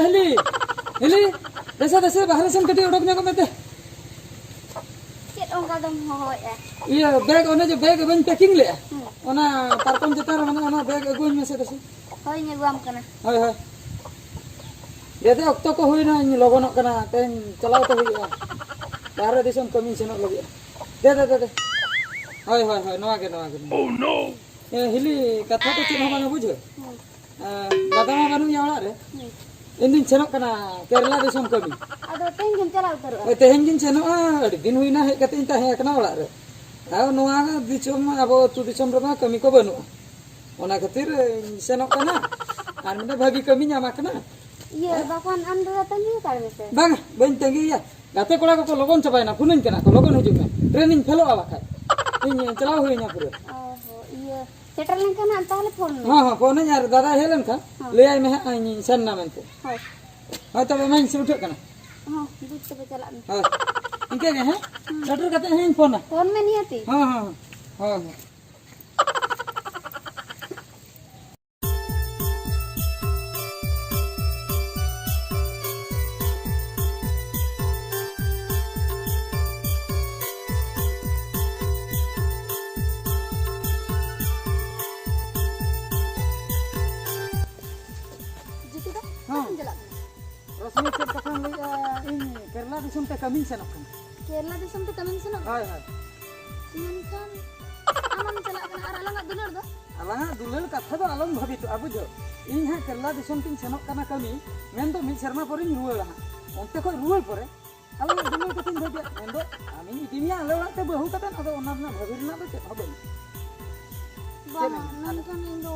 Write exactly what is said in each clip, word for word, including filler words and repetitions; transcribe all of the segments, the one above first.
ᱦᱤᱞᱤ, ᱦᱤᱞᱤ, ᱫᱮᱥᱮ, ᱫᱮᱥᱮ, ᱵᱟᱦᱨᱮ ᱥᱮᱱ ᱠᱟᱹᱴᱤᱡ ᱚᱰᱚᱠ ᱧᱚᱜᱚᱜ ᱢᱮ ᱛᱮ᱾ ᱪᱮᱫ ᱚᱱᱠᱟ ᱫᱚᱢ ᱦᱚᱦᱚᱭᱮᱫᱼᱟ? ᱤᱭᱟᱹ, ᱵᱮᱜᱽ, ᱚᱱᱮ ᱡᱮ ᱵᱮᱜᱽ ᱵᱟᱹᱧ ᱯᱮᱠᱤᱝ ᱞᱮᱫᱼᱟ, ᱦᱩᱸ᱾ ᱚᱱᱟ ᱯᱟᱨᱠᱚᱢ ᱪᱮᱛᱟᱱ ᱨᱮ ᱢᱮᱱᱟᱜᱼᱟ, ᱚᱱᱟ ᱵᱮᱜᱽ ᱟᱹᱜᱩᱣᱟᱹᱧ ᱢᱮᱥᱮ ᱫᱮᱥᱮ᱾ ᱦᱳᱭ, ᱤᱧ ᱟᱹᱜᱩᱣᱟᱢ ᱠᱟᱱᱟ᱾ ᱦᱳᱭ, ᱦᱳᱭ᱾ ᱫᱮ, ᱫᱮ, ᱚᱠᱛᱚ ᱠᱚ ᱦᱩᱭᱱᱟ, ᱤᱧ ᱞᱚᱜᱚᱱᱚᱜ ᱠᱟᱱᱟ, ᱛᱮᱦᱮᱧ ᱪᱟᱞᱟᱣ ᱛᱮ ᱦᱩᱭᱩᱜᱼᱟ᱾ ᱵᱟᱦᱨᱮ ᱫᱤᱥᱚᱢ ᱠᱟᱹᱢᱤᱧ ᱥᱮᱱᱚᱜ ᱞᱟᱹᱜᱤᱫ᱾ ᱫᱮ, ᱫᱮ, ᱫᱮ, ᱫᱮ᱾ ᱦᱳᱭ, ᱦᱳᱭ, ᱦᱳᱭ, ᱱᱚᱣᱟ ᱜᱮ, ᱱᱚᱣᱟ ᱜᱮ, ᱱᱚᱣᱟ ᱜᱮ᱾ ᱮ, ᱦᱤᱞᱤ, ᱠᱟᱛᱷᱟ ᱫᱚ ᱪᱮᱫ ᱦᱚᱸ ᱵᱟᱝᱟ, ᱵᱩᱡᱷᱟᱹᱣ? ᱦᱩᱸ᱾ ᱮ, ᱫᱟᱫᱟ ᱢᱟ ᱵᱟᱹᱱᱩᱜ ᱮᱭᱟ ᱚᱲᱟᱜ ᱨᱮ᱾ ᱦᱩᱸ᱾ ᱤᱧ ᱫᱩᱧ ᱥᱮᱱᱚᱜ ᱠᱟᱱᱟ ᱠᱮᱨᱞᱟ ᱫᱤᱥᱚᱢ ᱠᱟᱹᱢᱤ᱾ ᱟᱫᱚ ᱛᱮᱦᱮᱧ ᱜᱮᱢ ᱪᱟᱞᱟᱣ ᱩᱛᱟᱹᱨᱚᱜᱼᱟ? ᱦᱳᱭ, ᱛᱮᱦᱮᱧ ᱜᱤᱧ ᱥᱮᱱᱚᱜᱼᱟ᱾ ᱟᱹᱰᱤ ᱫᱤᱱ ᱦᱩᱭᱱᱟ ᱦᱮᱡ ᱠᱟᱛᱮ ᱤᱧ ᱛᱟᱦᱮᱸ ᱠᱟᱱᱟ ᱚᱲᱟᱜ ᱨᱮ᱾ ᱟᱨ ᱱᱚᱣᱟ ᱫᱤᱥᱚᱢ ᱢᱟ, ᱟᱵᱚ ᱟᱹᱛᱩ ᱫᱤᱥᱚᱢ ᱨᱮᱢᱟ ᱠᱟᱹᱢᱤ ᱠᱚ ᱵᱟᱹᱱᱩᱜᱼᱟ, ᱚᱱᱟ ᱠᱷᱟᱹᱛᱤᱨ ᱤᱧ ᱥᱮᱱᱚᱜ ᱠᱟᱱᱟ᱾ ᱟᱨ ᱢᱤᱫᱴᱮᱱ ᱵᱷᱟᱹᱜᱤ ᱠᱟᱹᱢᱤ ᱧᱟᱢ ᱟᱠᱟᱱᱟ᱾ ᱤᱭᱟᱹ, ᱵᱟᱠᱷᱟᱱ ᱟᱢ ᱫᱟᱫᱟ ᱛᱟᱺᱜᱤ ᱦᱟᱛᱟᱲ ᱢᱮᱥᱮ᱾ ᱵᱟᱝᱟ, ᱵᱟᱹᱧ ᱛᱟᱺᱜᱤᱭᱮᱭᱟ᱾ ᱜᱟᱛᱮ ᱠᱚᱲᱟ ᱠᱚᱠᱚ ᱞᱚᱜᱚᱱ ᱪᱟᱵᱟᱭᱮᱱᱟ, ᱯᱷᱳᱱᱟᱹᱧ ᱠᱟᱱᱟ ᱠᱚ, "ᱞᱚᱜᱚᱱ ᱦᱤᱡᱩᱜ ᱢᱮ, ᱴᱨᱮᱱᱤᱧ ᱯᱷᱮᱞᱚᱜᱼᱟ, ᱵᱟᱠᱷᱟᱡ ᱤᱧ ᱪᱟᱞᱟᱣ ᱦᱩᱭᱟᱹᱧᱟ ᱯᱩᱨᱟᱹ᱾" ᱚ ᱦᱚᱸ, ᱤᱭᱟᱹ, ᱥᱮᱴᱮᱨ ᱞᱮᱱᱠᱷᱟᱱ ᱦᱟᱸᱜ ᱛᱟᱦᱚᱞᱮ ᱯᱷᱳᱱ ᱢᱮ᱾ ᱦᱚᱸ, ᱦᱚᱸ, ᱯᱷᱳᱱᱟᱹᱧ, ᱟᱨ ᱫᱟᱫᱟᱭ ᱦᱮᱡ ᱞᱮᱱᱠᱷᱟᱱ ᱦᱚᱸ᱾ ᱞᱟᱹᱭᱟᱭ ᱢᱮ ᱦᱟᱸᱜ, ᱤᱧᱤᱧ ᱥᱮᱱ ᱮᱱᱟ ᱢᱮᱱᱛᱮ᱾ ᱦᱳᱭ᱾ ᱦᱳᱭ, ᱛᱚᱵᱮ ᱢᱟᱧ ᱥᱮ ᱩᱴᱷᱟᱹᱜ ᱠᱟᱱᱟ᱾ ᱦᱚᱸ, ᱵᱩᱡᱽ ᱛᱚᱵᱮ ᱪᱟᱞᱟᱜ ᱢᱮ᱾ ᱦᱳᱭ, ᱤᱱᱠᱟᱹ ᱜᱮ, ᱦᱮᱸ? ᱦᱩᱸ᱾ ᱥᱮᱴᱮᱨ ᱠᱟᱛᱮ ᱦᱟᱸᱜ ᱤᱧ ᱯᱷᱳᱱᱟ᱾ ᱯᱷᱳᱱ ᱢᱮ ᱱᱤᱦᱟᱹᱛᱤ᱾ ᱦᱚᱸ, ᱦᱚᱸ, ᱦᱚᱸ, ᱦᱚᱸ᱾ ᱡᱤᱛᱩ ᱫᱟ, ᱦᱮᱸ᱾ ᱚᱠᱟᱛᱮᱢ ᱪᱟᱞᱟᱜ ᱠᱟᱱᱟ? ᱨᱚᱥᱢᱤ, ᱪᱮᱫ ᱠᱟᱛᱷᱟᱢ ᱞᱟᱹᱭᱮᱜᱼᱟ? ᱤᱧ ᱠᱮᱨᱞᱟ ᱫᱤᱥᱚᱢ ᱛᱮ ᱠᱟᱹᱢᱤᱧ ᱥᱮᱱᱚᱜ ᱠᱟᱱᱟ᱾ ᱠᱮᱨᱞᱟ ᱫᱤᱥᱚᱢ ᱛᱮ ᱠᱟᱹᱢᱤᱢ ᱥᱮᱱᱚᱜ ᱠᱟᱱᱟ? ᱦᱳᱭ, ᱦᱳᱭ᱾ ᱢᱮᱱᱠᱷᱟᱱ ᱟᱢᱮᱢ ᱪᱟᱞᱟᱜ ᱠᱟᱱᱟ, ᱟᱨ ᱟᱞᱟᱝᱟᱜ ᱫᱩᱞᱟᱹᱲ ᱫᱚ? ᱟᱞᱟᱝᱟᱜ ᱫᱩᱞᱟᱹᱲ ᱠᱟᱛᱷᱟ ᱫᱚ ᱟᱞᱚᱢ ᱵᱷᱟᱹᱵᱤᱛᱚᱜᱼᱟ, ᱵᱩᱡᱷᱟᱹᱣ᱾ ᱤᱧ ᱦᱟᱸᱜ ᱠᱮᱨᱞᱟ ᱫᱤᱥᱚᱢ ᱛᱤᱧ ᱥᱮᱱᱚᱜ ᱠᱟᱱᱟ ᱠᱟᱹᱢᱤ, ᱢᱮᱱᱫᱚ ᱢᱤᱫ ᱥᱮᱨᱢᱟ ᱯᱚᱨᱮᱧ ᱨᱩᱣᱟᱹᱲᱟ ᱦᱟᱸᱜ᱾ ᱚᱱᱛᱮ ᱠᱷᱚᱡ ᱨᱩᱣᱟᱹᱲ ᱯᱚᱨᱮ ᱟᱞᱟᱝᱟᱜ ᱫᱩᱞᱟᱹᱲ ᱠᱟᱛᱷᱟᱧ ᱵᱷᱟᱹᱵᱤᱭᱟ, ᱢᱮᱱᱫᱚ ᱟᱢᱤᱧ ᱤᱫᱤ ᱢᱮᱭᱟ ᱟᱞᱮ ᱚᱲᱟᱜ ᱛᱮ ᱵᱟᱹᱦᱩ ᱠᱟᱛᱮᱫ, ᱟᱫᱚ ᱚᱱᱟ ᱨᱮᱱᱟᱜ ᱵᱷᱟᱹᱵᱤ ᱨᱮᱱᱟᱜ ᱫᱚ ᱪᱮᱫ ᱦᱚᱸ ᱵᱟᱹᱱᱩᱜᱼᱟ᱾ ᱵᱟᱝᱟ, ᱪᱮᱫ ᱮᱢ ᱢᱮᱱᱟ? ᱢᱮᱱᱠᱷᱟᱱ ᱤᱧ ᱫᱚ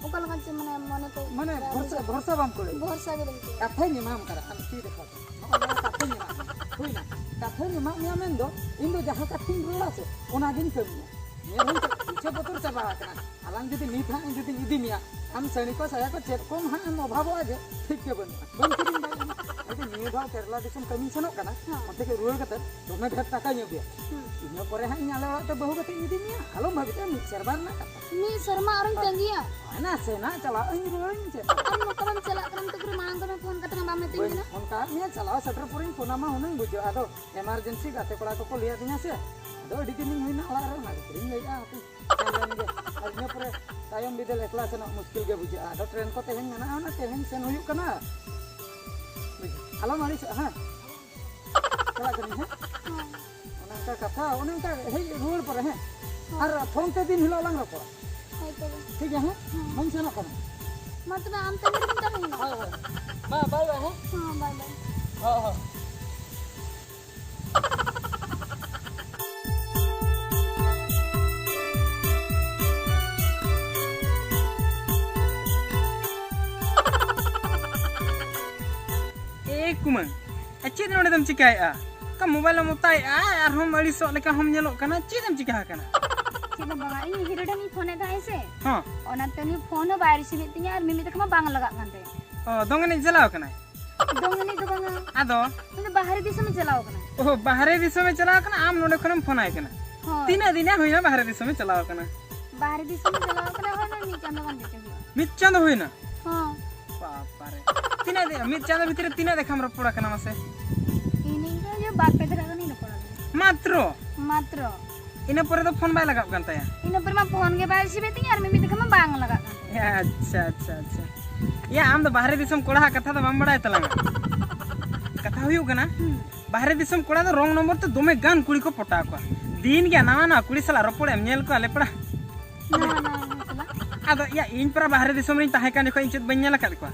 ᱚᱠᱟ ᱞᱮᱠᱟ ᱪᱚ, ᱢᱟᱱᱮ, ᱢᱚᱱᱮ ᱠᱚ ᱢᱟᱱᱮ ᱵᱟᱭ ᱵᱷᱚᱨᱥᱟ, ᱵᱩᱡᱷᱟᱹᱜ᱾ ᱵᱷᱚᱨᱥᱟ ᱵᱟᱢ ᱠᱩᱲᱟᱹᱣ᱾ ᱵᱷᱚᱨᱥᱟ ᱜᱮ ᱵᱟᱹᱧ ᱟᱹᱭᱠᱟᱹᱣᱟ᱾ ᱠᱟᱛᱷᱟᱧ ᱮᱢᱟᱢ ᱠᱟᱱᱟ, ᱟᱢ ᱛᱤ ᱨᱮᱠᱷᱟ ᱠᱟᱜ᱾ ᱱᱚᱜᱼᱚ ᱱᱚᱣᱟ ᱠᱟᱛᱷᱟᱧ ᱮᱢᱟᱜ ᱢᱮᱭᱟ᱾ ᱦᱩᱭᱱᱟ? ᱠᱟᱛᱷᱟᱧ ᱮᱢᱟᱜ ᱢᱮᱭᱟ ᱢᱮᱱᱫᱚ ᱤᱧ ᱫᱚ ᱡᱟᱦᱟᱸ ᱠᱟᱛᱷᱟᱧ ᱨᱚᱲᱟ ᱥᱮ, ᱚᱱᱟᱜᱤᱧ ᱠᱟᱹᱢᱤᱭᱟ᱾ ᱧᱮᱞ ᱦᱩᱭ ᱠᱟᱱᱟ, ᱯᱩᱭᱥᱟᱹ ᱵᱚᱛᱚᱨ ᱪᱟᱵᱟ ᱟᱠᱟᱱᱟ᱾ ᱟᱞᱟᱝ ᱡᱩᱫᱤ ᱱᱤᱛ ᱦᱟᱸᱜ ᱤᱧ ᱡᱩᱫᱤᱧ ᱤᱫᱤ ᱢᱮᱭᱟ, ᱟᱢ ᱥᱟᱹᱲᱤ ᱠᱚ ᱥᱟᱭᱟ ᱠᱚ ᱪᱮᱫ ᱠᱚᱢ ᱦᱟᱸᱜ ᱮᱢ ᱚᱵᱷᱟᱵᱚᱜᱼᱟ ᱡᱮ ᱴᱷᱤᱠ ᱜᱮ ᱵᱟᱹᱱᱩᱜᱼᱟ, ᱵᱟᱹᱧ ᱠᱤᱨᱤᱧ ᱫᱟᱲᱮᱭᱟᱜᱼᱟ᱾ ᱟᱫᱚ ᱱᱤᱭᱟᱹ ᱫᱷᱟᱣ ᱠᱮᱨᱟᱞᱟ ᱫᱤᱥᱚᱢ ᱠᱟᱹᱢᱤᱧ ᱥᱮᱱᱚᱜ ᱠᱟᱱᱟ, ᱦᱮᱸ᱾ ᱚᱱᱛᱮ ᱜᱮ ᱨᱩᱣᱟᱹᱲ ᱠᱟᱛᱮ ᱫᱚᱢᱮ ᱰᱷᱮᱨ ᱴᱟᱠᱟᱧ ᱟᱹᱜᱩᱭᱟ᱾ ᱦᱩᱸ᱾ ᱤᱱᱟᱹ ᱯᱚᱨᱮ ᱦᱟᱸᱜ ᱤᱧ ᱟᱞᱮ ᱚᱲᱟᱜ ᱛᱮ ᱵᱟᱹᱦᱩ ᱠᱟᱛᱮ ᱤᱧ ᱤᱫᱤ ᱢᱮᱭᱟ, ᱟᱞᱚᱢ ᱵᱷᱟᱵᱤᱛᱟ, ᱢᱤᱫ ᱥᱮᱨᱢᱟ ᱨᱮᱱᱟᱜ ᱠᱟᱛᱷᱟ᱾ ᱢᱤᱫ ᱥᱮᱨᱢᱟ ᱟᱨᱚᱧ ᱟᱨ ᱛᱟᱺᱜᱤᱭᱟ᱾ ᱦᱳᱭ, ᱱᱟᱥᱮᱱᱟᱜ ᱪᱟᱞᱟᱜ ᱟᱹᱧ, ᱨᱩᱣᱟᱹᱲᱟᱹᱧ ᱪᱮᱫ᱾ ᱟᱢ ᱱᱚᱝᱠᱟ ᱵᱟᱢ ᱪᱟᱞᱟᱜ ᱠᱟᱱᱟ, ᱱᱤᱛᱚᱜ ᱯᱩᱨᱟᱹ ᱢᱟᱲᱟᱝ ᱠᱷᱚᱱᱮᱢ ᱯᱷᱳᱱ ᱠᱟᱛᱮ ᱢᱟ ᱵᱟᱢ ᱢᱮᱛᱟᱹᱧ ᱵᱟᱹᱧ ᱠᱟᱱᱟ᱾ ᱯᱷᱳᱱ ᱠᱟᱜ ᱢᱮᱭᱟ, ᱪᱟᱞᱟᱣ ᱥᱮᱴᱮᱨ ᱯᱚᱨᱮᱧ ᱯᱷᱳᱱᱟᱢᱟ, ᱦᱩᱱᱟᱹᱝ ᱵᱩᱡᱷᱟᱹᱜᱼᱟ᱾ ᱟᱫᱚ ᱮᱢᱟᱨᱡᱮᱱᱥᱤ ᱜᱟᱛᱮ ᱠᱚᱲᱟ ᱠᱚᱠᱚ ᱞᱟᱹᱭ ᱟᱹᱫᱤᱧᱟ ᱥᱮ, ᱟᱫᱚ ᱟᱹᱰᱤ ᱫᱤᱱᱤᱧ ᱦᱩᱭᱱᱟ ᱚᱲᱟᱜ ᱨᱮ, ᱚᱱᱟ ᱠᱷᱟᱹᱛᱤᱨᱤᱧ ᱞᱟᱹᱭᱮᱫᱼᱟ, ᱦᱟᱯᱮ ᱥᱮᱱ ᱞᱮᱱ ᱜᱮ᱾ ᱟᱨ ᱤᱱᱟᱹ ᱯᱚᱨᱮ ᱛᱟᱭᱚᱢ ᱵᱤᱫᱟᱹᱞ ᱮᱠᱞᱟ ᱥᱮᱱᱚᱜ ᱢᱩᱥᱠᱤᱞ ᱜᱮ ᱵᱩᱡᱷᱟᱹᱜᱼᱟ᱾ ᱟᱫᱚ ᱴᱨᱮᱱ ᱠᱚ ᱛᱮᱦᱮᱧ ᱢᱮᱱᱟᱜᱼᱟ, ᱚᱱᱟ ᱛᱮᱦᱮᱧ ᱥᱮᱱ ᱦᱩᱭᱩᱜ ᱠᱟᱱᱟ᱾ ᱟᱞᱚᱢ ᱟᱹᱲᱤᱥᱚᱜᱼᱟ, ᱦᱮᱸ? ᱪᱟᱞᱟᱜ ᱠᱟᱹᱱᱟᱹᱧ, ᱦᱮᱸ? ᱦᱮᱸ᱾ ᱚᱱᱮ ᱚᱱᱠᱟ ᱠᱟᱛᱷᱟ, ᱚᱱᱮ ᱚᱱᱠᱟ ᱦᱮᱡ ᱨᱩᱣᱟᱹᱲ ᱯᱚᱨᱮ, ᱦᱮᱸ? ᱦᱮᱸ᱾ ᱟᱨ ᱯᱷᱳᱱ ᱛᱮ ᱫᱤᱱ ᱦᱤᱞᱳᱜ ᱞᱟᱝ ᱨᱚᱯᱚᱲᱟ᱾ ᱦᱳᱭ ᱛᱚᱵᱮ᱾ ᱴᱷᱤᱠ ᱜᱮᱭᱟ, ᱦᱮᱸ? ᱦᱮᱸ᱾ ᱢᱟᱧ ᱥᱮᱱᱚᱜ ᱠᱟᱱᱟ᱾ ᱢᱟ ᱛᱚᱵᱮ, ᱟᱢ ᱛᱟᱺᱜᱤ ᱨᱮᱜᱮᱧ ᱛᱟᱦᱮᱸᱭᱮᱱᱟ᱾ ᱦᱳᱭ, ᱦᱳᱭ᱾ ᱢᱟ, ᱵᱟᱭ ᱵᱟᱭ, ᱦᱮᱸ? ᱦᱮᱸ, ᱵᱟᱭ ᱵᱟᱭ᱾ ᱦᱳᱭ, ᱦᱳᱭ᱾ ᱮ ᱠᱩᱢᱟᱹᱝ, ᱮ, ᱪᱮᱫ ᱱᱚᱰᱮ ᱫᱚᱢ ᱪᱤᱠᱟᱹᱭᱮᱫᱼᱟ? ᱚᱠᱟ ᱢᱳᱵᱟᱭᱤᱞ ᱮᱢ ᱚᱛᱟᱭᱮᱫᱼᱟ? ᱟᱨᱦᱚᱸᱢ ᱟᱹᱲᱤᱥᱚᱜ ᱞᱮᱠᱟ ᱦᱚᱸᱢ ᱧᱮᱞᱚᱜ ᱠᱟᱱᱟ᱾ ᱪᱮᱫ ᱮᱢ ᱪᱤᱠᱟ ᱟᱠᱟᱱᱟ? ᱪᱮᱫ ᱦᱚᱸ ᱵᱟᱝᱟ, ᱤᱧ ᱦᱤᱨᱳ ᱴᱷᱮᱱᱤᱧ ᱯᱷᱳᱱᱮᱫ ᱛᱟᱦᱮᱸᱫ ᱥᱮ᱾ ᱦᱚᱸ᱾ ᱚᱱᱟᱛᱮ ᱩᱱᱤ ᱯᱷᱳᱱ ᱦᱚᱸ ᱵᱟᱭ ᱨᱤᱥᱤᱵᱷᱮᱫ ᱛᱤᱧᱟ ᱟᱨ ᱢᱤᱢᱤᱫ ᱫᱚ ᱠᱷᱟᱱ ᱢᱟ ᱵᱟᱝ ᱞᱟᱜᱟᱜ ᱠᱟᱱ ᱛᱟᱭᱟ᱾ ᱚ, ᱫᱚᱝ ᱮᱱᱮᱡ ᱪᱟᱞᱟᱣ ᱠᱟᱱᱟᱭ? ᱫᱚᱝ ᱮᱱᱮᱡ ᱫᱚ ᱵᱟᱝᱟ᱾ ᱟᱫᱚ? ᱩᱱᱤ ᱫᱚ ᱵᱟᱦᱨᱮ ᱫᱤᱥᱚᱢᱮ ᱪᱟᱞᱟᱣ ᱠᱟᱱᱟ᱾ ᱚ, ᱵᱟᱦᱨᱮ ᱫᱤᱥᱚᱢᱮ ᱪᱟᱞᱟᱣ ᱠᱟᱱᱟ, ᱟᱢ ᱱᱚᱰᱮ ᱠᱷᱚᱱᱮᱢ ᱯᱷᱳᱱ ᱟᱭ ᱠᱟᱱᱟ? ᱦᱳᱭ᱾ ᱛᱤᱱᱟᱹᱜ ᱫᱤᱱ ᱦᱩᱭᱱᱟ ᱵᱟᱦᱨᱮ ᱫᱤᱥᱚᱢᱮ ᱪᱟᱞᱟᱣ ᱠᱟᱱᱟ? ᱵᱟᱦᱨᱮ ᱫᱤᱥᱚᱢᱮ ᱪᱟᱞᱟᱣ ᱠᱟᱱᱟ, ᱦᱩᱭᱱᱟ ᱢᱤᱫ ᱪᱟᱸᱫᱳ ᱜᱟᱱ ᱡᱚᱪᱚ ᱦᱩᱭᱩᱜᱼᱟ᱾ ᱢᱤᱫ ᱪᱟᱸᱫᱳ ᱦᱩᱭᱱᱟ? ᱦᱚᱸ᱾ ᱵᱟᱯᱟᱨᱮ᱾ ᱛᱤᱱᱟᱹᱜ ᱫᱤᱱ, ᱢᱤᱫ ᱪᱟᱸᱫᱳ ᱵᱷᱤᱛᱨᱤ ᱨᱮ ᱛᱤᱱᱟᱹᱜ ᱫᱮᱠᱷᱟᱢ ᱨᱚᱯᱚᱲ ᱟᱠᱟᱱᱟ ᱢᱟᱥᱮ? ᱤᱧ ᱫᱚ ᱤᱭᱟᱹ ᱵᱟᱨ ᱯᱮ ᱫᱷᱟᱣ ᱜᱟᱱᱤᱧ ᱨᱚᱯᱚᱲ ᱟᱠᱟᱱᱟ᱾ ᱢᱟᱛᱨᱚ? ᱢᱟᱛᱨᱚ᱾ ᱤᱱᱟᱹ ᱯᱚᱨᱮ ᱫᱚ ᱯᱷᱳᱱ ᱵᱟᱭ ᱞᱟᱜᱟᱣ ᱠᱟᱱ ᱛᱟᱭᱟ? ᱤᱱᱟᱹ ᱯᱚᱨᱮ ᱢᱟ ᱯᱷᱳᱱ ᱜᱮ ᱵᱟᱭ ᱨᱤᱥᱤᱵᱷᱮᱫ ᱛᱤᱧᱟ ᱟᱨ ᱢᱤᱢᱤᱫ ᱫᱮᱠᱷᱟ ᱢᱟ ᱵᱟᱝ ᱞᱟᱜᱟᱜ ᱠᱟᱱ ᱛᱟᱭᱟ᱾ ᱟᱪᱪᱷᱟ, ᱟᱪᱪᱷᱟ, ᱟᱪᱪᱷᱟ᱾ ᱭᱟ, ᱟᱢ ᱫᱚ ᱵᱟᱦᱨᱮ ᱫᱤᱥᱚᱢ ᱠᱚᱲᱟ ᱦᱟᱜ ᱠᱟᱛᱷᱟ ᱫᱚ ᱵᱟᱢ ᱵᱟᱲᱟᱭ ᱛᱟᱞᱟᱝᱟ᱾ ᱠᱟᱛᱷᱟ ᱦᱩᱭᱩᱜ ᱠᱟᱱᱟ, ᱦᱩᱸ᱾ ᱵᱟᱦᱨᱮ ᱫᱤᱥᱚᱢ ᱠᱚᱲᱟ ᱫᱚ ᱨᱚᱝ ᱱᱚᱢᱵᱚᱨ ᱛᱮ ᱫᱚᱢᱮ ᱜᱟᱱ ᱠᱩᱲᱤ ᱠᱚ ᱯᱚᱴᱟᱣ ᱠᱚᱣᱟ᱾ ᱫᱤᱱ ᱜᱮ ᱱᱟᱣᱟ ᱱᱟᱣᱟ ᱠᱩᱲᱤ ᱥᱟᱞᱟᱜ ᱨᱚᱯᱚᱲᱮᱢ ᱧᱮᱞ ᱠᱚᱣᱟ ᱞᱮᱯᱲᱟ᱾ ᱱᱟᱣᱟ ᱱᱟᱣᱟ ᱠᱩᱲᱤ ᱥᱟᱞᱟᱜ? ᱟᱫᱚ ᱭᱟ, ᱤᱧ ᱯᱟᱨᱟ ᱵᱟᱦᱨᱮ ᱫᱤᱥᱚᱢ ᱨᱤᱧ ᱛᱟᱦᱮᱸ ᱠᱟᱱ ᱡᱚᱠᱷᱚᱱ ᱤᱧ ᱪᱮᱫ ᱵᱟᱹᱧ ᱧᱮᱞ ᱟᱠᱟᱫ ᱠᱚᱣᱟ?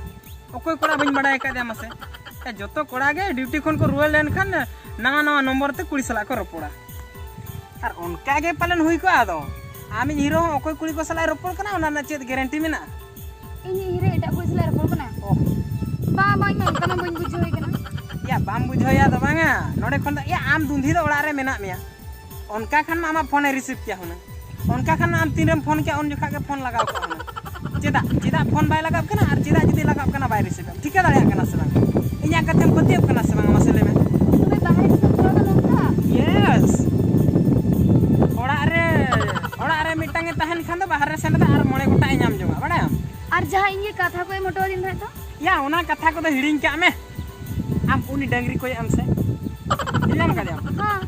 ᱚᱠᱚᱭ ᱠᱚᱲᱟ ᱵᱟᱹᱧ ᱵᱟᱲᱟᱭ ᱟᱠᱟᱫᱮᱭᱟ ᱢᱟᱥᱮ? ᱮ, ᱡᱚᱛᱚ ᱠᱚᱲᱟ ᱜᱮ ᱰᱤᱭᱩᱴᱤ ᱠᱷᱚᱱ ᱠᱚ ᱨᱩᱣᱟᱹᱲ ᱞᱮᱱᱠᱷᱟᱱ ᱱᱟᱣᱟ ᱱᱟᱣᱟ ᱱᱚᱢᱵᱚᱨ ᱛᱮ ᱠᱩᱲᱤ ᱥᱟᱞᱟᱜ ᱠᱚ ᱨᱚᱯᱚᱲᱟ᱾ ᱟᱨ ᱚᱱᱠᱟ ᱜᱮ ᱯᱟᱞᱮᱱ ᱦᱩᱭ ᱠᱚᱜᱼᱟ᱾ ᱟᱫᱚ ᱟᱢᱤᱡ ᱦᱤᱨᱳ ᱦᱚᱸ ᱚᱠᱚᱭ ᱠᱩᱲᱤ ᱠᱚ ᱥᱟᱞᱟᱜ ᱮ ᱨᱚᱯᱚᱲ ᱠᱟᱱᱟ, ᱚᱱᱟ ᱨᱮᱱᱟᱜ ᱪᱮᱫ ᱜᱮᱨᱮᱱᱴᱤ ᱢᱮᱱᱟᱜᱼᱟ? ᱤᱧᱤᱡ ᱦᱤᱨᱳ ᱮᱴᱟᱜ ᱠᱩᱲᱤ ᱥᱟᱞᱟᱜ ᱮ ᱨᱚᱯᱚᱲ ᱠᱟᱱᱟ? ᱚ᱾ ᱵᱟᱝ, ᱵᱟᱝ, ᱤᱧ ᱢᱟ ᱚᱱᱠᱟ ᱢᱟ ᱵᱟᱹᱧ ᱵᱩᱡᱷᱟᱹᱣ ᱮ ᱠᱟᱱᱟ᱾ ᱭᱟ, ᱵᱟᱢ ᱵᱩᱡᱷᱟᱹᱣ ᱭᱟ ᱫᱚ ᱵᱟᱝᱟ, ᱱᱚᱰᱮ ᱠᱷᱚᱱ ᱫᱚ, ᱭᱟ, ᱟᱢ ᱫᱩᱸᱫᱷᱤ ᱫᱚ ᱚᱲᱟᱜ ᱨᱮ ᱢᱮᱱᱟᱜ ᱢᱮᱭᱟ᱾ ᱚᱱᱠᱟ ᱠᱷᱟᱱ ᱢᱟ ᱟᱢᱟᱜ ᱯᱷᱳᱱᱮ ᱨᱤᱥᱤᱵᱷ ᱠᱮᱭᱟ ᱦᱩᱱᱟᱹᱝ᱾ ᱚᱱᱠᱟ ᱠᱷᱟᱱ ᱢᱟ ᱟᱢ ᱛᱤᱱᱨᱮᱢ ᱯᱷᱳᱱ ᱠᱮᱭᱟ, ᱩᱱ ᱡᱚᱠᱷᱟ ᱜᱮ ᱯᱷᱳᱱ ᱞᱟᱜᱟᱣ ᱠᱚᱜᱼᱟ ᱦᱩᱱᱟᱹᱝ᱾ ᱪᱮᱫᱟᱜ, ᱪᱮᱫᱟᱜ ᱯᱷᱳᱱ ᱵᱟᱭ ᱞᱟᱜᱟᱣ ᱠᱟᱱᱟ ᱟᱨ ᱪᱮᱫᱟᱜ ᱡᱩᱫᱤ ᱞᱟᱜᱟᱣ ᱠᱟᱱᱟ ᱵᱟᱭ ᱨᱤᱥᱤᱵᱷᱟ? ᱴᱷᱤᱠᱟᱹ ᱫᱟᱲᱮᱭᱟᱜ ᱠᱟᱱᱟ ᱥᱮ ᱵᱟᱝ? ᱤᱧᱟᱹᱜ ᱠᱟᱛᱷᱟᱢ ᱯᱟᱹᱛᱭᱟᱹᱜ ᱠᱟᱱᱟ ᱥᱮ ᱵᱟᱝ, ᱢᱟᱥᱮ ᱞᱟᱹᱭ ᱢᱮ᱾ ᱛᱚᱵᱮ ᱵᱟᱦᱨᱮ ᱫᱤᱥᱚᱢ ᱠᱚᱨᱮ ᱫᱚ ᱱᱚᱝᱠᱟ? ᱭᱮᱥ᱾ ᱚᱲᱟᱜ ᱨᱮ, ᱚᱲᱟᱜ ᱨᱮ ᱢᱤᱫᱴᱟᱝ ᱮ ᱛᱟᱦᱮᱱ ᱠᱷᱟᱱ ᱫᱚ ᱵᱟᱦᱨᱮ ᱥᱮᱱ ᱨᱮᱫᱚ ᱟᱨ ᱢᱚᱬᱮ ᱜᱚᱴᱟᱜ ᱮ ᱧᱟᱢ ᱡᱚᱝᱟ, ᱵᱟᱲᱟᱭᱟᱢ? ᱟᱨ ᱡᱟᱦᱟᱸ ᱤᱧ ᱜᱮ ᱠᱟᱛᱷᱟ ᱠᱚ ᱮᱢ ᱦᱚᱴᱚ ᱟᱹᱫᱤᱧ ᱛᱟᱦᱮᱸᱫ ᱫᱚ? ᱭᱟ, ᱚᱱᱟ ᱠᱟᱛᱷᱟ ᱠᱚᱫᱚ ᱦᱤᱲᱤᱧ ᱠᱟᱜ ᱢᱮ᱾ ᱟᱢ ᱩᱱᱤ ᱰᱟᱹᱝᱨᱤ ᱠᱚᱭᱚᱜ ᱟᱢ ᱥᱮ᱾ ᱧᱮᱞ ᱧᱟᱢ ᱟᱠᱟᱫᱮᱭᱟᱢ? ᱦᱚᱸ᱾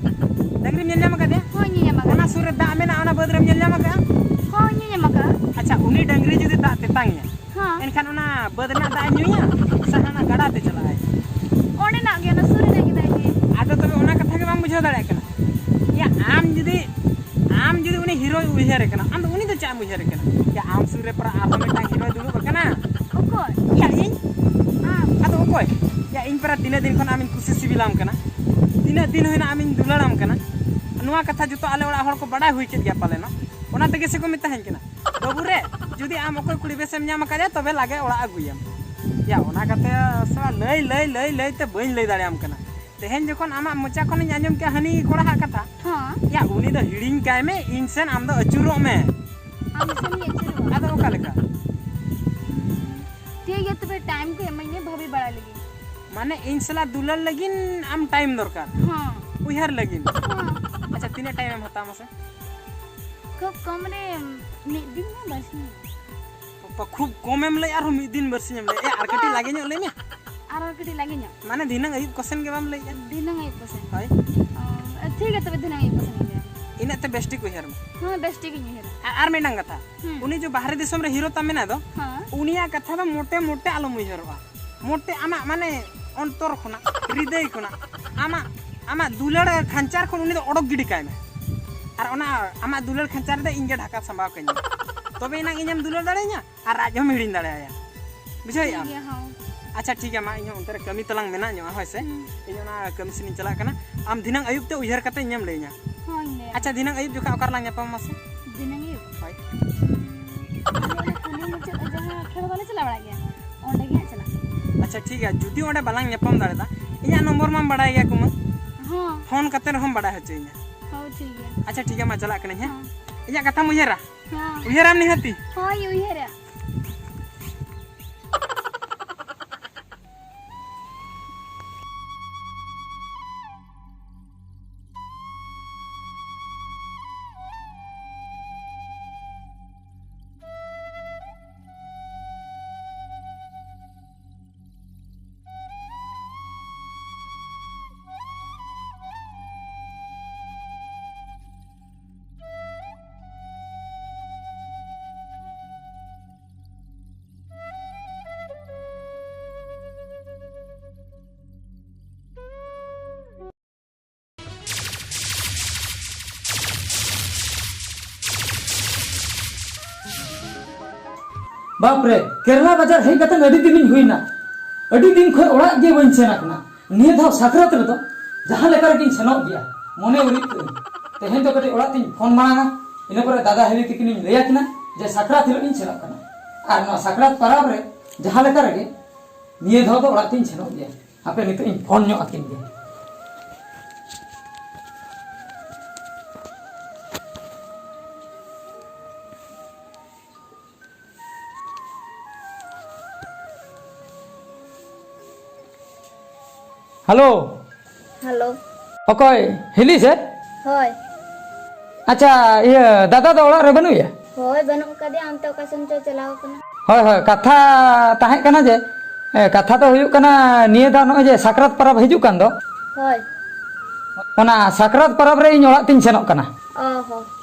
ᱰᱟᱹᱝᱨᱤᱢ ᱧᱮᱞ ᱧᱟᱢ ᱟᱠᱟᱫᱮᱭᱟ? ᱦᱚᱸ, ᱧᱮᱞ ᱧᱟᱢ ᱟᱠᱟᱫᱟ᱾ ᱚᱱᱟ ᱥᱩᱨ ᱨᱮ ᱫᱟᱜ ᱢᱮᱱᱟᱜᱼᱟ, ᱚᱱᱟ ᱵᱟᱹᱫᱽ ᱨᱮᱢ ᱧᱮᱞ ᱧᱟᱢ ᱟᱠᱟᱫᱼᱟ? ᱦᱚᱸ, ᱧᱮᱞ ᱧᱟᱢ ᱟᱠᱟᱫᱼᱟ᱾ ᱟᱪᱪᱷᱟ, ᱩᱱᱤ ᱰᱟᱹᱝᱨᱤ ᱡᱩᱫᱤ ᱫᱟᱜ ᱛᱮᱛᱟᱝ ᱮᱭᱟ, ᱦᱚᱸ᱾ ᱮᱱᱠᱷᱟᱱ ᱚᱱᱟ ᱵᱟᱹᱫᱽ ᱨᱮᱱᱟᱜ ᱫᱟᱜ ᱮ ᱧᱩᱭᱟ ᱥᱮ ᱦᱟᱱᱟ ᱜᱟᱰᱟ ᱛᱮ ᱪᱟᱞᱟᱜᱼᱟᱭ? ᱚᱸᱰᱮᱱᱟᱜ ᱜᱮ, ᱚᱱᱟ ᱥᱩᱨ ᱨᱮᱱᱟᱜ ᱜᱮ ᱫᱟᱜ ᱮ ᱧᱩᱭᱟ᱾ ᱟᱫᱚ ᱛᱚᱵᱮ ᱚᱱᱟ ᱠᱟᱛᱷᱟ ᱜᱮ ᱵᱟᱢ ᱵᱩᱡᱷᱟᱹᱣ ᱫᱟᱲᱮᱭᱟᱜ ᱠᱟᱱᱟ᱾ ᱭᱟ, ᱟᱢ ᱡᱩᱫᱤ, ᱟᱢ ᱡᱩᱫᱤ ᱩᱱᱤ ᱦᱤᱨᱳᱭ ᱩᱭᱦᱟᱹᱨᱮ ᱠᱟᱱᱟ, ᱟᱢ ᱫᱚ ᱩᱱᱤ ᱫᱚ ᱪᱮᱫ ᱮᱢ ᱩᱭᱦᱟᱹᱨᱮ ᱠᱟᱱᱟ? ᱭᱟ, ᱟᱢ ᱥᱩᱨ ᱨᱮ ᱯᱟᱨᱟ ᱟᱨᱦᱚᱸ ᱢᱤᱫᱴᱟᱝ ᱦᱤᱨᱳᱭ ᱫᱩᱲᱩᱵ ᱟᱠᱟᱱᱟ᱾ ᱚᱠᱚᱭ? ᱭᱟ, ᱤᱧ᱾ ᱟᱢ? ᱟᱫᱚ ᱚᱠᱚᱭ? ᱭᱟ, ᱤᱧ ᱯᱟᱨᱟ ᱛᱤᱱᱟᱹᱜ ᱫᱤᱱ ᱠᱷᱚᱱ ᱟᱢᱤᱧ ᱠᱩᱥᱤ ᱥᱤᱵᱤᱞᱟᱢ ᱠᱟᱱᱟ, ᱛᱤᱱᱟᱹᱜ ᱫᱤᱱ ᱦᱩᱭᱱᱟ ᱟᱢᱤᱧ ᱫᱩᱞᱟᱹᱲᱟᱢ ᱠᱟᱱᱟ᱾ ᱱᱚᱣᱟ ᱠᱟᱛᱷᱟ ᱡᱚᱛᱚ ᱟᱞᱮ ᱚᱲᱟᱜ ᱦᱚᱲ ᱠᱚ ᱵᱟᱰᱟᱭ ᱦᱩᱭ ᱠᱮᱫ ᱜᱮᱭᱟ ᱯᱟᱞᱮᱱᱚᱜ, ᱚᱱᱟ ᱛᱮᱜᱮ ᱥᱮ ᱠᱚ ᱢᱮᱛᱟᱧ ᱠᱟᱱᱟ, "ᱵᱟᱹᱵᱩ ᱨᱮ, ᱡᱩᱫᱤ ᱟᱢ ᱚᱠᱚᱭ ᱠᱩᱲᱤ ᱵᱮᱥᱮᱢ ᱧᱟᱢ ᱟᱠᱟᱫᱮᱭᱟ, ᱛᱚᱵᱮ ᱞᱟᱜᱮ ᱚᱲᱟᱜ ᱟᱹᱜᱩᱭᱮᱢ᱾" ᱭᱟ, ᱚᱱᱟ ᱠᱟᱛᱷᱟ ᱥᱟᱞᱟ ᱞᱟᱹᱭ, ᱞᱟᱹᱭ, ᱞᱟᱹᱭ, ᱞᱟᱹᱭ ᱛᱮ ᱵᱟᱹᱧ ᱞᱟᱹᱭ ᱫᱟᱲᱮᱭᱟᱢ ᱠᱟᱱᱟ᱾ ᱛᱮᱦᱮᱧ ᱡᱚᱠᱷᱚᱱ ᱟᱢᱟᱜ ᱢᱚᱪᱟ ᱠᱷᱚᱱᱤᱧ ᱟᱸᱡᱚᱢ ᱠᱮᱜᱼᱟ ᱦᱟᱹᱱᱤ ᱠᱚᱲᱟ ᱦᱟᱜ ᱠᱟᱛᱷᱟ, ᱦᱚᱸ᱾ ᱭᱟ, ᱩᱱᱤ ᱫᱚ ᱦᱤᱲᱤᱧ ᱠᱟᱭ ᱢᱮ, ᱤᱧ ᱥᱮᱱ ᱟᱢ ᱫᱚ ᱟᱹᱪᱩᱨᱚᱜ ᱢᱮ᱾ ᱟᱢ ᱥᱮᱱ ᱤᱧ ᱟᱹᱪᱩᱨᱚᱜᱼᱟ᱾ ᱟᱫᱚ ᱚᱠᱟ ᱞᱮᱠᱟ? ᱴᱷᱤᱠ ᱜᱮᱭᱟ, ᱛᱚᱵᱮ ᱴᱟᱭᱤᱢ ᱠᱚ ᱮᱢᱟᱹᱧ ᱢᱮ, ᱵᱷᱟᱹᱵᱤ ᱵᱟᱲᱟ ᱞᱟᱹᱜᱤᱫ᱾ ᱢᱟᱱᱮ ᱤᱧ ᱥᱟᱞᱟᱜ ᱫᱩᱞᱟᱹᱲ ᱞᱟᱹᱜᱤᱫ ᱟᱢ ᱴᱟᱭᱤᱢ ᱫᱚᱨᱠᱟᱨ? ᱦᱚᱸ᱾ ᱩᱭᱦᱟᱹᱨ ᱞᱟᱹᱜᱤᱫ? ᱦᱚᱸ᱾ ᱟᱪᱪᱷᱟ, ᱛᱤᱱᱟᱹᱜ ᱴᱟᱭᱤᱢ ᱮᱢ ᱦᱟᱛᱟᱣᱟ ᱢᱟᱥᱮ? ᱠᱷᱩᱵ ᱠᱚᱢ ᱨᱮ ᱢᱤᱫ ᱫᱤᱱ ᱢᱟ ᱵᱟᱨᱥᱤᱧ᱾ ᱯᱟᱯᱟ, ᱠᱷᱩᱵ ᱠᱚᱢᱮᱢ ᱞᱟᱹᱭ, ᱟᱨᱦᱚᱸ ᱢᱤᱫ ᱫᱤᱱ ᱵᱟᱨᱥᱤᱧ ᱮᱢ ᱞᱟᱹᱭ᱾ ᱮ, ᱟᱨ ᱠᱟᱹᱴᱤᱡ ᱞᱟᱜᱮ ᱧᱚᱜ ᱞᱟᱹᱭ ᱢᱮ᱾ ᱟᱨᱦᱚᱸ ᱠᱟᱹᱴᱤᱡ ᱞᱟᱜᱮ ᱧᱚᱜ᱾ ᱢᱟᱱᱮ ᱫᱷᱤᱱᱟᱹᱝ ᱟᱹᱭᱩᱵ ᱠᱚᱥᱮᱱ ᱜᱮ ᱵᱟᱢ ᱞᱟᱹᱭᱮᱜᱼᱟ? ᱫᱷᱤᱱᱟᱹᱝ ᱟᱹᱭᱩᱵ ᱠᱚᱥᱮᱱ᱾ ᱦᱳᱭ᱾ ᱚ, ᱴᱷᱤᱠ ᱜᱮᱭᱟ, ᱛᱚᱵᱮ ᱫᱷᱤᱱᱟᱹᱝ ᱟᱹᱭᱩᱵ ᱠᱚᱥᱮᱱ ᱜᱮ᱾ ᱤᱱᱟᱹᱜ ᱛᱮ ᱵᱮᱥ ᱴᱷᱤᱠ ᱩᱭᱦᱟᱹᱨ ᱢᱮ᱾ ᱦᱚᱸ, ᱵᱮᱥ ᱴᱷᱤᱠ ᱤᱧ ᱩᱭᱦᱟᱹᱨᱟ᱾ ᱟᱨ, ᱟᱨ ᱢᱤᱫᱴᱟᱝ ᱠᱟᱛᱷᱟ, ᱦᱩᱸ᱾ ᱩᱱᱤ ᱡᱮ ᱵᱟᱦᱨᱮ ᱫᱤᱥᱚᱢ ᱨᱮ ᱦᱤᱨᱳ ᱛᱟᱢ ᱢᱮᱱᱟᱭ ᱫᱚ, ᱦᱚᱸ᱾ ᱩᱱᱤᱭᱟᱜ ᱠᱟᱛᱷᱟ ᱫᱚ ᱢᱚᱴᱮ ᱢᱚᱴᱮ ᱟᱞᱚᱢ ᱩᱭᱦᱟᱹᱨᱚᱜᱼᱟ᱾ ᱢᱚᱴᱮ ᱟᱢᱟᱜ, ᱢᱟᱱᱮ, ᱚᱱᱛᱚᱨ ᱠᱷᱚᱱᱟᱜ, ᱦᱨᱤᱫᱟᱹᱭ ᱠᱷᱚᱱᱟᱜ, ᱟᱢᱟᱜ, ᱟᱢᱟᱜ ᱫᱩᱞᱟᱹᱲ ᱠᱷᱟᱧᱪᱟᱨ ᱠᱷᱚᱱ ᱩᱱᱤ ᱫᱚ ᱚᱰᱚᱠ ᱜᱤᱰᱤ ᱠᱟᱭ ᱢᱮ᱾ ᱟᱨ ᱚᱱᱟ ᱟᱢᱟᱜ ᱫᱩᱞᱟᱹᱲ ᱠᱷᱟᱧᱪᱟᱨ ᱨᱮᱫᱚ ᱤᱧ ᱜᱮ ᱰᱷᱟᱠᱟ ᱥᱟᱢᱵᱟᱣ ᱠᱟᱹᱧ ᱢᱮ᱾ ᱛᱚᱵᱮ ᱮᱱᱟᱝ ᱤᱧᱮᱢ ᱫᱩᱞᱟᱹᱲ ᱫᱟᱲᱮᱭᱟᱹᱧᱟ ᱟᱨ ᱟᱡ ᱦᱚᱸᱢ ᱦᱤᱲᱤᱧ ᱫᱟᱲᱮᱭᱟᱭᱟ᱾ ᱵᱩᱡᱷᱟᱹᱣᱮᱫ ᱴᱷᱤᱠ ᱟᱢ? ᱜᱮᱭᱟ, ᱦᱚᱸ᱾ ᱟᱪᱪᱷᱟ, ᱴᱷᱤᱠ ᱜᱮᱭᱟ, ᱢᱟ ᱤᱧ ᱦᱚᱸ ᱚᱱᱛᱮ ᱨᱮ ᱠᱟᱹᱢᱤ ᱛᱟᱞᱟᱝ ᱢᱮᱱᱟᱜ ᱧᱚᱜᱼᱟ, ᱦᱳᱭ ᱥᱮ? ᱦᱩᱸ᱾ ᱤᱧ ᱚᱱᱟ ᱠᱟᱹᱢᱤ ᱥᱮᱱ ᱤᱧ ᱪᱟᱞᱟᱜ ᱠᱟᱱᱟ᱾ ᱟᱢ ᱫᱷᱤᱱᱟᱹᱝ ᱟᱹᱭᱩᱵ ᱛᱮ ᱩᱭᱦᱟᱹᱨ ᱠᱟᱛᱮ ᱤᱧᱮᱢ ᱞᱟᱹᱭᱟᱹᱧᱟ᱾ ᱦᱳᱭ, ᱞᱟᱹᱭ ᱟᱪᱪᱷᱟ, ᱟᱢ᱾ ᱫᱷᱤᱱᱟᱹᱝ ᱟᱹᱭᱩᱵ ᱡᱚᱠᱷᱟᱡ ᱚᱠᱟ ᱨᱮᱞᱟᱝ ᱧᱟᱯᱟᱢᱟ ᱢᱟᱥᱮ? ᱫᱷᱤᱱᱟᱹᱝ ᱟᱹᱭᱩᱵ? ᱦᱳᱭ᱾ ᱟᱞᱮ ᱚᱱᱟ ᱠᱩᱞᱦᱤ ᱢᱩᱪᱟᱹᱫ ᱨᱮ ᱡᱟᱦᱟᱸ ᱠᱷᱮᱞ ᱵᱟᱞᱮ ᱪᱟᱞᱟᱣ ᱵᱟᱲᱟᱜ ᱜᱮᱭᱟ, ᱚᱸᱰᱮ ᱜᱮ ᱦᱟᱸᱜ ᱪᱟᱞᱟᱜ᱾ ᱟᱪᱪᱷᱟ, ᱴᱷᱤᱠ ᱜᱮᱭᱟ, ᱡᱩᱫᱤ ᱚᱸᱰᱮ ᱵᱟᱞᱟᱝ ᱧᱟᱯᱟᱢ ᱫᱟᱲᱮᱭᱟᱫᱟ, ᱤᱧᱟᱹᱜ ᱱᱚᱢᱵᱚᱨ ᱢᱟᱢ ᱵᱟᱲᱟᱭ ᱜᱮᱭᱟ ᱠᱩᱢᱟᱹᱝ᱾ ᱦᱚᱸ᱾ ᱯᱷᱳᱱ ᱠᱟᱛᱮ ᱨᱮᱦᱚᱸᱢ ᱵᱟᱲᱟᱭ ᱦᱚᱪᱚᱭᱤᱧᱟ᱾ ᱦᱳᱭ, ᱴᱷᱤᱠ ᱜᱮᱭᱟ᱾ ᱟᱪᱪᱷᱟ, ᱴᱷᱤᱠ ᱜᱮᱭᱟ, ᱢᱟ ᱪᱟᱞᱟᱜ ᱠᱟᱹᱱᱟᱹᱧ, ᱦᱮᱸ? ᱦᱚᱸ᱾ ᱤᱧᱟᱹᱜ ᱠᱟᱛᱷᱟᱢ ᱩᱭᱦᱟᱹᱨᱟ? ᱦᱚᱸ᱾ ᱩᱭᱦᱟᱹᱨᱟᱢ ᱱᱤᱦᱟᱹᱛᱤ? ᱦᱳᱭ, ᱩᱭᱦᱟᱹᱨᱟ᱾ ᱵᱟᱯ ᱨᱮ, ᱠᱮᱨᱞᱟ ᱵᱟᱡᱟᱨ ᱦᱮᱡ ᱠᱟᱛᱮ ᱟᱹᱰᱤ ᱫᱤᱱᱤᱧ ᱦᱩᱭᱱᱟ᱾ ᱟᱹᱰᱤ ᱫᱤᱱ ᱠᱷᱚᱱ ᱚᱲᱟᱜ ᱜᱮ ᱵᱟᱹᱧ ᱥᱮᱱ ᱟᱠᱟᱱᱟ᱾ ᱱᱤᱭᱟᱹ ᱫᱷᱟᱣ ᱥᱟᱠᱨᱟᱛ ᱨᱮᱫᱚ ᱡᱟᱦᱟᱸ ᱞᱮᱠᱟ ᱨᱮᱜᱤᱧ ᱥᱮᱱᱚᱜ ᱜᱮᱭᱟ, ᱢᱚᱱᱮ ᱩᱨᱤᱡ ᱠᱟᱹᱜᱼᱟᱹᱧ᱾ ᱛᱮᱦᱮᱧ ᱫᱚ ᱠᱟᱹᱴᱤᱡ ᱚᱲᱟᱜ ᱛᱤᱧ ᱯᱷᱳᱱ ᱢᱟᱲᱟᱝᱟ, ᱤᱱᱟᱹ ᱯᱚᱨᱮ ᱫᱟᱫᱟ ᱦᱤᱞᱤ ᱛᱤᱠᱤᱱᱤᱧ ᱞᱟᱹᱭ ᱟᱹᱠᱤᱱᱟ ᱡᱮ ᱥᱟᱠᱨᱟᱛ ᱦᱤᱞᱳᱜ ᱤᱧ ᱥᱮᱱᱚᱜ ᱠᱟᱱᱟ᱾ ᱟᱨ ᱱᱚᱣᱟ ᱥᱟᱠᱨᱟᱛ ᱯᱟᱨᱟᱵᱽ ᱨᱮ ᱡᱟᱦᱟᱸ ᱞᱮᱠᱟ ᱨᱮᱜᱮ ᱱᱤᱭᱟᱹ ᱫᱷᱟᱣ ᱫᱚ ᱚᱲᱟᱜ ᱛᱤᱧ ᱥᱮᱱᱚᱜ ᱜᱮᱭᱟ᱾ ᱦᱟᱯᱮ ᱱᱤᱛᱚᱜ ᱤᱧ ᱯᱷᱳᱱ ᱧᱚᱜ ᱟᱹᱠᱤᱱ ᱜᱮ᱾ ᱦᱮᱞᱳ᱾ ᱦᱮᱞᱳ᱾ ᱚᱠᱚᱭ, ᱦᱤᱞᱤ ᱥᱮ? ᱦᱳᱭ᱾ ᱟᱪᱪᱷᱟ, ᱤᱭᱟᱹ, ᱫᱟᱫᱟ ᱫᱚ ᱚᱲᱟᱜ ᱨᱮ ᱵᱟᱹᱱᱩᱜ ᱮᱭᱟ? ᱦᱳᱭ, ᱵᱟᱹᱱᱩᱜ ᱟᱠᱟᱫᱮᱭᱟ, ᱚᱱᱛᱮ ᱚᱠᱟ ᱥᱮᱱ ᱪᱚᱭ ᱪᱟᱞᱟᱣ ᱟᱠᱟᱱᱟ᱾ ᱦᱳᱭ, ᱦᱳᱭ, ᱠᱟᱛᱷᱟ ᱛᱟᱦᱮᱸ ᱠᱟᱱᱟ ᱡᱮ, ᱮ, ᱠᱟᱛᱷᱟ ᱫᱚ ᱦᱩᱭᱩᱜ ᱠᱟᱱᱟ, ᱱᱤᱭᱟᱹ ᱫᱷᱟᱣ ᱱᱚᱜᱼᱚᱭ ᱡᱮ ᱥᱟᱠᱨᱟᱛ ᱯᱚᱨᱚᱵᱽ ᱦᱤᱡᱩᱜ ᱠᱟᱱ ᱫᱚ, ᱦᱳᱭ᱾ ᱚᱱᱟ ᱥᱟᱠᱨᱟᱛ ᱯᱚᱨᱚᱵᱽ ᱨᱮ ᱤᱧ ᱚᱲᱟᱜ ᱛᱤᱧ ᱥᱮᱱᱚᱜ ᱠᱟᱱᱟ᱾ ᱚ ᱦᱚ,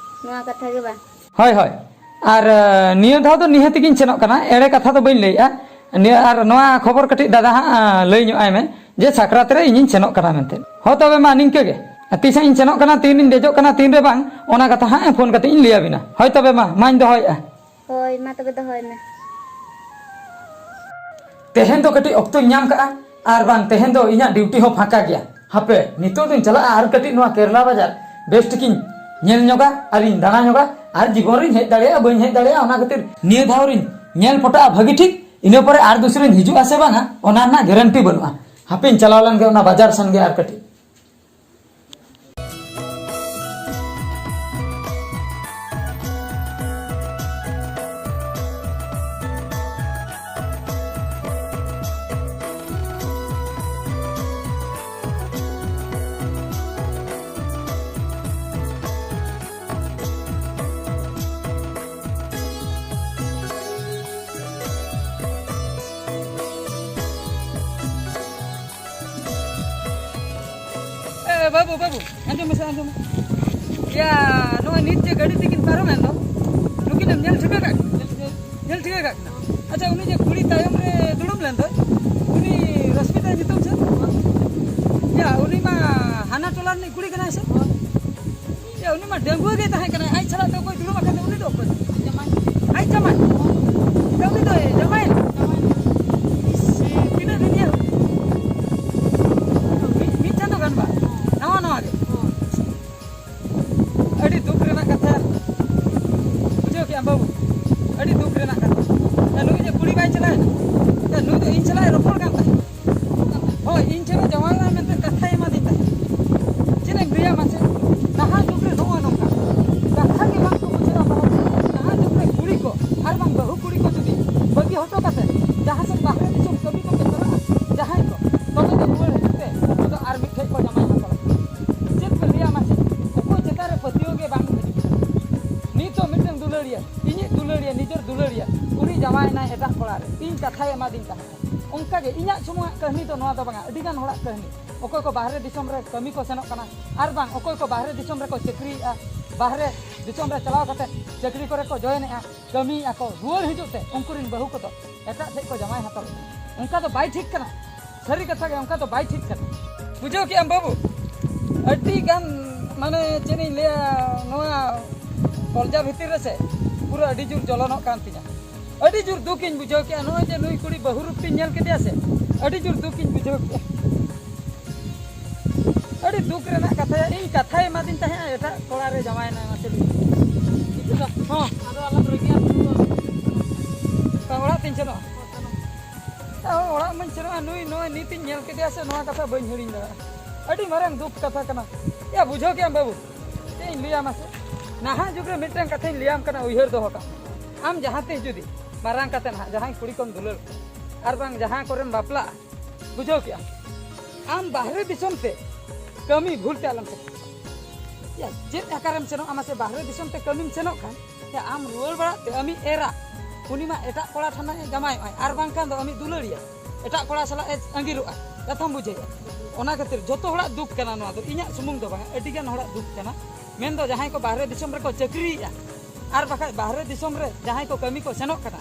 ᱱᱚᱣᱟ ᱠᱟᱛᱷᱟ ᱜᱮ ᱵᱟᱝ? ᱦᱳᱭ, ᱦᱳᱭ᱾ ᱟᱨ, ᱮ, ᱱᱤᱭᱟᱹ ᱫᱷᱟᱣ ᱫᱚ ᱱᱤᱦᱟᱹᱛ ᱜᱤᱧ ᱥᱮᱱᱚᱜ ᱠᱟᱱᱟ, ᱮᱲᱮ ᱠᱟᱛᱷᱟ ᱫᱚ ᱵᱟᱹᱧ ᱞᱟᱹᱭᱮᱜᱼᱟ᱾ ᱱᱤᱭᱟᱹ, ᱟᱨ ᱱᱚᱣᱟ ᱠᱷᱚᱵᱚᱨ ᱠᱟᱹᱴᱤᱡ ᱫᱟᱫᱟ ᱦᱟᱸᱜ, ᱮ, ᱞᱟᱹᱭ ᱧᱚᱜ ᱟᱭ ᱢᱮ ᱡᱮ ᱥᱟᱠᱨᱟᱛ ᱨᱮ ᱤᱧᱤᱧ ᱥᱮᱱᱚᱜ ᱠᱟᱱᱟ ᱢᱮᱱᱛᱮ᱾ ᱦᱳᱭ ᱛᱚᱵᱮ ᱢᱟ ᱱᱤᱝᱠᱟᱹ ᱜᱮ, ᱛᱤᱥ ᱦᱟᱸᱜ ᱤᱧ ᱥᱮᱱᱚᱜ ᱠᱟᱱᱟ, ᱛᱤᱱ ᱨᱤᱧ ᱫᱮᱡᱚᱜ ᱠᱟᱱᱟ, ᱛᱤᱱ ᱨᱮ ᱵᱟᱝ, ᱚᱱᱟ ᱠᱟᱛᱷᱟ ᱦᱟᱸᱜ ᱯᱷᱳᱱ ᱠᱟᱛᱮ ᱤᱧ ᱞᱟᱹᱭ ᱟᱵᱤᱱᱟ᱾ ᱦᱳᱭ ᱛᱚᱵᱮ ᱢᱟ, ᱢᱟᱧ ᱫᱚᱦᱚᱭᱮᱜᱼᱟ᱾ ᱦᱳᱭ, ᱢᱟ ᱛᱚᱵᱮ ᱫᱚᱦᱚᱭ ᱢᱮ᱾ ᱛᱮᱦᱮᱧ ᱫᱚ ᱠᱟᱹᱴᱤᱡ ᱚᱠᱛᱚᱧ ᱧᱟᱢ ᱠᱟᱜᱼᱟ, ᱟᱨ ᱵᱟᱝ ᱛᱮᱦᱮᱧ ᱫᱚ ᱤᱧᱟᱹᱜ ᱰᱤᱭᱩᱴᱤ ᱦᱚᱸ ᱯᱷᱟᱸᱠᱟ ᱜᱮᱭᱟ᱾ ᱦᱟᱯᱮ, ᱱᱤᱛᱚᱜ ᱫᱚᱧ ᱪᱟᱞᱟᱜᱼᱟ ᱟᱨ ᱠᱟᱹᱴᱤᱡ ᱱᱚᱣᱟ ᱠᱮᱨᱞᱟ ᱵᱟᱡᱟᱨ ᱵᱮᱥ ᱴᱷᱤᱠᱤᱧ ᱧᱮᱞ ᱧᱚᱜᱟ ᱟᱨᱤᱧ ᱫᱟᱬᱟ ᱧᱚᱜᱟ, ᱟᱨ ᱡᱤᱵᱚᱱ ᱨᱤᱧ ᱦᱮᱡ ᱫᱟᱲᱮᱭᱟᱜᱼᱟ, ᱵᱟᱹᱧ ᱦᱮᱡ ᱫᱟᱲᱮᱭᱟᱜᱼᱟ, ᱚᱱᱟ ᱠᱷᱟᱹᱛᱤᱨ ᱱᱤᱭᱟᱹ ᱫᱷᱟᱣ ᱨᱤᱧ ᱧᱮᱞ ᱯᱚᱴᱟᱜᱼᱟ ᱵᱷᱟᱹᱜᱤ ᱴᱷᱤᱠ, ᱤᱱᱟᱹ ᱯᱚᱨᱮ ᱟᱨ ᱫᱩᱥᱨᱟᱧ ᱦᱤᱡᱩᱜᱼᱟ ᱥᱮ ᱵᱟᱝᱟ, ᱚᱱᱟ ᱨᱮᱱᱟᱜ ᱜᱮᱨᱮᱱᱴᱤ ᱵᱟᱹᱱᱩᱜᱼᱟ᱾ ᱦᱟᱯᱮᱧ ᱪᱟᱞᱟᱣ ᱞᱮᱱ ᱜᱮ ᱚᱱᱟ ᱵᱟᱡᱟᱨ ᱥᱮᱱ ᱜᱮ ᱟᱨ ᱠᱟᱹᱴᱤᱡ᱾ ᱮ, ᱵᱟᱹᱵᱩ, ᱵᱟᱹᱵᱩ, ᱟᱸᱡᱚᱢ ᱢᱮᱥᱮ, ᱟᱸᱡᱚᱢ ᱢᱮ᱾ ᱭᱟ, ᱱᱚᱜᱼᱚᱭ ᱱᱤᱛ ᱡᱮ ᱜᱟᱹᱰᱤ ᱛᱮᱠᱤᱱ ᱯᱟᱨᱚᱢᱮᱱ ᱫᱚ, ᱱᱩᱠᱤᱱᱮᱢ ᱧᱮᱞ ᱴᱷᱤᱠᱟᱹ ᱠᱟᱜ ᱠᱤᱱᱟ? ᱧᱮᱞ ᱴᱷᱤᱠᱟᱹ ᱠᱟᱜ ᱠᱤᱱᱟ᱾ ᱟᱪᱪᱷᱟ, ᱩᱱᱤ ᱡᱮ ᱠᱩᱲᱤ ᱛᱟᱭᱚᱢ ᱨᱮ ᱫᱩᱲᱩᱵ ᱞᱮᱱ ᱫᱚᱭ, ᱩᱱᱤ ᱨᱚᱥᱢᱤᱛᱟ ᱧᱩᱛᱩᱢ ᱪᱮᱫ? ᱭᱟ, ᱩᱱᱤ ᱢᱟ ᱦᱟᱱᱟ ᱴᱚᱞᱟ ᱨᱤᱱᱤᱡ ᱠᱩᱲᱤ ᱠᱟᱱᱟᱭ ᱥᱮ? ᱭᱟ, ᱩᱱᱤ ᱢᱟ ᱰᱟᱺᱜᱩᱣᱟᱹ ᱜᱮ ᱛᱟᱦᱮᱸ ᱠᱟᱱᱟᱭ᱾ ᱟᱡ ᱥᱟᱞᱟᱜ ᱫᱚ ᱚᱠᱚᱭ ᱫᱩᱲᱩᱵ ᱟᱠᱟᱱ ᱫᱚ, ᱩᱱᱤ ᱫᱚ ᱚᱠᱚᱭ? ᱟᱡ ᱡᱟᱢᱟᱭ᱾ ᱛᱚ, ᱮᱱᱟᱭ ᱮᱴᱟᱜ ᱠᱚᱲᱟ ᱨᱮ, ᱤᱧ ᱠᱟᱛᱷᱟᱭ ᱮᱢᱟᱫᱤᱧ ᱛᱟᱦᱮᱸᱫ᱾ ᱚᱱᱠᱟᱜᱮ ᱤᱧᱟᱹᱜ ᱥᱩᱢᱩᱝᱟᱜ ᱠᱟᱹᱦᱱᱤ ᱫᱚ ᱱᱚᱣᱟ ᱫᱚ ᱵᱟᱝᱟ, ᱟᱹᱰᱤᱜᱟᱱ ᱦᱚᱲᱟᱜ ᱠᱟᱹᱦᱱᱤ᱾ ᱚᱠᱚᱭ ᱠᱚ ᱵᱟᱦᱨᱮ ᱫᱤᱥᱚᱢ ᱨᱮ ᱠᱟᱹᱢᱤ ᱠᱚ ᱥᱮᱱᱚᱜ ᱠᱟᱱᱟ, ᱟᱨ ᱵᱟᱝ ᱚᱠᱚᱭ ᱠᱚ ᱵᱟᱦᱨᱮ ᱫᱤᱥᱚᱢ ᱨᱮᱠᱚ ᱪᱟᱹᱠᱨᱤᱭᱮᱫᱼᱟ, ᱵᱟᱦᱨᱮ ᱫᱤᱥᱚᱢ ᱨᱮ ᱪᱟᱞᱟᱣ ᱠᱟᱛᱮ ᱪᱟᱹᱠᱨᱤ ᱠᱚᱨᱮ ᱠᱚ ᱡᱚᱭᱮᱱᱮᱜᱼᱟ, ᱠᱟᱹᱢᱤᱭᱮᱫᱼᱟ ᱠᱚ, ᱨᱩᱣᱟᱹᱲ ᱦᱤᱡᱩᱜ ᱛᱮ ᱩᱱᱠᱩ ᱨᱮᱱ ᱵᱟᱹᱦᱩ ᱠᱚᱫᱚ ᱮᱴᱟᱜ ᱴᱷᱮᱡ ᱠᱚ ᱡᱟᱶᱟᱭ ᱦᱟᱛᱟᱲ ᱠᱟᱱᱟ᱾ ᱚᱱᱠᱟ ᱫᱚ ᱵᱟᱭ ᱴᱷᱤᱠ ᱠᱟᱱᱟ, ᱥᱟᱹᱨᱤ ᱠᱟᱛᱷᱟ ᱜᱮ, ᱚᱱᱠᱟ ᱫᱚ ᱵᱟᱭ ᱴᱷᱤᱠ ᱠᱟᱱᱟ᱾ ᱵᱩᱡᱷᱟᱹᱣ ᱠᱮᱜᱼᱟᱢ ᱵᱟᱹᱵᱩ? ᱟᱹᱰᱤ ᱜᱟᱱ, ᱢᱟᱱᱮ, ᱪᱮᱫ ᱤᱧ ᱞᱟᱹᱭᱟ, ᱱᱚᱣᱟ ᱠᱚᱞᱡᱟ ᱵᱷᱤᱛᱤᱨ ᱨᱮᱥᱮ ᱯᱩᱨᱟᱹ ᱟᱹᱰᱤ ᱡᱳᱨ ᱡᱚᱞᱚᱱᱚᱜ ᱠᱟᱱ ᱛᱤᱧᱟ᱾ ᱟᱹᱰᱤ ᱡᱳᱨ ᱫᱩᱠ ᱤᱧ ᱵᱩᱡᱷᱟᱹᱣ ᱠᱮᱜᱼᱟ, ᱱᱚᱜᱼᱚᱭ ᱡᱮ ᱱᱩᱭ ᱠᱩᱲᱤ ᱵᱟᱹᱦᱩ ᱨᱩᱯ ᱛᱤᱧ ᱧᱮᱞ ᱠᱮᱫᱮᱭᱟ ᱥᱮ, ᱟᱹᱰᱤ ᱡᱳᱨ ᱫᱩᱠ ᱤᱧ ᱵᱩᱡᱷᱟᱹᱣ ᱠᱮᱜᱼᱟ᱾ ᱟᱹᱰᱤ ᱫᱩᱠ ᱨᱮᱱᱟᱜ ᱠᱟᱛᱷᱟ, ᱤᱧ ᱠᱟᱛᱷᱟᱭ ᱮᱢᱟᱫᱤᱧ ᱛᱟᱦᱮᱸᱫ ᱮᱴᱟᱜ ᱠᱚᱲᱟ ᱨᱮ ᱡᱟᱶᱟᱭᱮᱱᱟᱭ, ᱢᱟᱥᱮ ᱞᱟᱹᱭ ᱢᱮ᱾ ᱦᱚᱸ᱾ ᱟᱫᱚ ᱟᱞᱚᱢ ᱨᱟᱹᱜᱤᱜᱼᱟ, ᱚᱲᱟᱜ ᱛᱤᱧ ᱥᱮᱱᱚᱜᱼᱟ᱾ ᱚᱲᱟᱜ ᱢᱟᱧ ᱥᱮᱱᱚᱜᱼᱟ, ᱱᱩᱭ, ᱱᱩᱭ ᱱᱤᱛᱤᱧ ᱧᱮᱞ ᱠᱮᱫᱮᱭᱟ ᱥᱮ, ᱱᱚᱣᱟ ᱠᱟᱛᱷᱟ ᱵᱟᱹᱧ ᱦᱤᱲᱤᱧ ᱫᱟᱲᱮᱭᱟᱜᱼᱟ᱾ ᱟᱹᱰᱤ ᱢᱟᱨᱟᱝ ᱫᱩᱠ ᱠᱟᱛᱷᱟ ᱠᱟᱱᱟ᱾ ᱭᱟ, ᱵᱩᱡᱷᱟᱹᱣ ᱠᱮᱜᱼᱟᱢ ᱵᱟᱹᱵᱩ? ᱪᱮᱫ ᱤᱧ ᱞᱟᱹᱭᱟ ᱢᱟᱥᱮ? ᱱᱟᱦᱟᱜ ᱡᱩᱜᱽ ᱨᱮ ᱢᱤᱫᱴᱟᱝ ᱠᱟᱛᱷᱟᱧ ᱞᱟᱹᱭᱟᱢ ᱠᱟᱱᱟ, ᱩᱭᱦᱟᱹᱨ ᱫᱚᱦᱚ ᱠᱟᱜ ᱢᱮ᱾ ᱟᱢ ᱡᱟᱦᱟᱸ ᱛᱤᱥ ᱡᱩᱫᱤ ᱢᱟᱨᱟᱝ ᱠᱟᱛᱮ ᱱᱟᱦᱟᱜ ᱡᱟᱦᱟᱸᱭ ᱠᱩᱲᱤ ᱠᱚᱢ ᱫᱩᱞᱟᱹᱲ ᱠᱚᱣᱟ, ᱟᱨ ᱵᱟᱝ ᱡᱟᱦᱟᱸ ᱠᱚᱨᱮᱢ ᱵᱟᱯᱞᱟᱜᱼᱟ, ᱵᱩᱡᱷᱟᱹᱣ ᱠᱮᱜᱼᱟᱢ? ᱟᱢ ᱵᱟᱦᱨᱮ ᱫᱤᱥᱚᱢ ᱛᱮ ᱠᱟᱹᱢᱤ ᱵᱷᱩᱞ ᱛᱮ ᱟᱞᱚᱢ ᱥᱮᱱᱚᱜᱼᱟ᱾ ᱭᱟ, ᱪᱮᱫ ᱟᱠᱟᱨᱮᱢ ᱥᱮᱱᱚᱜᱼᱟ ᱢᱟᱥᱮ? ᱵᱟᱦᱨᱮ ᱫᱤᱥᱚᱢ ᱛᱮ ᱠᱟᱹᱢᱤᱢ ᱥᱮᱱᱚᱜ ᱠᱷᱟᱱ, ᱭᱟ, ᱟᱢ ᱨᱩᱣᱟᱹᱲ ᱵᱟᱲᱟᱜ ᱛᱮ ᱟᱢᱤᱡ ᱮᱨᱟ, ᱩᱱᱤ ᱢᱟ ᱮᱴᱟᱜ ᱠᱚᱲᱟ ᱴᱷᱮᱱ ᱮ ᱡᱟᱢᱟᱭᱚᱜᱼᱟᱭ, ᱟᱨ ᱵᱟᱝᱠᱷᱟᱱ ᱫᱚ ᱟᱢᱤᱡ ᱫᱩᱞᱟᱹᱲᱤᱭᱟᱹ ᱮᱴᱟᱜ ᱠᱚᱲᱟ ᱥᱟᱞᱟᱜ ᱮ ᱟᱸᱜᱤᱨᱚᱜᱼᱟ᱾ ᱠᱟᱛᱷᱟᱢ ᱵᱩᱡᱷᱟᱹᱣᱮᱫᱼᱟ? ᱚᱱᱟ ᱠᱷᱟᱹᱛᱤᱨ ᱡᱚᱛᱚ ᱦᱚᱲᱟᱜ ᱫᱩᱠ ᱠᱟᱱᱟ ᱱᱚᱣᱟ ᱫᱚ, ᱤᱧᱟᱹᱜ ᱥᱩᱢᱩᱝ ᱫᱚ ᱵᱟᱝᱟ, ᱟᱹᱰᱤᱜᱟᱱ ᱦᱚᱲᱟᱜ ᱫᱩᱠ ᱠᱟᱱᱟ᱾ ᱢᱮᱱᱫᱚ ᱡᱟᱦᱟᱸᱭ ᱠᱚ ᱵᱟᱦᱨᱮ ᱫᱤᱥᱚᱢ ᱨᱮᱠᱚ ᱪᱟᱹᱠᱨᱤᱭᱮᱫᱼᱟ, ᱟᱨ ᱵᱟᱠᱷᱟᱡ ᱵᱟᱦᱨᱮ ᱫᱤᱥᱚᱢ ᱨᱮ ᱡᱟᱦᱟᱸᱭ ᱠᱚ ᱠᱟᱹᱢᱤ ᱠᱚ ᱥᱮᱱᱚᱜ ᱠᱟᱱᱟ,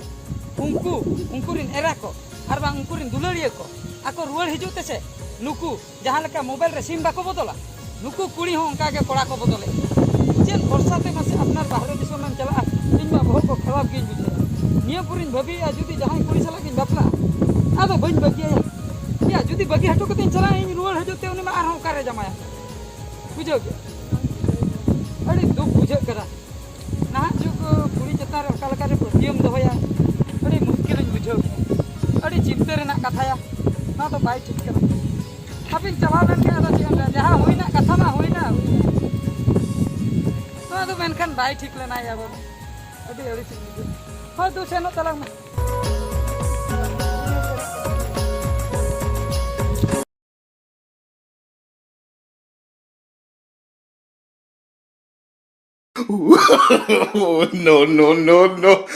ᱩᱱᱠᱩ, ᱩᱱᱠᱩ ᱨᱤᱱ ᱮᱨᱟ ᱠᱚ, ᱟᱨ ᱵᱟᱝ ᱩᱱᱠᱩ ᱨᱤᱱ ᱫᱩᱞᱟᱹᱲᱤᱭᱟᱹ ᱠᱚ, ᱟᱠᱚ ᱨᱩᱣᱟᱹᱲ ᱦᱤᱡᱩᱜ ᱛᱮᱥᱮ ᱱᱩᱠᱩ ᱡᱟᱦᱟᱸ ᱞᱮᱠᱟ ᱢᱳᱵᱟᱭᱤᱞ ᱨᱮ ᱥᱤᱢ ᱵᱟᱠᱚ ᱵᱚᱫᱚᱞᱟ, ᱱᱩᱠᱩ ᱠᱩᱲᱤ ᱦᱚᱸ ᱚᱱᱠᱟ ᱜᱮ ᱠᱚᱲᱟ ᱠᱚ ᱵᱚᱫᱚᱞᱮᱫ ᱠᱚᱣᱟ᱾ ᱪᱮᱫ ᱵᱷᱚᱨᱥᱟ ᱛᱮ ᱢᱟᱥᱮ ᱟᱯᱱᱟᱨ ᱵᱟᱦᱨᱮ ᱫᱤᱥᱚᱢ ᱮᱢ ᱪᱟᱞᱟᱜᱼᱟ? ᱤᱧ ᱢᱟ ᱵᱚᱦᱚᱜ ᱠᱚ ᱠᱷᱟᱨᱟᱯ ᱜᱤᱧ ᱵᱩᱡᱷᱟᱹᱣᱟ᱾ ᱱᱤᱭᱟᱹ ᱯᱚᱨᱤᱧ ᱵᱷᱟᱹᱵᱤᱭᱮᱫᱼᱟ, ᱡᱩᱫᱤ ᱡᱟᱦᱟᱸᱭ ᱠᱩᱲᱤ ᱥᱟᱞᱟᱜ ᱜᱤᱧ ᱵᱟᱯᱞᱟᱜᱼᱟ, ᱟᱫᱚ ᱵᱟᱹᱧ ᱵᱟᱹᱜᱤᱭᱟᱭᱟ᱾ ᱭᱟ, ᱡᱩᱫᱤ ᱵᱟᱹᱜᱤ ᱦᱚᱴᱚ ᱠᱟᱛᱮᱧ ᱪᱟᱞᱟᱜᱼᱟ, ᱤᱧ ᱨᱩᱣᱟᱹᱲ ᱦᱤᱡᱩᱜ ᱛᱮ ᱩᱱᱤ ᱢᱟ ᱟᱨᱦᱚᱸ ᱚᱠᱟᱨᱮ ᱡᱟᱶᱟᱭᱟ? ᱵᱩᱡᱷᱟᱹᱣ ᱠᱮᱫ? ᱟᱹᱰᱤ ᱫᱩᱠ ᱵᱩᱡᱷᱟᱹᱜ ᱠᱟᱱᱟ᱾ ᱱᱟᱦᱟᱜ ᱡᱩᱜᱽ ᱠᱩᱲᱤ ᱪᱮᱛᱟᱱ ᱨᱮ ᱚᱠᱟ ᱞᱮᱠᱟᱨᱮ ᱯᱟᱹᱛᱭᱟᱹᱣᱮᱢ ᱫᱚᱦᱚᱭᱟ, ᱟᱹᱰᱤ ᱢᱩᱥᱠᱤᱞᱤᱧ ᱵᱩᱡᱷᱟᱹᱣ ᱠᱮᱫᱟ᱾ ᱟᱹᱰᱤ ᱪᱤᱱᱛᱟᱹ ᱨᱮᱱᱟᱜ ᱠᱟᱛᱷᱟᱭᱟ, ᱱᱚᱣᱟ ᱫᱚ ᱵᱟᱭ ᱴᱷᱤᱠ ᱠᱟᱱᱟ᱾ ᱦᱟᱯᱮᱧ ᱪᱟᱞᱟᱣ ᱞᱮᱱ ᱜᱮ, ᱟᱫᱚ ᱪᱮᱫ ᱮᱢ ᱞᱟᱹᱭᱟ? ᱡᱟᱦᱟᱸ ᱦᱩᱭᱱᱟ, ᱠᱟᱛᱷᱟ ᱢᱟ ᱦᱩᱭᱱᱟ, ᱦᱩᱭᱱᱟ᱾ ᱱᱚᱣᱟ ᱫᱚ ᱢᱮᱱᱠᱷᱟᱱ ᱵᱟᱭ ᱴᱷᱤᱠ ᱞᱮᱱᱟ ᱭᱟ ᱵᱟᱹᱵᱩ᱾ ᱟᱹᱰᱤ ᱟᱹᱲᱤᱥᱤᱧ ᱵᱩᱡᱷᱟᱹᱣ᱾ ᱦᱳᱭ, ᱫᱩ ᱥᱮᱱᱚᱜ ᱛᱟᱞᱟᱝ ᱢᱮ᱾ No, no, no, no.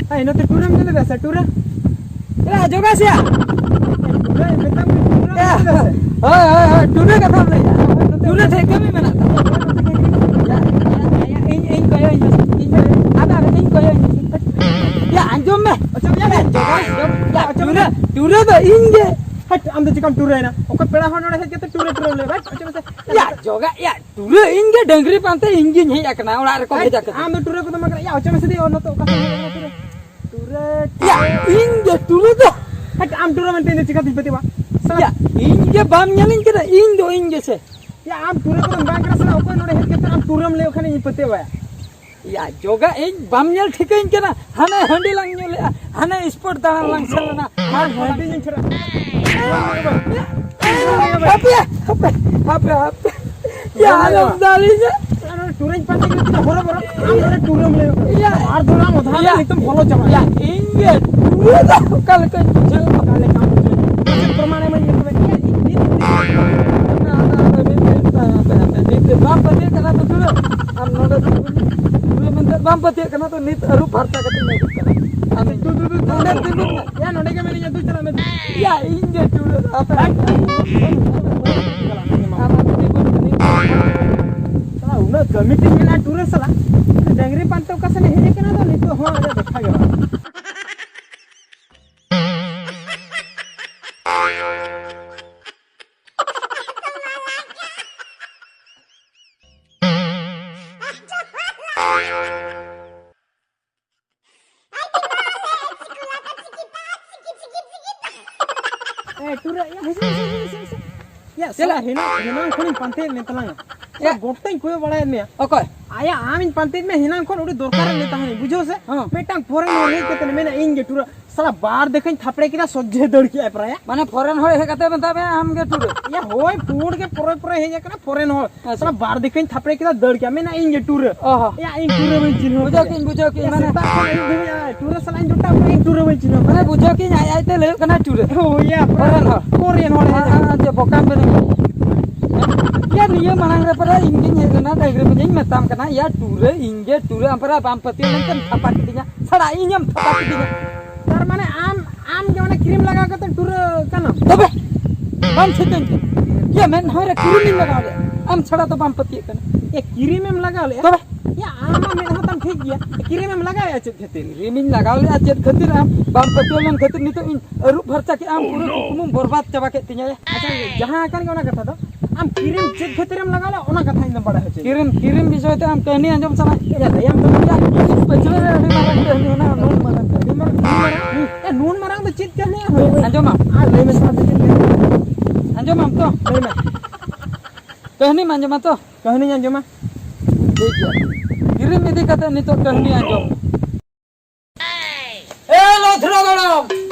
ᱦᱮᱸ, ᱱᱚᱛᱮ ᱴᱩᱨᱮᱢ ᱧᱮᱞ ᱞᱮᱫᱟ ᱥᱮ? ᱴᱩᱨᱮ? ᱮ, ᱡᱳᱜᱟ ᱥᱮᱭᱟ? ᱴᱩᱨᱮ, ᱢᱮᱛᱟᱢ ᱠᱟᱱᱟ, ᱴᱩᱨᱮᱢ ᱧᱮᱞ ᱞᱮᱫᱟ ᱥᱮ? ᱦᱳᱭ, ᱦᱳᱭ, ᱦᱳᱭ, ᱴᱩᱨᱮ ᱠᱟᱛᱷᱟᱢ ᱞᱟᱹᱭᱟ᱾ ᱴᱩᱨᱮ ᱴᱷᱮᱡ ᱠᱟᱹᱢᱤ ᱢᱮᱱᱟᱜ ᱛᱟᱢᱟ᱾ ᱭᱟ, ᱭᱟ, ᱭᱟ, ᱤᱧ, ᱤᱧ ᱠᱚᱭᱚᱜ ᱤᱧ ᱢᱮ᱾ ᱤᱧ, ᱟᱫᱚ, ᱟᱫᱚ ᱤᱧ ᱠᱚᱭᱚᱜ ᱤᱧ ᱢᱮ᱾ ᱭᱟ, ᱟᱸᱡᱚᱢ ᱢᱮ᱾ ᱟᱪᱪᱷᱟ, ᱭᱟ, ᱭᱟ, ᱡᱳᱜᱟ, ᱭᱟ, ᱴᱩᱨᱮ, ᱴᱩᱨᱮ ᱫᱚ ᱤᱧ ᱜᱮ᱾ ᱦᱟᱴ, ᱟᱢ ᱫᱚ ᱪᱤᱠᱟᱢ ᱴᱩᱨᱮᱭᱮᱱᱟ? ᱚᱠᱚᱭ ᱯᱮᱲᱟ ᱦᱚᱲ ᱱᱚᱰᱮ ᱦᱮᱡ ᱠᱟᱛᱮ ᱴᱩᱨᱮ, ᱴᱩᱨᱮ ᱞᱟᱹᱭ ᱵᱟᱝ? ᱚᱪᱚᱜ ᱢᱮᱥᱮ᱾ ᱭᱟ, ᱡᱳᱜᱟ, ᱭᱟ, ᱴᱩᱨᱮ ᱤᱧ ᱜᱮ ᱰᱟᱹᱝᱨᱤ ᱯᱟᱱᱛᱮ ᱤᱧ ᱜᱤᱧ ᱦᱮᱡ ᱟᱠᱟᱱᱟ ᱚᱲᱟᱜ ᱨᱮᱠᱚ ᱦᱮᱡ, ᱵᱷᱮᱡᱟ ᱠᱟᱫᱤᱧ᱾ ᱟᱢ ᱫᱚ ᱴᱩᱨᱮ ᱠᱚᱫᱚ ᱵᱟᱝ ᱠᱟᱱᱟ᱾ ᱭᱟ, ᱚᱪᱚᱜ ᱢᱮᱥᱮ ᱫᱤ, ᱱᱚᱛᱮ ᱚᱠᱟ ᱥᱮᱫ ᱦᱮᱡ ᱟᱠᱟᱱᱟ ᱴᱩᱨᱮ? ᱴᱩᱨᱮ, ᱭᱟ, ᱤᱧ ᱜᱮ ᱴᱩᱨᱮ ᱫᱚ᱾ ᱦᱟᱴ, ᱟᱢ ᱴᱩᱨᱮ ᱢᱮᱱᱛᱮ ᱤᱧ ᱫᱚ ᱪᱤᱠᱟᱹᱛᱤᱧ ᱯᱟᱹᱛᱭᱟᱹᱣᱟ? ᱥᱟᱞᱟ᱾ ᱭᱟ, ᱤᱧ ᱜᱮ ᱵᱟᱢ ᱧᱮᱞᱤᱧ ᱠᱟᱱᱟ, ᱤᱧ ᱫᱚ ᱤᱧ ᱜᱮ ᱥᱮ᱾ ᱭᱟ, ᱟᱢ ᱴᱩᱨᱮ ᱠᱚᱫᱚᱢ ᱵᱟᱝ ᱠᱟᱱᱟ ᱥᱟᱞᱟ, ᱚᱠᱚᱭ ᱱᱚᱰᱮ ᱦᱮᱡ ᱠᱟᱛᱮ ᱟᱢ ᱴᱩᱨᱮᱢ ᱞᱟᱹᱭ ᱠᱷᱟᱱ ᱤᱧ ᱯᱟᱹᱛᱭᱟᱹᱣᱟᱭᱟ? ᱭᱟ, ᱡᱳᱜᱟ, ᱤᱧ ᱵᱟᱢ ᱧᱮᱞ ᱴᱷᱤᱠᱟᱹᱧ ᱠᱟᱱᱟ? ᱦᱟᱱᱮ ᱦᱟᱺᱰᱤ ᱞᱟᱝ ᱧᱩ ᱞᱮᱜᱼᱟ, ᱦᱟᱱᱮ ᱥᱯᱳᱨᱴ ᱫᱟᱬᱟᱱ ᱞᱟᱝ ᱥᱮᱱ ᱞᱮᱱᱟ᱾ ᱟᱨ ᱦᱟᱺᱰᱤ ᱧᱩ ᱪᱷᱟᱲᱟ᱾ ᱦᱟᱯᱮ, ᱦᱟᱯᱮ, ᱦᱟᱯᱮ, ᱦᱟᱯᱮ, ᱦᱟᱯᱮ᱾ ᱭᱟ, ᱟᱞᱚᱢ ᱫᱟᱞᱤᱧᱟ᱾ ᱟᱨ ᱱᱚᱰᱮ ᱴᱩᱨᱮᱧ ᱯᱟᱱᱛᱮ ᱠᱟᱱᱟ, ᱛᱤᱱᱟᱹᱜ ᱦᱚᱨᱚ ᱵᱚᱨᱚ᱾ ᱟᱢ ᱱᱚᱰᱮ ᱴᱩᱨᱮᱢ ᱞᱟᱹᱭ ᱠᱟᱱᱟ᱾ ᱭᱟ᱾ ᱟᱨ ᱫᱚ ᱟᱢ ᱚᱫᱷᱟ ᱭᱟ᱾ ᱱᱤᱛᱚᱜ ᱵᱚᱞᱚ ᱪᱟᱵᱟᱜᱼᱟ᱾ ᱭᱟ, ᱤᱧ ᱜᱮ ᱴᱩᱨᱮ ᱫᱚ ᱚᱠᱟ ᱞᱮᱠᱟᱧ ᱵᱩᱡᱷᱟᱹᱣ? ᱚᱠᱟ ᱞᱮᱠᱟᱢ ᱵᱩᱡᱷᱟᱹᱣ? ᱢᱟᱥᱮ ᱯᱨᱚᱢᱟᱱ ᱮᱢᱟᱹᱧ ᱢᱮ ᱛᱚᱵᱮ᱾ ᱭᱟ, ᱤᱧ, ᱤᱧ, ᱦᱟᱯᱮ, ᱦᱟᱯᱮ, ᱦᱟᱯᱮ, ᱦᱟᱯᱮ, ᱦᱟᱯᱮ᱾ ᱱᱤᱛ ᱵᱟᱢ ᱯᱟᱹᱛᱭᱟᱹᱜ ᱠᱟᱱᱟ ᱛᱚ ᱴᱩᱨᱮ? ᱟᱢ ᱱᱚᱰᱮ ᱛᱤᱸᱜᱩᱱ ᱢᱮ᱾ ᱴᱩᱨᱮ ᱢᱮᱱᱛᱮ ᱵᱟᱢ ᱯᱟᱹᱛᱭᱟᱹᱜ ᱠᱟᱱᱟ ᱛᱚ, ᱱᱤᱛ ᱟᱹᱨᱩᱵ ᱯᱷᱟᱨᱪᱟ ᱠᱟᱛᱮᱧ ᱟᱹᱜᱩ ᱠᱟᱱᱟ᱾ ᱟᱢ ᱫᱩ, ᱫᱩ, ᱫᱩ, ᱫᱩ᱾ ᱱᱚᱰᱮ ᱛᱤᱸᱜᱩᱱ ᱢᱮ᱾ ᱭᱟ, ᱱᱚᱰᱮ ᱜᱮ ᱢᱮᱱᱟᱹᱧᱟ, ᱫᱩ ᱪᱟᱞᱟᱜ ᱢᱮ᱾ ᱭᱟ, ᱤᱧ ᱜᱮ ᱴᱩᱨᱮ ᱫᱚ, ᱟᱯᱮ ᱟᱢ ᱟᱹᱰᱤ ᱵᱚᱱ ᱠᱟᱹᱢᱤ᱾ ᱥᱟᱞᱟ, ᱩᱱᱟᱹᱜ ᱠᱟᱹᱢᱤ ᱛᱤᱧ ᱢᱮᱱᱟᱜᱼᱟ ᱴᱩᱨᱮ ᱥᱟᱞᱟ᱾ ᱰᱟᱝᱨᱤ ᱯᱟᱱᱛᱮ ᱚᱠᱟ ᱥᱮᱱᱮ ᱦᱮᱡ ᱟᱠᱟᱱᱟ ᱫᱚ, ᱱᱤᱛᱚᱜ ᱦᱚᱸ ᱟᱞᱮ ᱫᱮᱠᱷᱟ ᱜᱮ ᱵᱟᱝ᱾ ᱮ, ᱴᱩᱨᱟ, ᱭᱟ, ᱦᱤᱡᱩᱜ, ᱦᱤᱡᱩᱜ, ᱦᱤᱡᱩᱜ, ᱦᱤᱡᱩᱜ᱾ ᱭᱟ, ᱥᱟᱞᱟ, ᱪᱮᱫ? ᱦᱮᱱᱟᱝ, ᱦᱮᱱᱟᱝ ᱠᱷᱚᱱᱤᱧ ᱯᱟᱱᱛᱮᱭᱮᱫ ᱢᱮ ᱛᱟᱞᱟᱝᱟ᱾ ᱮ᱾ ᱜᱚᱴᱟᱧ ᱠᱚᱭᱚᱜ ᱵᱟᱲᱟᱭᱮᱫ ᱢᱮᱭᱟ᱾ ᱚᱠᱚᱭ? ᱟᱭᱟ, ᱟᱢᱤᱧ ᱯᱟᱱᱛᱮᱭᱮᱫ ᱢᱮᱭᱟ, ᱦᱮᱱᱟᱝ ᱠᱷᱚᱱ ᱟᱹᱰᱤ ᱫᱚᱨᱠᱟᱨ ᱨᱮ ᱛᱟᱦᱮᱸᱱᱟᱹᱧ, ᱵᱩᱡᱷᱟᱹᱣ ᱥᱮ? ᱦᱚᱸ᱾ ᱢᱤᱫᱴᱟᱝ ᱯᱷᱚᱨᱮᱱ ᱦᱚᱲ ᱦᱮᱡ ᱠᱟᱛᱮ ᱢᱮᱱᱟ ᱤᱧ ᱜᱮ ᱴᱩᱨᱟᱹ᱾ ᱥᱟᱞᱟ ᱵᱟᱨ ᱫᱮᱠᱷᱟᱧ ᱛᱷᱟᱯᱲᱮ ᱠᱮᱫᱟ, ᱥᱚᱡᱷᱮ ᱫᱟᱹᱲ ᱠᱮᱜᱼᱟᱭ ᱯᱨᱟᱭᱟ᱾ ᱢᱟᱱᱮ ᱯᱷᱚᱨᱮᱱ ᱦᱚᱲ ᱦᱮᱡ ᱠᱟᱛᱮ ᱢᱮᱛᱟᱜ ᱢᱮᱭᱟ ᱟᱢ ᱜᱮ ᱴᱩᱨᱟᱹ? ᱮᱭᱟ, ᱦᱳᱭ, ᱯᱩᱸᱰ ᱜᱮ ᱯᱚᱨᱚᱭ ᱯᱚᱨᱚᱭ ᱦᱮᱡ ᱟᱠᱟᱱᱟ, ᱯᱷᱚᱨᱮᱱ ᱦᱚᱲ᱾ ᱟᱪᱪᱷᱟ᱾ ᱥᱟᱞᱟ ᱵᱟᱨ ᱫᱮᱠᱷᱟᱧ ᱛᱷᱟᱯᱲᱮ ᱠᱮᱫᱟ, ᱫᱟᱹᱲ ᱠᱮᱜᱼᱟ, ᱢᱮᱱᱟ ᱤᱧ ᱜᱮ ᱴᱩᱨᱟᱹ᱾ ᱚ ᱦᱚᱸ᱾ ᱮᱭᱟ, ᱤᱧ ᱴᱩᱨᱟᱹ ᱵᱟᱹᱧ ᱪᱤᱱᱦᱟᱹᱣ ᱵᱩᱡᱷᱟᱹᱣ ᱠᱮᱫᱟ᱾ ᱠᱤᱧ, ᱵᱩᱡᱷᱟᱹᱣ ᱠᱤᱧ, ᱮᱭᱟ, ᱢᱟᱱᱮ ᱥᱮᱛᱟᱜ ᱠᱷᱚᱱ ᱟᱹᱭᱩᱵ ᱫᱷᱟᱹᱵᱤᱡ, ᱮ, ᱴᱩᱨᱟᱹ ᱥᱟᱞᱟᱜ ᱤᱧ ᱡᱚᱴᱟᱣ ᱠᱟᱱᱟ, ᱤᱧ ᱴᱩᱨᱟᱹ ᱵᱟᱹᱧ ᱪᱤᱱᱦᱟᱹᱣ ᱢᱟᱱᱮ ᱠᱟᱫᱟ᱾ ᱵᱩᱡᱷᱟᱹᱣ ᱠᱤᱧ, ᱟᱡ ᱟᱡ ᱛᱮ ᱞᱟᱹᱭᱟᱹᱜ ᱠᱟᱱᱟ ᱴᱩᱨᱟᱹ᱾ ᱦᱳᱭ, ᱮᱭᱟ, ᱯᱷᱚᱨᱮᱱ ᱦᱚᱲ᱾ ᱯᱷᱚᱨᱮᱱ ᱦᱚᱲ᱾ ᱟᱨ, ᱟᱨ, ᱟᱨ ᱪᱮᱫ ᱵᱚᱠᱟᱢ ᱵᱮᱱᱟᱣ᱾ ᱮᱭᱟ, ᱱᱤᱭᱟᱹ ᱢᱟᱲᱟᱝ ᱨᱮ ᱯᱟᱨᱟ ᱤᱧ ᱜᱤᱧ ᱦᱮᱡ ᱞᱮᱱᱟ, ᱰᱟᱹᱝᱨᱤ ᱢᱟᱹᱧ ᱢᱮᱛᱟᱢ ᱠᱟᱱᱟ, ᱮᱭᱟ, ᱴᱩᱨᱟᱹ, ᱤᱧ ᱜᱮ ᱴᱩᱨᱟᱹ, ᱟᱢ ᱯᱟᱨᱟ ᱵᱟᱢ ᱯᱟᱹᱛᱭᱟᱹᱣ ᱞᱮᱱᱛᱮᱢ ᱛᱷᱟᱯᱟ ᱠᱤᱫᱤᱧᱟ᱾ ᱥᱟᱲᱟ, ᱤᱧᱮᱢ ᱛᱷᱟᱯᱟ ᱠᱤᱫᱤᱧᱟ᱾ ᱛᱟᱨ ᱢᱟᱱᱮ ᱟᱢ, ᱟᱢ ᱜᱮ ᱚᱱᱟ ᱠᱨᱤᱢ ᱞᱟᱜᱟᱣ ᱠᱟᱛᱮ ᱴᱩᱨᱟᱹ ᱠᱟᱱᱟᱢ? ᱛᱚᱵᱮ ᱵᱟᱢ ᱴᱷᱤᱠᱟᱹᱧ ᱠᱟᱱᱟ᱾ ᱭᱟ, ᱢᱮᱫᱦᱟ ᱨᱮ ᱠᱨᱤᱢ ᱤᱧ ᱞᱟᱜᱟᱣ ᱞᱮᱫ, ᱟᱢ ᱪᱷᱟᱲᱟ ᱫᱚ ᱵᱟᱢ ᱯᱟᱹᱛᱭᱟᱹᱜ ᱠᱟᱱᱟ᱾ ᱮ, ᱠᱨᱤᱢ ᱮᱢ ᱞᱟᱜᱟᱣ ᱞᱮᱫᱼᱟ? ᱛᱚᱵᱮ? ᱭᱟ, ᱟᱢᱟᱜ ᱢᱮᱫᱦᱟ ᱛᱟᱢ ᱴᱷᱤᱠ ᱜᱮᱭᱟ, ᱠᱨᱤᱢ ᱮᱢ ᱞᱟᱜᱟᱣᱮᱫᱼᱟ ᱪᱮᱫ ᱠᱷᱟᱹᱛᱤᱨ? ᱠᱨᱤᱢ ᱤᱧ ᱞᱟᱜᱟᱣ ᱞᱮᱫᱼᱟ ᱪᱮᱫ ᱠᱷᱟᱹᱛᱤᱨ? ᱟᱢ ᱵᱟᱢ ᱯᱟᱹᱛᱭᱟᱹᱣ ᱞᱮᱱ ᱠᱷᱟᱹᱛᱤᱨ ᱱᱤᱛᱚᱜ ᱤᱧ ᱟᱹᱨᱩᱵ ᱯᱷᱟᱨᱪᱟ ᱠᱮᱫᱼᱟ, ᱟᱢ ᱯᱩᱨᱟᱹ ᱠᱩᱠᱢᱩᱢ ᱵᱚᱨᱵᱟᱫ ᱪᱟᱵᱟ ᱠᱮᱫ ᱛᱤᱧᱟ᱾ ᱭᱟ, ᱟᱪᱪᱷᱟ, ᱡᱟᱦᱟᱸ ᱟᱠᱟᱱ ᱜᱮ ᱚᱱᱟ ᱠᱟᱛᱷᱟ ᱫᱚ, ᱟᱢ ᱠᱨᱤᱢ ᱪᱮᱫ ᱠᱷᱟᱹᱛᱤᱨ ᱮᱢ ᱞᱟᱜᱟᱣ ᱞᱮᱫᱼᱟ, ᱚᱱᱟ ᱠᱟᱛᱷᱟ ᱤᱧ ᱫᱚ ᱵᱟᱲᱟᱭ ᱦᱚᱪᱚᱧ ᱢᱮ᱾ ᱠᱨᱤᱢ, ᱠᱨᱤᱢ ᱵᱤᱥᱚᱭ ᱛᱮ ᱟᱢ ᱠᱟᱹᱦᱱᱤ ᱟᱸᱡᱚᱢ ᱥᱟᱱᱟᱭᱮᱫ ᱢᱮᱭᱟ? ᱭᱟ, ᱞᱟᱹᱭᱟᱢ ᱛᱚᱵᱮ᱾ ᱭᱟ, ᱯᱟᱹᱪᱷᱞᱟᱹ ᱨᱮ ᱟᱹᱰᱤ ᱢᱟᱨᱟᱝ ᱠᱟᱹᱦᱱᱤ ᱢᱮᱱᱟᱜᱼᱟ, ᱱᱩᱱ ᱢᱟᱨᱟᱝ ᱠᱟᱹᱦᱱᱤ᱾ ᱱᱩᱱ ᱢᱟᱨᱟᱝ, ᱦᱩᱸ, ᱮ, ᱱᱩᱱ ᱢᱟᱨᱟᱝ ᱫᱚ ᱪᱮᱫ ᱠᱟᱹᱦᱱᱤ ᱦᱩᱭᱩᱜᱼᱟ? ᱟᱸᱡᱚᱢᱟᱢ᱾ ᱟᱨ ᱞᱟᱹᱭ ᱢᱮ ᱥᱮ, ᱟᱫᱚ ᱪᱮᱫ ᱠᱟᱹᱦᱱᱤ? ᱟᱸᱡᱚᱢᱟᱢ ᱛᱚ? ᱞᱟᱹᱭ ᱢᱮ᱾ ᱠᱟᱹᱦᱱᱤᱢ ᱟᱸᱡᱚᱢᱟ ᱛᱚ? ᱠᱟᱹᱦᱱᱤᱧ ᱟᱸᱡᱚᱢᱟ᱾ ᱴᱷᱤᱠ ᱜᱮᱭᱟ᱾ ᱠᱨᱤᱢ ᱤᱫᱤ ᱠᱟᱛᱮ ᱱᱤᱛᱚᱜ ᱠᱟᱹᱦᱱᱤ ᱟᱸᱡᱚᱢ ᱢᱮ᱾ ᱮ ᱞᱚᱫᱷᱨᱚ ᱜᱚᱲᱚᱢ!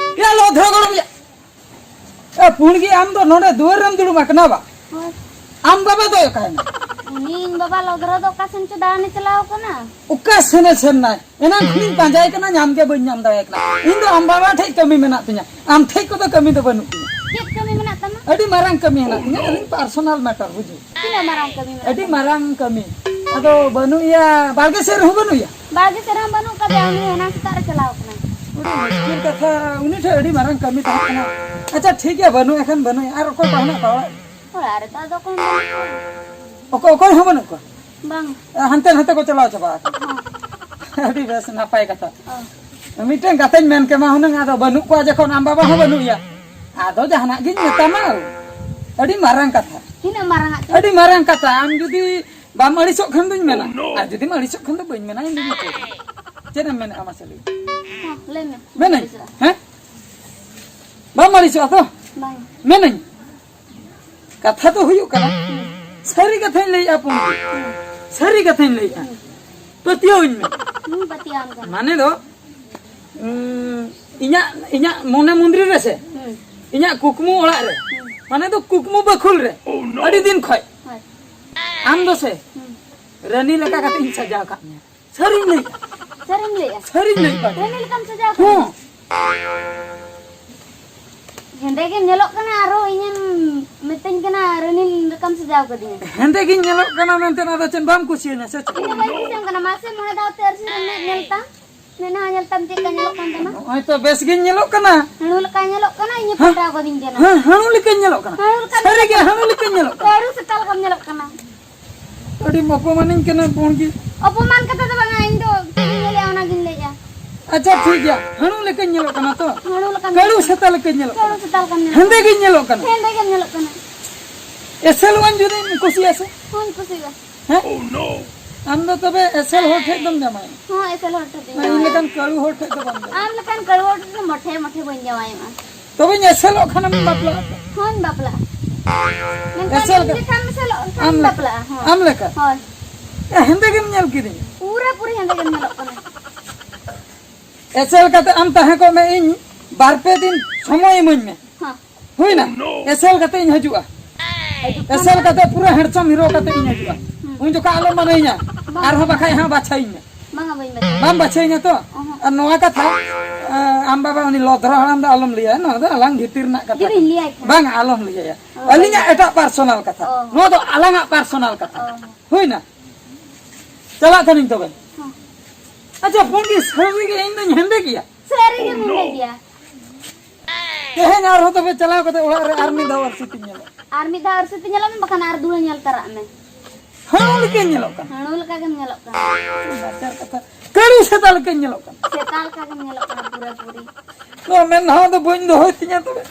ᱮ ᱞᱚᱫᱷᱨᱚ ᱜᱚᱲᱚᱢ ᱭᱟ! ᱮ ᱯᱩᱸᱰᱜᱤ, ᱟᱢ ᱫᱚ ᱱᱚᱰᱮ ᱫᱩᱣᱟᱹᱨ ᱨᱮᱢ ᱫᱩᱲᱩᱵ ᱟᱠᱟᱱᱟ ᱵᱟ? ᱦᱳᱭ᱾ ᱟᱢ ᱵᱟᱵᱟ ᱫᱚᱭ ᱚᱠᱟᱭᱮᱱᱟ? ᱩᱱᱤ ᱤᱧ ᱵᱟᱵᱟ ᱞᱚᱫᱷᱨᱚ ᱫᱚ ᱚᱠᱟ ᱥᱮᱱ ᱪᱚ ᱫᱟᱬᱟᱱᱮ ᱪᱟᱞᱟᱣ ᱠᱟᱱᱟ᱾ ᱚᱠᱟ ᱥᱮᱱᱮ ᱥᱮᱱ ᱱᱟᱭ? ᱮᱱᱟᱝ ᱠᱷᱚᱱᱤᱧ ᱯᱟᱸᱡᱟᱭᱮ ᱠᱟᱱᱟ, ᱧᱟᱢ ᱜᱮ ᱵᱟᱹᱧ ᱧᱟᱢ ᱫᱟᱲᱮᱭᱟᱭ ᱠᱟᱱᱟ᱾ ᱤᱧ ᱫᱚ ᱟᱢ ᱵᱟᱵᱟ ᱴᱷᱮᱡ ᱠᱟᱹᱢᱤ ᱢᱮᱱᱟᱜ ᱛᱤᱧᱟ, ᱟᱢ ᱴᱷᱮᱡ ᱠᱚᱫᱚ ᱠᱟᱹᱢᱤ ᱫᱚ ᱵᱟᱹᱱᱩᱜ ᱛᱤᱧᱟ᱾ ᱪᱮᱫ ᱠᱟᱹᱢᱤ ᱢᱮᱱᱟᱜ ᱛᱟᱢᱟ? ᱟᱹᱰᱤ ᱢᱟᱨᱟᱝ ᱠᱟᱹᱢᱤ ᱦᱮᱱᱟᱜ ᱛᱤᱧᱟ, ᱟᱹᱞᱤᱧ personal matter, ᱵᱩᱡᱷᱟᱹᱣ᱾ ᱛᱤᱱᱟᱹᱜ ᱢᱟᱨᱟᱝ ᱠᱟᱹᱢᱤ ᱢᱮᱱᱟᱜ ᱟᱹᱰᱤ ᱛᱟᱢᱟ? ᱢᱟᱨᱟᱝ ᱠᱟᱹᱢᱤ᱾ ᱟᱫᱚ ᱵᱟᱹᱱᱩᱜ ᱮᱭᱟ, ᱵᱟᱲᱜᱮ ᱥᱮᱫ ᱨᱮᱦᱚᱸ ᱵᱟᱹᱱᱩᱜ ᱠᱟᱫᱮᱭᱟ, ᱩᱱᱤ ᱦᱚᱸ ᱮᱱᱟᱝ ᱥᱮᱛᱟᱜ ᱨᱮ ᱪᱟᱞᱟᱣ ᱠᱟᱱᱟᱭ᱾ ᱟᱹᱰᱤ ᱢᱩᱥᱠᱤᱞ ᱠᱟᱛᱷᱟ, ᱩᱱᱤ ᱴᱷᱮᱱ ᱟᱹᱰᱤ ᱢᱟᱨᱟᱝ ᱠᱟᱹᱢᱤ ᱛᱟᱦᱮᱸ ᱠᱟᱱᱟ᱾ ᱟᱪᱪᱷᱟ, ᱴᱷᱤᱠ ᱜᱮᱭᱟ, ᱵᱟᱹᱱᱩᱜ ᱮ ᱠᱷᱟᱱ ᱵᱟᱹᱱᱩᱜ ᱮᱭᱟ᱾ ᱟᱨ ᱚᱠᱚᱭ ᱠᱚ ᱦᱮᱱᱟᱜ ᱠᱚᱣᱟ ᱚᱲᱟᱜ ᱨᱮ? ᱚᱲᱟᱜ ᱨᱮᱫᱚ ᱟᱫᱚ ᱚᱠᱚᱭ ᱦᱚᱸ ᱵᱟᱹᱱᱩᱜ ᱠᱚᱣᱟ᱾ ᱚᱠᱚᱭ, ᱚᱠᱚᱭ ᱦᱚᱸ ᱵᱟᱹᱱᱩᱜ ᱠᱚᱣᱟ? ᱵᱟᱝ᱾ ᱦᱟᱱᱛᱮ ᱱᱟᱛᱮ ᱠᱚ ᱪᱟᱞᱟᱣ ᱪᱟᱵᱟ ᱟᱠᱟᱱᱟ᱾ ᱦᱚᱸ᱾ ᱟᱹᱰᱤ ᱵᱮᱥ, ᱱᱟᱯᱟᱭ ᱠᱟᱛᱷᱟ᱾ ᱚ᱾ ᱢᱤᱫᱴᱮᱱ ᱜᱟᱛᱮᱧ ᱢᱮᱱ ᱠᱮᱢᱟ ᱦᱩᱱᱟᱹᱝ, ᱟᱫᱚ ᱵᱟᱹᱱᱩᱜ ᱠᱚᱣᱟ ᱡᱚᱠᱷᱚᱱ, ᱟᱢ ᱵᱟᱵᱟ ᱦᱚᱸ ᱵᱟᱹᱱᱩᱜ ᱮᱭᱟ, ᱟᱫᱚ ᱡᱟᱦᱟᱱᱟᱜ ᱜᱤᱧ ᱢᱮᱛᱟᱢᱟ᱾ ᱟᱹᱰᱤ ᱢᱟᱨᱟᱝ ᱠᱟᱛᱷᱟ᱾ ᱛᱤᱱᱟᱹᱜ ᱢᱟᱨᱟᱝ ᱟᱜ ᱪᱚ? ᱟᱹᱰᱤ ᱢᱟᱨᱟᱝ ᱠᱟᱛᱷᱟ᱾ ᱟᱢ ᱡᱩᱫᱤ ᱵᱟᱢ ᱟᱹᱲᱤᱥᱚᱜ ᱠᱷᱟᱱ ᱫᱚᱧ ᱢᱮᱱᱟ, ᱟᱨ ᱡᱩᱫᱤᱢ ᱟᱹᱲᱤᱥᱚᱜ ᱠᱷᱟᱱ ᱫᱚ ᱵᱟᱹᱧ ᱢᱮᱱᱟ, ᱤᱧ ᱫᱚᱧ ᱢᱮᱛᱟᱢᱟ᱾ ᱪᱮᱫ ᱮᱢ ᱢᱮᱱᱮᱫᱼᱟ ᱢᱟᱥᱮ ᱞᱟᱹᱭ ᱢᱮ? ᱦᱚᱸ, ᱞᱟᱹᱭ ᱢᱮ᱾ ᱢᱮᱱᱟᱹᱧ? ᱦᱮᱸ? ᱵᱟᱢ ᱟᱹᱲᱤᱥᱚᱜᱼᱟ ᱛᱚ? ᱵᱟᱝ᱾ ᱢᱮᱱᱟᱹᱧ? ᱠᱟᱛᱷᱟ ᱫᱚ ᱦᱩᱭᱩᱜ ᱠᱟᱱᱟ, ᱥᱟᱹᱨᱤ ᱠᱟᱛᱷᱟᱧ ᱞᱟᱹᱭᱮᱜᱼᱟ ᱯᱩᱱᱜᱤ, ᱥᱟᱹᱨᱤ ᱠᱟᱛᱷᱟᱧ ᱞᱟᱹᱭᱮᱜᱼᱟ᱾ ᱯᱟᱹᱛᱭᱟᱹᱣᱟᱹᱧ ᱢᱮ᱾ ᱦᱩᱸ, ᱯᱟᱹᱛᱭᱟᱹᱣᱟᱢ ᱠᱟᱱᱟ᱾ ᱢᱟᱱᱮ ᱫᱚ, ᱩᱸ, ᱤᱧᱟᱜ, ᱤᱧᱟᱜ ᱢᱚᱱᱮ ᱢᱩᱸᱫᱽᱨᱤ ᱨᱮ ᱥᱮ, ᱦᱩᱸ᱾ ᱤᱧᱟᱜ ᱠᱩᱠᱢᱩ ᱚᱲᱟᱜ ᱨᱮ, ᱦᱩᱸ᱾ ᱢᱟᱱᱮ ᱫᱚ ᱠᱩᱠᱢᱩ ᱵᱟᱹᱠᱷᱩᱞ ᱨᱮ, ᱟᱹᱰᱤ ᱫᱤᱱ ᱠᱷᱚᱡ ᱦᱳᱭ᱾ ᱟᱢ ᱫᱚ ᱥᱮ ᱦᱩᱸ᱾ ᱨᱟᱹᱱᱤ ᱞᱮᱠᱟ ᱠᱟᱛᱮ ᱤᱧ ᱥᱟᱡᱟᱣ ᱠᱟᱜ ᱢᱮᱭᱟ᱾ ᱥᱟᱹᱨᱤᱧ ᱞᱟᱹᱭᱮᱜᱼᱟ᱾ ᱥᱟᱹᱨᱤᱢ ᱞᱟᱹᱭᱮᱜᱼᱟ? ᱥᱟᱹᱨᱤᱧ ᱞᱟᱹᱭᱮᱜᱼᱟ᱾ ᱨᱟᱹᱱᱤ ᱞᱮᱠᱟᱢ ᱥᱟᱡᱟᱣ ᱠᱟᱱᱟ? ᱦᱚᱸ᱾ ᱦᱮᱸᱫᱮ ᱜᱮᱢ ᱧᱮᱞᱚᱜ ᱠᱟᱱᱟ, ᱟᱨᱦᱚᱸ ᱤᱧᱮᱢ ᱢᱤᱛᱟᱹᱧ ᱠᱟᱱᱟ ᱨᱟᱹᱱᱤ ᱞᱮᱠᱟᱢ ᱥᱟᱡᱟᱣ ᱠᱟᱫᱤᱧᱟ᱾ ᱦᱮᱸᱫᱮ ᱜᱤᱧ ᱧᱮᱞᱚᱜ ᱠᱟᱱᱟ ᱢᱮᱱᱛᱮ ᱟᱫᱚ ᱪᱮᱫ ᱵᱟᱢ ᱠᱩᱥᱤᱭᱟᱹᱧᱟ ᱥᱮ ᱪᱮᱫ? ᱤᱧ ᱫᱚ ᱵᱟᱹᱧ ᱠᱩᱥᱤᱭᱟᱢ ᱠᱟᱱᱟ᱾ ᱢᱟᱥᱮ ᱢᱚᱬᱮ ᱫᱷᱟᱣ ᱛᱮ ᱟᱹᱨᱥᱤ ᱨᱮ ᱢᱮᱫ ᱧᱮᱞ ᱛᱟᱢ᱾ ᱢᱮᱫᱦᱟ ᱧᱮᱞ ᱛᱟᱢ ᱪᱮᱫ ᱞᱮᱠᱟ ᱧᱮᱞᱚᱜ ᱠᱟᱱ ᱛᱟᱢᱟ? ᱱᱚᱜᱼᱚᱭ ᱛᱚ ᱵᱮᱥ ᱜᱤᱧ ᱧᱮᱞᱚᱜ ᱠᱟᱱᱟ᱾ ᱦᱟᱹᱬᱩ ᱞᱮᱠᱟ ᱧᱮᱞᱚᱜ ᱠᱟᱱᱟ, ᱤᱧᱮ ᱦᱮᱸ? ᱯᱚᱴᱟᱣ ᱠᱟᱫᱤᱧ ᱠᱟᱱᱟ᱾ ᱦᱮᱸ, ᱦᱟᱹᱬᱩ ᱞᱮᱠᱟᱧ ᱧᱮᱞᱚᱜ ᱠᱟᱱᱟ᱾ ᱦᱟᱹᱬᱩ ᱞᱮᱠᱟ ᱥᱟᱹᱨᱤ ᱧᱮᱞᱚᱜ ᱜᱮ ᱠᱟᱱᱟ᱾ ᱦᱟᱹᱬᱩ ᱞᱮᱠᱟᱧ ᱧᱮᱞᱚᱜ ᱠᱟᱱᱟ᱾ ᱠᱟᱹᱲᱩ ᱥᱮᱛᱟ ᱞᱮᱠᱟᱢ ᱧᱮᱞᱚᱜ ᱠᱟᱱᱟ᱾ ᱟᱹᱰᱤᱢ ᱚᱯᱚᱢᱟᱱᱤᱧ ᱠᱟᱱᱟ ᱯᱩᱸᱰ ᱜᱮ᱾ ᱚᱯᱚᱢᱟᱱ ᱠᱟᱛᱷᱟ ᱫᱚ ᱵᱟᱝᱟ, ᱤᱧ ᱫᱚ ᱪᱮᱫ ᱤᱧ ᱧᱮᱞᱮᱜᱼᱟ ᱚᱱᱟᱜᱤᱧ ᱞᱟᱹᱭᱮᱜᱼᱟ᱾ ᱟᱪᱪᱷᱟ ᱴᱷᱤᱠ ᱜᱮᱭᱟ, ᱦᱟᱹᱬᱩ ᱞᱮᱠᱟᱧ ᱧᱮᱞᱚᱜ ᱠᱟᱱᱟ ᱛᱚ? ᱦᱟᱹᱬᱩ ᱞᱮᱠᱟᱢ ᱠᱟᱹᱲᱩ ᱧᱮᱞᱚᱜ ᱠᱟᱱᱟ᱾ ᱥᱮᱛᱟ ᱞᱮᱠᱟᱧ ᱧᱮᱞᱚᱜ ᱠᱟᱹᱲᱩ ᱠᱟᱱᱟ᱾ ᱥᱮᱛᱟ ᱞᱮᱠᱟᱢ ᱧᱮᱞᱚᱜ ᱦᱮᱸᱫᱮ ᱠᱟᱱᱟ᱾ ᱜᱤᱧ ᱧᱮᱞᱚᱜ ᱠᱟᱱᱟ᱾ ᱦᱮᱸᱫᱮ ᱜᱮᱢ ᱧᱮᱞᱚᱜ ᱠᱟᱱᱟ᱾ ᱮᱥᱮᱞᱚᱜ ᱟᱹᱧ ᱡᱩᱫᱤᱧ ᱠᱩᱥᱤᱭᱟᱜᱼᱟ ᱥᱮ? ᱦᱳᱭ, ᱠᱩᱥᱤᱭᱟᱜᱼᱟ᱾ ᱦᱮᱸ? ᱟᱢ ᱫᱚ ᱛᱚᱵᱮ ᱮᱥᱮᱞ ᱦᱚᱲ ᱴᱷᱮᱡ ᱫᱚᱢ ᱡᱟᱶᱟᱭᱚᱜᱼᱟ? ᱦᱚᱸ, ᱮᱥᱮᱞ ᱦᱚᱲ ᱴᱷᱮᱡ ᱫᱚᱧ ᱤᱧ ᱡᱟᱶᱟᱭᱚᱜᱼᱟ᱾ ᱞᱮᱠᱟᱱ ᱠᱟᱹᱲᱩ ᱦᱚᱲ ᱴᱷᱮᱡ ᱫᱚ ᱵᱟᱢ ᱡᱟᱶᱟᱭᱚᱜᱼᱟ? ᱟᱢ ᱞᱮᱠᱟᱱ ᱠᱟᱹᱲᱩ ᱦᱚᱲ ᱴᱷᱮᱡ ᱫᱚ ᱢᱚᱴᱷᱮ, ᱢᱚᱴᱷᱮ ᱵᱟᱹᱧ ᱡᱟᱶᱟᱭᱚᱜᱼᱟ᱾ ᱛᱚᱵᱮᱧ ᱮᱥᱮᱞᱚᱜ ᱠᱷᱟᱱᱮᱢ ᱵᱟᱯᱞᱟᱜᱼᱟ ᱛᱚ? ᱦᱚᱸᱧ ᱵᱟᱯᱞᱟᱜᱼᱟ᱾ ᱢᱮᱱᱠᱷᱟᱱ ᱮᱥᱮᱞ ᱤᱧ ᱠᱟ-, ᱞᱮᱠᱟᱢ ᱮᱥᱮᱞᱚᱜ ᱠᱷᱟᱱ ᱟᱢ ᱞᱮᱠᱟ, ᱵᱟᱯᱞᱟᱜᱼᱟ, ᱦᱚᱸ᱾ ᱟᱢ ᱞᱮᱠᱟ? ᱦᱳᱭ᱾ ᱮ, ᱦᱮᱸᱫᱮ ᱜᱮᱢ ᱧᱮᱞ ᱠᱤᱫᱤᱧᱟ᱾ ᱯᱩᱨᱟᱹ ᱯᱩᱨᱤ ᱦᱮᱸᱫᱮ ᱜᱮᱢ ᱧᱮᱞᱚᱜ ᱠᱟᱱᱟ᱾ ᱮᱥᱮᱞ ᱠᱟᱛᱮ ᱟᱢ ᱛᱟᱦᱮᱸ ᱠᱚᱜ ᱢᱮ, ᱤᱧ ᱵᱟᱨ ᱯᱮ ᱫᱤᱱ ᱥᱚᱢᱚᱭ ᱤᱢᱟᱹᱧ ᱢᱮ᱾ ᱦᱚᱸ᱾ ᱦᱩᱭᱱᱟ? ᱮᱥᱮᱞ ᱠᱟᱛᱮ ᱤᱧ ᱦᱤᱡᱩᱜᱼᱟ᱾ ᱦᱤᱡᱩᱜ ᱠᱷᱟᱱ ᱮᱥᱮᱞ ᱫᱚ ᱠᱟᱛᱮ ᱯᱩᱨᱟᱹ handsome hero ᱠᱟᱛᱮ ᱤᱧ ᱦᱤᱡᱩᱜᱼᱟ᱾ ᱦᱩᱸ᱾ ᱩᱱ ᱡᱚᱠᱷᱟ ᱟᱞᱚᱢ ᱢᱟᱱᱟᱧᱟ᱾ ᱵᱟᱝ᱾ ᱟᱨᱦᱚᱸ ᱵᱟᱠᱷᱟᱡ ᱦᱟᱸᱜ ᱵᱟᱪᱷᱟᱭᱤᱧ ᱢᱮ᱾ ᱵᱟᱝᱟ, ᱵᱟᱹᱧ ᱵᱟᱪᱷᱟᱣᱟ᱾ ᱵᱟᱢ ᱵᱟᱪᱷᱟᱭᱤᱧᱟ ᱛᱚ? ᱚᱦᱚᱸ᱾ ᱟᱨ ᱱᱚᱣᱟ ᱠᱟᱛᱷᱟ, ᱮ, ᱟᱢ ᱵᱟᱵᱟ ᱩᱱᱤ ᱞᱚᱫᱷᱨᱚ ᱦᱟᱲᱟᱢ ᱫᱚ ᱟᱞᱚᱢ ᱞᱟᱹᱭᱟ, ᱱᱚᱣᱟ ᱫᱚ ᱟᱞᱟᱝ ᱵᱷᱤᱛᱤᱨ ᱨᱮᱱᱟᱜ ᱠᱟᱛᱷᱟ ᱡᱩᱫᱤᱧ ᱠᱟᱱᱟ᱾ ᱞᱟᱹᱭᱟᱭ ᱠᱷᱟᱱ᱾ ᱵᱟᱝᱟ, ᱟᱞᱚᱢ ᱞᱟᱹᱭᱟᱭᱟ᱾ ᱚ᱾ ᱟᱹᱞᱤᱧᱟᱜ ᱮᱴᱟᱜ personal ᱠᱟᱛᱷᱟ᱾ ᱚ᱾ ᱱᱚᱣᱟ ᱫᱚ ᱟᱞᱟᱝᱟᱜ personal ᱠᱟᱛᱷᱟ᱾ ᱚ᱾ ᱦᱩᱭᱱᱟ? ᱪᱟᱞᱟᱜ ᱠᱟᱹᱱᱟᱹᱧ ᱛᱚᱵᱮ᱾ ᱦᱚᱸ᱾ ᱟᱪᱪᱷᱟ, ᱯᱩᱸᱰ ᱜᱮ ᱥᱟᱹᱨᱤ ᱜᱮ ᱤᱧ ᱫᱚᱧ ᱦᱮᱸᱫᱮ ᱜᱮᱭᱟ? ᱥᱟᱹᱨᱤ ᱜᱮᱢ ᱦᱮᱸᱫᱮ ᱜᱮᱭᱟ᱾ ᱛᱮᱦᱮᱧ ᱟᱨᱦᱚᱸ ᱛᱚᱵᱮ ᱪᱟᱞᱟᱣ ᱠᱟᱛᱮ ᱚᱲᱟᱜ ᱨᱮ ᱟᱨ ᱢᱤᱫ ᱫᱷᱟᱣ ᱟᱹᱨᱥᱤ ᱛᱤᱧ ᱧᱮᱞᱚᱜ᱾ ᱟᱨ ᱢᱤᱫ ᱫᱷᱟᱣ ᱟᱹᱨᱥᱤ ᱛᱮ ᱧᱮᱞᱚᱜ ᱢᱮ, ᱵᱟᱠᱷᱟᱱ ᱟᱨ ᱫᱩᱲᱟᱹ ᱧᱮᱞ ᱛᱟᱨᱟᱜ ᱢᱮ᱾ ᱦᱟᱹᱬᱩ ᱞᱮᱠᱟᱧ ᱧᱮᱞᱚᱜ ᱠᱟᱱᱟ᱾ ᱦᱟᱹᱬᱩ ᱞᱮᱠᱟ ᱜᱮᱢ ᱧᱮᱞᱚᱜ ᱠᱟᱱᱟ᱾ ᱱᱟᱪᱟᱨ ᱠᱟᱛᱷᱟ᱾ ᱠᱟᱹᱲᱩ ᱥᱮᱛᱟ ᱞᱮᱠᱟᱧ ᱧᱮᱞᱚᱜ ᱠᱟᱱᱟ᱾ ᱥᱮᱛᱟ ᱞᱮᱠᱟ ᱜᱮᱢ ᱧᱮᱞᱚᱜ ᱠᱟᱱᱟ ᱯᱩᱨᱟᱹ ᱯᱩᱨᱤ᱾ ᱱᱚᱣᱟ ᱢᱮᱫᱦᱟ ᱫᱚ ᱵᱟᱹᱧ ᱫᱚᱦᱚᱭ ᱛᱤᱧᱟ ᱛᱚᱵᱮ᱾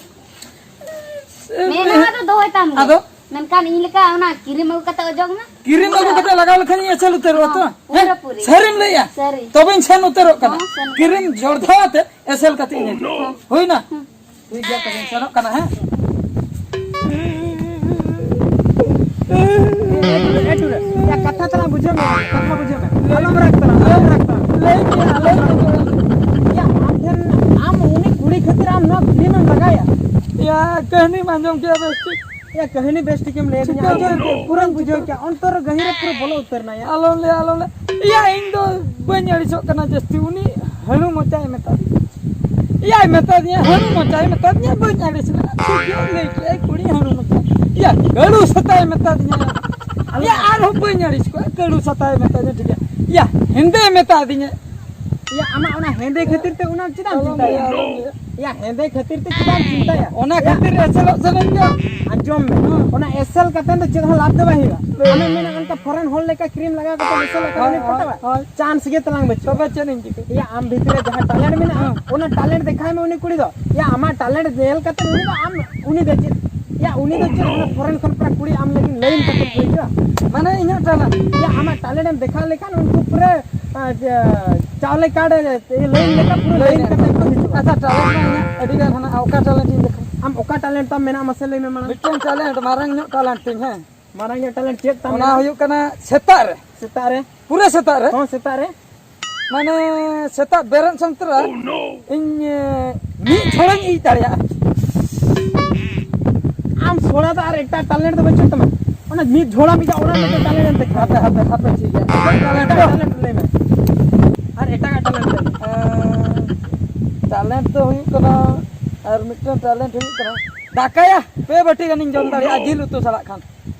ᱢᱮᱫᱦᱟ ᱫᱚ ᱫᱚᱦᱚᱭ ᱛᱟᱢ ᱜᱮ᱾ ᱟᱫᱚ? ᱢᱮᱱᱠᱷᱟᱱ ᱤᱧ ᱞᱮᱠᱟ ᱚᱱᱟ ᱠᱨᱤᱢ ᱟᱹᱜᱩ ᱠᱟᱛᱮ ᱚᱡᱚᱜ ᱢᱮ᱾ ᱠᱨᱤᱢ ᱟᱹᱜᱩ ᱠᱟᱛᱮ ᱞᱟᱜᱟᱣ ᱞᱮᱠᱷᱟᱱ ᱤᱧ ᱮᱥᱮᱞ ᱩᱛᱟᱹᱨᱚᱜᱼᱟ ᱛᱚ? ᱦᱚᱸ, ᱯᱩᱨᱟᱹ ᱦᱮᱸ? ᱯᱩᱨᱤ᱾ ᱥᱟᱹᱨᱤᱢ ᱞᱟᱹᱭᱮᱜᱼᱟ? ᱥᱟᱹᱨᱤ᱾ ᱛᱚᱵᱮᱧ ᱥᱮᱱ ᱩᱛᱟᱹᱨᱚᱜ ᱠᱟᱱᱟ᱾ ᱦᱚᱸ, ᱥᱮᱱ ᱩᱛᱟᱹᱨᱚᱜ ᱠᱨᱤᱢ ᱡᱚᱲᱫᱷᱟᱣ ᱟᱛᱮ ᱮᱥᱮᱞ ᱠᱟᱛᱮ ᱤᱧ ᱦᱤᱡᱩᱜᱼᱟ᱾ ᱦᱩᱸ᱾ ᱦᱩᱭᱱᱟ? ᱦᱩᱸ᱾ ᱴᱷᱤᱠ ᱜᱮᱭᱟ, ᱛᱚᱵᱮᱧ ᱥᱮᱱᱚᱜ ᱠᱟᱱᱟ, ᱦᱮᱸ? ᱮ ᱴᱩ ᱨᱮ, ᱮ ᱴᱩ ᱨᱮ᱾ ᱭᱟ, ᱠᱟᱛᱷᱟ ᱛᱟᱞᱟᱝ ᱵᱩᱡᱷᱟᱹᱣ ᱢᱮ, ᱠᱟᱛᱷᱟ ᱵᱩᱡᱷᱟᱹᱣ ᱢᱮ᱾ ᱟᱞᱚᱢ ᱨᱟᱜᱽ ᱛᱟᱞᱟᱝ, ᱟᱞᱚᱢ ᱨᱟᱜᱽ ᱛᱟᱞᱟᱝ᱾ ᱞᱟᱹᱭ ᱠᱮᱜᱼᱟ, ᱞᱟᱹᱭ ᱠᱮᱜᱼᱟ᱾ ᱭᱟ, ᱟᱢ ᱴᱷᱮᱱ, ᱟᱢ ᱩᱱᱤ ᱠᱩᱲᱤ ᱠᱷᱟᱹᱛᱤᱨ ᱟᱢ ᱱᱚᱣᱟ ᱯᱷᱤᱞᱢ ᱮᱢ ᱞᱟᱜᱟᱭᱟ? ᱭᱟ, ᱠᱟᱹᱦᱱᱤᱢ ᱟᱸᱡᱚᱢ ᱠᱮᱜᱼᱟ ᱵᱮᱥ ᱴᱷᱤᱠ? ᱭᱟ, ᱠᱟᱹᱦᱱᱤ ᱵᱮᱥ ᱴᱷᱤᱠᱮᱢ ᱞᱟᱹᱭ ᱟᱹᱫᱤᱧᱟ, ᱴᱷᱤᱠᱟᱹ ᱟᱸᱡᱚᱢ ᱜᱮ᱾ ᱠᱮᱜᱼᱟ, ᱯᱩᱨᱟᱹᱧ ᱵᱩᱡᱷᱟᱹᱣ ᱠᱮᱜᱼᱟ, ᱚᱱᱛᱚᱨ ᱨᱮ ᱜᱟᱹᱦᱤᱨ ᱨᱮ ᱯᱩᱨᱟᱹ ᱵᱚᱞᱚ ᱩᱛᱟᱹᱨ ᱮᱱᱟ ᱭᱟ᱾ ᱟᱞᱚᱢ ᱞᱟᱹᱭᱟ, ᱟᱞᱚᱢ ᱞᱟᱹᱭᱟ᱾ ᱭᱟ, ᱤᱧ ᱫᱚ ᱵᱟᱹᱧ ᱟᱹᱲᱤᱥᱚᱜ ᱠᱟᱱᱟ ᱡᱟᱹᱥᱛᱤ, ᱩᱱᱤ ᱦᱟᱹᱲᱩ ᱢᱚᱪᱟᱭ ᱢᱮᱛᱟᱫᱤᱧᱟ᱾ ᱮᱭᱟᱭ ᱢᱮᱛᱟᱫᱤᱧᱟ, ᱦᱟᱹᱲᱩ ᱢᱚᱪᱟᱭ ᱢᱮᱛᱟᱫᱤᱧᱟ, ᱵᱟᱹᱧ ᱟᱹᱲᱤᱥ ᱞᱮᱱᱟ᱾ ᱴᱷᱤᱠ ᱜᱮᱭᱟ, ᱞᱟᱹᱭ ᱠᱮᱜᱼᱟᱭ ᱠᱩᱲᱤ ᱦᱟᱹᱲᱩ ᱢᱚᱪᱟ᱾ ᱭᱟ, ᱦᱟᱹᱲᱩ ᱥᱮᱛᱟᱭ ᱢᱮᱛᱟᱫᱤᱧᱟ᱾ ᱭᱟ, ᱟᱨᱦᱚᱸ ᱵᱟᱹᱧ ᱟᱹᱲᱤᱥ ᱠᱚᱜᱼᱟ, ᱠᱟᱹᱲᱩ ᱥᱮᱛᱟᱭ ᱢᱮᱛᱟᱫᱤᱧᱟ, ᱴᱷᱤᱠ ᱜᱮᱭᱟ᱾ ᱭᱟ, ᱦᱮᱸᱫᱮ ᱢᱮᱛᱟᱫᱤᱧᱟ᱾ ᱭᱟ, ᱟᱢᱟᱜ ᱚᱱᱟ ᱦᱮᱸᱫᱮ ᱠᱷᱟᱹᱛᱤᱨ ᱛᱮ ᱚᱱᱟ ᱪᱮᱫᱟᱜ ᱮᱢ ᱟᱞᱚᱢ ᱪᱤᱱᱛᱟᱹᱭᱟ? ᱞᱟᱹᱭᱟ, ᱟᱞᱚᱢ ᱞᱟᱹᱭᱟ᱾ ᱭᱟ, ᱦᱮᱸᱫᱮ ᱠᱷᱟᱹᱛᱤᱨ ᱛᱮ ᱪᱮᱫᱟᱜ ᱮᱢ ᱪᱤᱱᱛᱟᱹᱭᱟ? ᱚᱱᱟ ᱭᱟ, ᱠᱷᱟᱹᱛᱤᱨ ᱮᱥᱮᱞᱚᱜ ᱥᱟᱱᱟᱧ ᱠᱟᱱᱟ᱾ ᱟᱸᱡᱚᱢ ᱢᱮ, ᱦᱮᱸ᱾ ᱚᱱᱟ ᱮᱥᱮᱞ ᱠᱟᱛᱮ ᱫᱚ ᱪᱮᱫ ᱦᱚᱸ ᱞᱟᱵᱷ ᱫᱚ ᱵᱟᱭ ᱦᱩᱭᱩᱜᱼᱟ᱾ ᱦᱮᱸ᱾ ᱟᱢᱮᱢ ᱢᱮᱱᱟ ᱚᱱᱠᱟ ᱯᱷᱚᱨᱮᱱ ᱦᱚᱲ ᱞᱮᱠᱟ ᱠᱨᱤᱢ ᱞᱟᱜᱟᱣ ᱠᱟᱛᱮ ᱮᱥᱮᱞᱚᱜ ᱠᱟᱱᱟ, ᱦᱳᱭ, ᱩᱱᱤ ᱦᱳᱭ, ᱯᱚᱴᱟᱣᱟ? ᱦᱳᱭ᱾ ᱪᱟᱱᱥ ᱜᱮ ᱛᱟᱞᱟᱝ ᱵᱟᱹᱪᱩᱜᱼᱟ᱾ ᱛᱚᱵᱮ ᱪᱮᱫ ᱤᱧ ᱪᱤᱠᱟᱹᱭᱟ? ᱭᱟ, ᱟᱢ ᱵᱷᱤᱛᱨᱤ ᱨᱮ ᱡᱟᱦᱟᱸ ᱴᱮᱞᱮᱱᱴ ᱢᱮᱱᱟᱜᱼᱟ, ᱦᱮᱸ᱾ ᱚᱱᱟ ᱴᱮᱞᱮᱱᱴ ᱫᱮᱠᱷᱟᱣ ᱢᱮ ᱩᱱᱤ ᱠᱩᱲᱤ ᱫᱚ᱾ ᱭᱟ, ᱟᱢᱟᱜ ᱴᱮᱞᱮᱱᱴ ᱧᱮᱞ ᱠᱟᱛᱮ ᱩᱱᱤ ᱫᱚ ᱟᱢ, ᱩᱱᱤ ᱫᱚ ᱪᱮᱫ, ᱚᱱᱟ ᱯᱷᱚᱨᱮᱱ ᱠᱷᱚᱱ ᱯᱮᱲᱟ ᱠᱩᱲᱤ ᱟᱢ ᱞᱟᱹᱜᱤᱫ ᱞᱟᱭᱤᱱ ᱠᱟᱛᱮ ᱠᱚ ᱦᱤᱡᱩᱜᱼᱟ᱾ ᱢᱟᱱᱮ ᱤᱧᱟᱹᱜ ᱴᱮᱞᱮᱱᱴ? ᱭᱟ, ᱟᱢᱟᱜ ᱴᱮᱞᱮᱱᱴ ᱮᱢ ᱫᱮᱠᱷᱟᱣ ᱞᱮᱠᱷᱟᱱ ᱩᱱᱠᱩ ᱯᱩᱨᱟᱹ, ᱟ, ᱡᱮ, ᱪᱟᱣᱞᱮ ᱠᱟᱨᱰ ᱞᱟᱭᱤᱱ ᱞᱮᱠᱟ ᱯᱩᱨᱟᱹ ᱞᱟᱭᱤᱱ ᱞᱟᱭᱤᱱ ᱠᱟᱛᱮ ᱠᱚ ᱦᱤᱡᱩᱜᱼᱟ᱾ ᱟᱪᱪᱷᱟ, ᱴᱮᱞᱮᱱᱴ ᱢᱟ ᱤᱧᱟᱹᱜ ᱟᱹᱰᱤ ᱜᱟᱱ ᱦᱮᱱᱟᱜᱼᱟ, ᱚᱠᱟ ᱴᱮᱞᱮᱱᱴ ᱤᱧ ᱫᱮᱠᱷᱟᱣᱟ? ᱟᱢ ᱚᱠᱟ ᱴᱮᱞᱮᱱᱴ ᱛᱟᱢ ᱢᱮᱱᱟᱜᱼᱟ, ᱢᱟᱥᱮ ᱞᱟᱹᱭ ᱢᱮ ᱢᱟᱲᱟᱝ᱾ ᱢᱤᱫᱴᱮᱱ ᱴᱮᱞᱮᱱᱴ, ᱢᱟᱨᱟᱝ ᱧᱚᱜ ᱴᱮᱞᱮᱱᱴ ᱛᱤᱧ, ᱦᱮᱸ᱾ ᱢᱟᱨᱟᱝ ᱧᱚᱜ ᱴᱮᱞᱮᱱᱴ ᱪᱮᱫ ᱛᱟᱢ ᱚᱱᱟ ᱢᱮᱱᱟᱜᱼᱟ? ᱦᱩᱭᱩᱜ ᱠᱟᱱᱟ ᱥᱮᱛᱟᱜ ᱨᱮ᱾ ᱥᱮᱛᱟᱜ ᱨᱮ? ᱯᱩᱨᱟᱹ ᱥᱮᱛᱟᱜ ᱨᱮ᱾ ᱦᱚᱸ, ᱥᱮᱛᱟᱜ ᱨᱮ᱾ ᱢᱟᱱᱮ ᱥᱮᱛᱟᱜ ᱵᱮᱨᱮᱫ ᱥᱟᱶ ᱛᱚᱨᱟ ᱤᱧ, ᱮ, ᱢᱤᱫ ᱡᱷᱚᱲᱟᱧ ᱤᱡ ᱫᱟᱲᱮᱭᱟᱜᱼᱟ᱾ ᱟᱢ ᱥᱚᱲᱟ ᱫᱚ ᱟᱨ ᱮᱴᱟᱜ ᱴᱮᱞᱮᱱᱴ ᱫᱚ ᱵᱟᱹᱪᱩᱜ ᱛᱟᱢᱟ? ᱚᱱᱟ ᱢᱤᱫ ᱡᱷᱚᱲᱟᱢ ᱤᱡᱟ, ᱚᱱᱟ ᱢᱤᱫᱴᱮᱱ ᱴᱮᱞᱮᱱᱴ ᱮᱢ ᱫᱮᱠᱷᱟᱣᱟ᱾ ᱦᱟᱯᱮ, ᱦᱟᱯᱮ, ᱦᱟᱯᱮ, ᱴᱷᱤᱠ ᱜᱮᱭᱟ᱾ ᱮᱴᱟᱜ ᱴᱮᱞᱮᱱᱴ ᱞᱟᱹᱭ ᱢᱮ᱾ ᱟᱨ ᱮᱴᱟᱜᱟᱜ ᱴᱮᱞᱮᱱᱴ ᱞᱟᱹᱭ ᱢᱮ᱾ ᱮᱸ, ᱴᱮᱞᱮᱱᱴ ᱫᱚ ᱦᱩᱭᱩᱜ ᱠᱟᱱᱟ, ᱟᱨ ᱢᱤᱫᱴᱮᱱ ᱴᱮᱞᱮᱱᱴ ᱦᱩᱭᱩᱜ ᱠᱟᱱᱟ, ᱫᱟᱠᱟᱭᱟ ᱯᱮ ᱵᱟᱹᱴᱤ ᱜᱟᱱᱤᱧ ᱡᱚᱢ ᱫᱟᱲᱮᱭᱟᱜᱼᱟ ᱡᱤᱞ ᱩᱛᱩ ᱥᱟᱞᱟᱜ ᱠᱷᱟᱱ᱾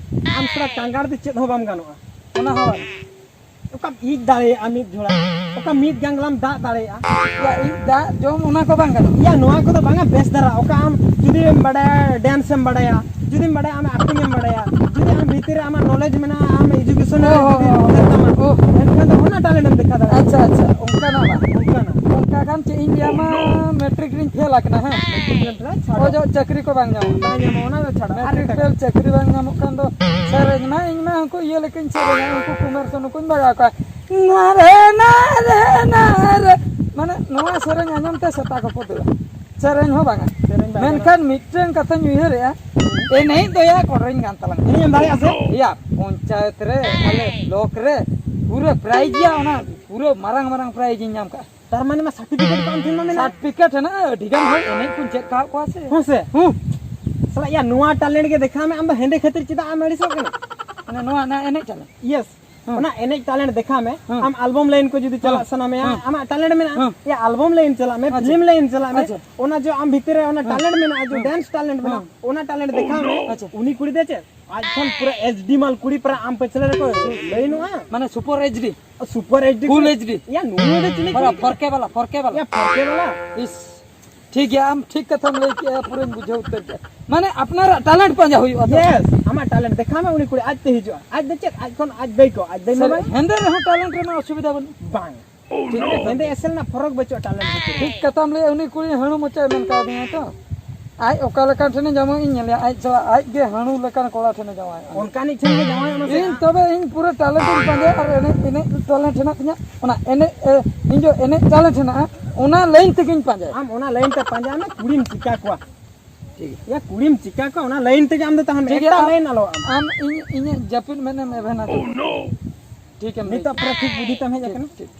ᱟᱢ ᱥᱟᱞᱟᱜ ᱠᱟᱸᱜᱟᱲ ᱫᱚ ᱪᱮᱫ ᱦᱚᱸ ᱵᱟᱢ ᱜᱟᱱᱚᱜᱼᱟ᱾ ᱚᱱᱟ ᱦᱚᱸ ᱵᱟᱝ᱾ ᱚᱠᱟᱢ ᱤᱡ ᱫᱟᱲᱮᱭᱟᱜᱼᱟ ᱢᱤᱫ ᱡᱷᱚᱲᱟ? ᱚᱠᱟ ᱢᱤᱫ ᱜᱟᱝᱞᱟᱢ ᱫᱟᱜ ᱫᱟᱲᱮᱭᱟᱜᱼᱟ? ᱭᱟ, ᱤᱡ ᱫᱟᱜ ᱡᱚᱢ ᱚᱱᱟ ᱠᱚ ᱵᱟᱝ ᱜᱟᱱᱚᱜᱼᱟ? ᱭᱟ, ᱱᱚᱣᱟ ᱠᱚᱫᱚ ᱵᱟᱝᱟ ᱵᱮᱥ ᱫᱷᱟᱨᱟ᱾ ᱚᱠᱟ ᱟᱢ ᱡᱩᱫᱤᱢ ᱵᱟᱰᱟᱭᱟ, ᱰᱮᱱᱥ ᱮᱢ ᱵᱟᱰᱟᱭᱟ, ᱡᱩᱫᱤᱢ ᱵᱟᱰᱟᱭᱟ ᱟᱢ ᱟᱠᱴᱤᱝ ᱮᱢ ᱵᱟᱰᱟᱭᱟ, ᱡᱩᱫᱤ ᱟᱢ ᱵᱷᱤᱛᱤᱨ ᱨᱮ ᱟᱢᱟᱜ ᱱᱚᱞᱮᱡᱽ ᱢᱮᱱᱟᱜᱼᱟ, ᱟᱢ ᱮᱡᱩᱠᱮᱥᱚᱱ ᱚ, ᱚ, ᱚ, ᱰᱷᱮᱨ ᱛᱟᱢᱟ, ᱚ᱾ ᱮᱱᱠᱷᱟᱱ ᱫᱚ ᱚᱱᱟ ᱴᱮᱞᱮᱱᱴ ᱮᱢ ᱫᱮᱠᱷᱟᱣ ᱫᱟᱲᱮᱭᱟᱜᱼᱟ᱾ ᱟᱪᱪᱷᱟ, ᱟᱪᱪᱷᱟ, ᱚᱱᱠᱟᱱᱟᱜ ᱵᱟᱝ᱾ ᱚᱱᱠᱟᱱᱟᱜ᱾ ᱚᱱᱠᱟ ᱠᱷᱟᱱ ᱪᱮᱫ ᱤᱧ ᱞᱟᱹᱭᱟᱢᱟ, ᱢᱮᱴᱨᱤᱠ ᱨᱤᱧ ᱯᱷᱮᱞ ᱟᱠᱟᱱᱟ, ᱦᱮᱸ᱾ ᱢᱮᱴᱨᱤᱠ ᱨᱮᱢ ᱯᱷᱮᱞ, ᱪᱷᱟᱲᱚ᱾ ᱚᱡᱚᱜ ᱪᱟᱹᱠᱨᱤ ᱠᱚ ᱵᱟᱝ ᱧᱟᱢᱚᱜ ᱠᱟᱱᱟ᱾ ᱵᱟᱝ ᱧᱟᱢᱚᱜᱼᱟ, ᱚᱱᱟ ᱫᱚ ᱪᱷᱟᱲᱚ᱾ ᱟᱨ ᱢᱮᱴᱨᱤᱠ ᱮᱴᱟᱜᱟᱜ᱾ ᱯᱷᱮᱞ ᱪᱟᱹᱠᱨᱤ ᱵᱟᱝ ᱧᱟᱢᱚᱜ ᱠᱷᱟᱱ ᱫᱚ ᱥᱮᱨᱮᱧ ᱢᱟ ᱤᱧ ᱢᱟ ᱩᱱᱠᱩ ᱤᱭᱟᱹ ᱞᱮᱠᱟᱧ ᱥᱮᱨᱮᱧᱟ, ᱩᱱᱠᱩ ᱠᱩᱢᱟᱨ ᱥᱟᱱᱩ ᱠᱚᱧ ᱵᱟᱡᱟᱣ ᱠᱚᱣᱟ᱾ ᱱᱟᱨᱮ ᱱᱟᱨᱮ ᱱᱟᱨᱮ, ᱢᱟᱱᱮ ᱱᱚᱣᱟ ᱥᱮᱨᱮᱧ ᱟᱸᱡᱚᱢ ᱛᱮ ᱥᱮᱛᱟ ᱠᱚᱠᱚ ᱫᱟᱹᱲᱟ᱾ ᱥᱮᱨᱮᱧ ᱦᱚᱸ ᱵᱟᱝᱟ᱾ ᱥᱮᱨᱮᱧ ᱵᱟᱝ ᱢᱮᱱᱠᱷᱟᱱ ᱢᱤᱫᱴᱟᱝ ᱠᱟᱛᱷᱟᱧ ᱩᱭᱦᱟᱹᱨᱮᱜᱼᱟ, ᱮᱱᱮᱡ ᱫᱚ ᱭᱟ ᱠᱚᱰᱨᱟᱹᱧ ᱠᱟᱱ ᱛᱟᱞᱟᱝ᱾ ᱮᱱᱮᱡ ᱮᱢ ᱫᱟᱲᱮᱭᱟᱜᱼᱟ ᱥᱮ? ᱭᱟ, ᱯᱚᱧᱪᱟᱭᱮᱛ ᱨᱮ, ᱟᱞᱮ ᱵᱞᱚᱠ ᱨᱮ ᱯᱩᱨᱟᱹ ᱯᱨᱟᱭᱤᱡᱽ ᱭᱟ, ᱚᱱᱟ ᱯᱩᱨᱟᱹ ᱢᱟᱨᱟᱝ ᱢᱟᱨᱟᱝ ᱯᱨᱟᱭᱤᱡᱽ ᱤᱧ ᱧᱟᱢ ᱠᱟᱜᱼᱟ᱾ ᱛᱟᱨ ᱢᱟᱱᱮ ᱢᱟ ᱥᱟᱨᱴᱤᱯᱷᱤᱠᱮᱴ ᱠᱚ ᱟᱢ ᱴᱷᱮᱱ ᱢᱟ ᱢᱮᱱᱟᱜᱼᱟ᱾ ᱥᱟᱨᱴᱤᱯᱷᱤᱠᱮᱴ ᱦᱮᱱᱟᱜᱼᱟ, ᱟᱹᱰᱤ ᱜᱟᱱ ᱦᱚᱲ ᱮᱱᱮᱡ ᱠᱚᱧ ᱪᱮᱫ ᱠᱟᱣᱟᱫ ᱠᱚᱣᱟ ᱥᱮ᱾ ᱦᱮᱸ ᱥᱮ? ᱦᱩᱸ᱾ ᱥᱟᱞᱟ ᱭᱟ, ᱱᱚᱣᱟ ᱴᱮᱞᱮᱱᱴ ᱜᱮ ᱫᱮᱠᱷᱟᱣ ᱢᱮ, ᱟᱢ ᱫᱚ ᱦᱮᱸᱫᱮ ᱠᱷᱟᱹᱛᱤᱨ ᱪᱮᱫᱟᱜ ᱮᱢ ᱟᱹᱲᱤᱥᱚᱜ ᱠᱟᱱᱟ? ᱢᱟᱱᱮ ᱱᱚᱣᱟ, ᱱᱚᱣᱟ ᱮᱱᱮᱡ ᱪᱟᱞᱟᱜ? ᱭᱮᱥ᱾ ᱦᱮᱸ᱾ ᱚᱱᱟ ᱮᱱᱮᱡ ᱴᱮᱞᱮᱱᱴ ᱫᱮᱠᱷᱟᱣ ᱢᱮ᱾ ᱦᱮᱸ᱾ ᱟᱢ ᱟᱞᱵᱚᱢ ᱞᱟᱭᱤᱱ ᱠᱚ ᱡᱩᱫᱤ ᱪᱟᱞᱟᱜ ᱦᱮᱸ᱾ ᱥᱟᱱᱟ ᱢᱮᱭᱟ, ᱦᱮᱸ᱾ ᱟᱢᱟᱜ ᱴᱮᱞᱮᱱᱴ ᱢᱮᱱᱟᱜᱼᱟ, ᱦᱮᱸ᱾ ᱭᱟ ᱟᱞᱵᱚᱢ ᱞᱟᱭᱤᱱ ᱪᱟᱞᱟᱜ ᱢᱮ, ᱟᱪᱪᱷᱟ᱾ ᱯᱷᱤᱞᱢ ᱞᱟᱭᱤᱱ ᱪᱟᱞᱟᱜ ᱢᱮ, ᱟᱪᱪᱷᱟ᱾ ᱚᱱᱟ ᱡᱚ ᱟᱢ ᱵᱷᱤᱛᱤᱨ ᱨᱮ ᱚᱱᱟ ᱦᱮᱸ᱾ ᱴᱮᱞᱮᱱᱴ ᱢᱮᱱᱟᱜᱼᱟ, ᱡᱚ ᱦᱮᱸ᱾ ᱰᱮᱱᱥ ᱴᱮᱞᱮᱱᱴ ᱢᱮᱱᱟᱜᱼᱟ, ᱦᱮᱸ᱾ ᱚᱱᱟ ᱴᱮᱞᱮᱱᱴ ᱫᱮᱠᱷᱟᱣ ᱢᱮ᱾ ᱟᱪᱪᱷᱟ᱾ ᱩᱱᱤ ᱠᱩᱲᱤ ᱫᱚ ᱪᱮᱫ? ᱟᱡ ᱠᱷᱚᱱ ᱯᱩᱨᱟᱹ ᱮᱭᱤᱪ ᱰᱤ ᱢᱟᱞ ᱠᱩᱲᱤ ᱯᱟᱨᱟ ᱟᱢ ᱯᱟᱹᱪᱷᱞᱟᱹ ᱨᱮᱠᱚ ᱞᱟᱹᱭᱤᱱᱚᱜᱼᱟ᱾ ᱢᱟᱱᱮ super H D. Super H D ᱯᱷᱩᱞ ᱠᱩᱲᱤ᱾ H D. ᱭᱟ, ᱱᱩᱭ ᱫᱚ ᱪᱤᱞᱤ ᱵᱟᱞᱟ, ᱠᱩᱲᱤ ᱠᱟᱱᱟ? ᱯᱷᱳᱨ ᱠᱮ ᱵᱟᱞᱟ, ᱯᱷᱳᱨ ᱠᱮ ᱵᱟᱞᱟ᱾ ᱭᱟ, ᱯᱷᱳᱨ ᱠᱮ ᱵᱟᱞᱟ᱾ ᱤᱥ, ᱴᱷᱤᱠ ᱜᱮᱭᱟ, ᱟᱢ ᱴᱷᱤᱠ ᱠᱟᱛᱷᱟᱢ ᱞᱟᱹᱭ ᱠᱮᱜᱼᱟ, ᱯᱩᱨᱟᱹᱧ ᱵᱩᱡᱷᱟᱹᱣ ᱩᱛᱟᱹᱨ ᱠᱮᱜᱼᱟ᱾ ᱢᱟᱱᱮ ᱟᱯᱱᱟᱨᱟᱜ ᱴᱮᱞᱮᱱᱴ ᱯᱟᱸᱡᱟ ᱦᱩᱭᱩᱜᱼᱟ ᱛᱚ᱾ ᱭᱮᱥ, ᱟᱢᱟᱜ ᱴᱮᱞᱮᱱᱴ ᱫᱮᱠᱷᱟᱣ ᱢᱮ, ᱩᱱᱤ ᱠᱩᱲᱤ ᱟᱡ ᱛᱮ ᱦᱤᱡᱩᱜᱼᱟ᱾ ᱟᱡ ᱫᱚ ᱪᱮᱫ? ᱟᱡ ᱠᱷᱚᱱ ᱟᱡ ᱫᱟᱹᱭ ᱠᱚ, ᱟᱡ ᱫᱟᱹᱭ ᱢᱟ ᱥᱟᱹᱨᱤ, ᱵᱟᱝ? ᱦᱮᱸᱫᱮ ᱨᱮᱦᱚᱸ ᱴᱮᱞᱮᱱᱴ ᱨᱮᱱᱟᱜ ᱚᱥᱩᱵᱤᱫᱷᱟ ᱵᱟᱹᱱᱩᱜᱼᱟ᱾ ᱵᱟᱝ᱾ ᱴᱷᱤᱠ ᱠᱟᱛᱷᱟ᱾ ᱦᱮᱸᱫᱮ ᱮᱥᱮᱞ ᱨᱮᱱᱟᱜ ᱯᱷᱚᱨᱚᱠ ᱵᱟᱹᱪᱩᱜᱼᱟ ᱴᱮᱞᱮᱱᱴ ᱵᱷᱤᱛᱤᱨ ᱨᱮ᱾ ᱴᱷᱤᱠ ᱠᱟᱛᱷᱟᱢ ᱞᱟᱹᱭᱟ, ᱩᱱᱤ ᱠᱩᱲᱤ ᱦᱟᱹᱬᱩ ᱢᱚᱪᱟᱭ ᱢᱮᱱ ᱠᱟᱣᱫᱤᱧᱟ ᱛᱚ᱾ ᱟᱡ ᱚᱠᱟ ᱞᱮᱠᱟᱱ ᱴᱷᱮᱱᱮ ᱡᱟᱶᱟᱭ ᱤᱧ ᱧᱮᱞᱮᱭᱟ, ᱟᱡ ᱥᱟᱞᱟᱜ ᱟᱡ ᱜᱮ ᱦᱟᱹᱬᱩ ᱞᱮᱠᱟᱱ ᱠᱚᱲᱟ ᱴᱷᱮᱱᱮ ᱡᱟᱶᱟᱭᱚᱜᱼᱟ᱾ ᱚᱱᱠᱟᱱᱤᱡ ᱴᱷᱮᱱ ᱜᱮ ᱡᱟᱶᱟᱭᱚᱜ ᱢᱮᱥᱮ᱾ ᱤᱧ ᱛᱚᱵᱮ ᱤᱧ ᱯᱩᱨᱟᱹ ᱴᱮᱞᱮᱱᱴ ᱤᱧ ᱯᱟᱸᱡᱟᱭᱟ ᱟᱨ ᱮᱱᱮᱡ, ᱮᱱᱮᱡ ᱴᱮᱞᱮᱱᱴ ᱦᱮᱱᱟᱜ ᱛᱤᱧᱟ, ᱚᱱᱟ ᱮᱱᱮᱡ, ᱮ, ᱤᱧ ᱫᱚ ᱮᱱᱮᱡ ᱴᱮᱞᱮᱱᱴ ᱦᱮᱱᱟᱜᱼᱟ, ᱚᱱᱟ ᱞᱟᱭᱤᱱ ᱛᱮᱜᱮᱧ ᱯᱟᱸᱡᱟᱭᱟ᱾ ᱟᱢ ᱚᱱᱟ ᱞᱟᱭᱤᱱ ᱛᱮ ᱯᱟᱸᱡᱟᱭ ᱢᱮ, ᱠᱩᱲᱤᱢ ᱪᱤᱠᱟ ᱠᱚᱣᱟ᱾ ᱴᱷᱤᱠ ᱜᱮᱭᱟ᱾ ᱭᱟ, ᱠᱩᱲᱤᱢ ᱪᱤᱠᱟ ᱠᱚᱣᱟ, ᱚᱱᱟ ᱞᱟᱭᱤᱱ ᱛᱮᱜᱮ ᱟᱢ ᱫᱚ ᱛᱟᱦᱮᱱ ᱢᱮ, ᱴᱷᱤᱠ ᱜᱮᱭᱟ, ᱮᱴᱟᱜ ᱟᱢ, ᱞᱟᱭᱤᱱ ᱟᱞᱚ ᱟᱢ᱾ ᱟᱢ ᱤᱧ, ᱤᱧᱟᱹᱜ ᱡᱟᱹᱯᱤᱫ ᱢᱮᱱᱮᱢ ᱮᱵᱷᱮᱱᱟ ᱛᱚ᱾ ᱴᱷᱤᱠ ᱮᱢ ᱞᱟᱹᱭ ᱱᱤᱛᱚᱜ ᱯᱩᱨᱟᱹ ᱴᱷᱤᱠ ᱵᱩᱫᱷᱤ ᱛᱮᱢ ᱦᱮᱡ ᱴᱷᱤᱠ, ᱟᱠᱟᱱᱟ᱾ ᱴᱷᱤᱠ᱾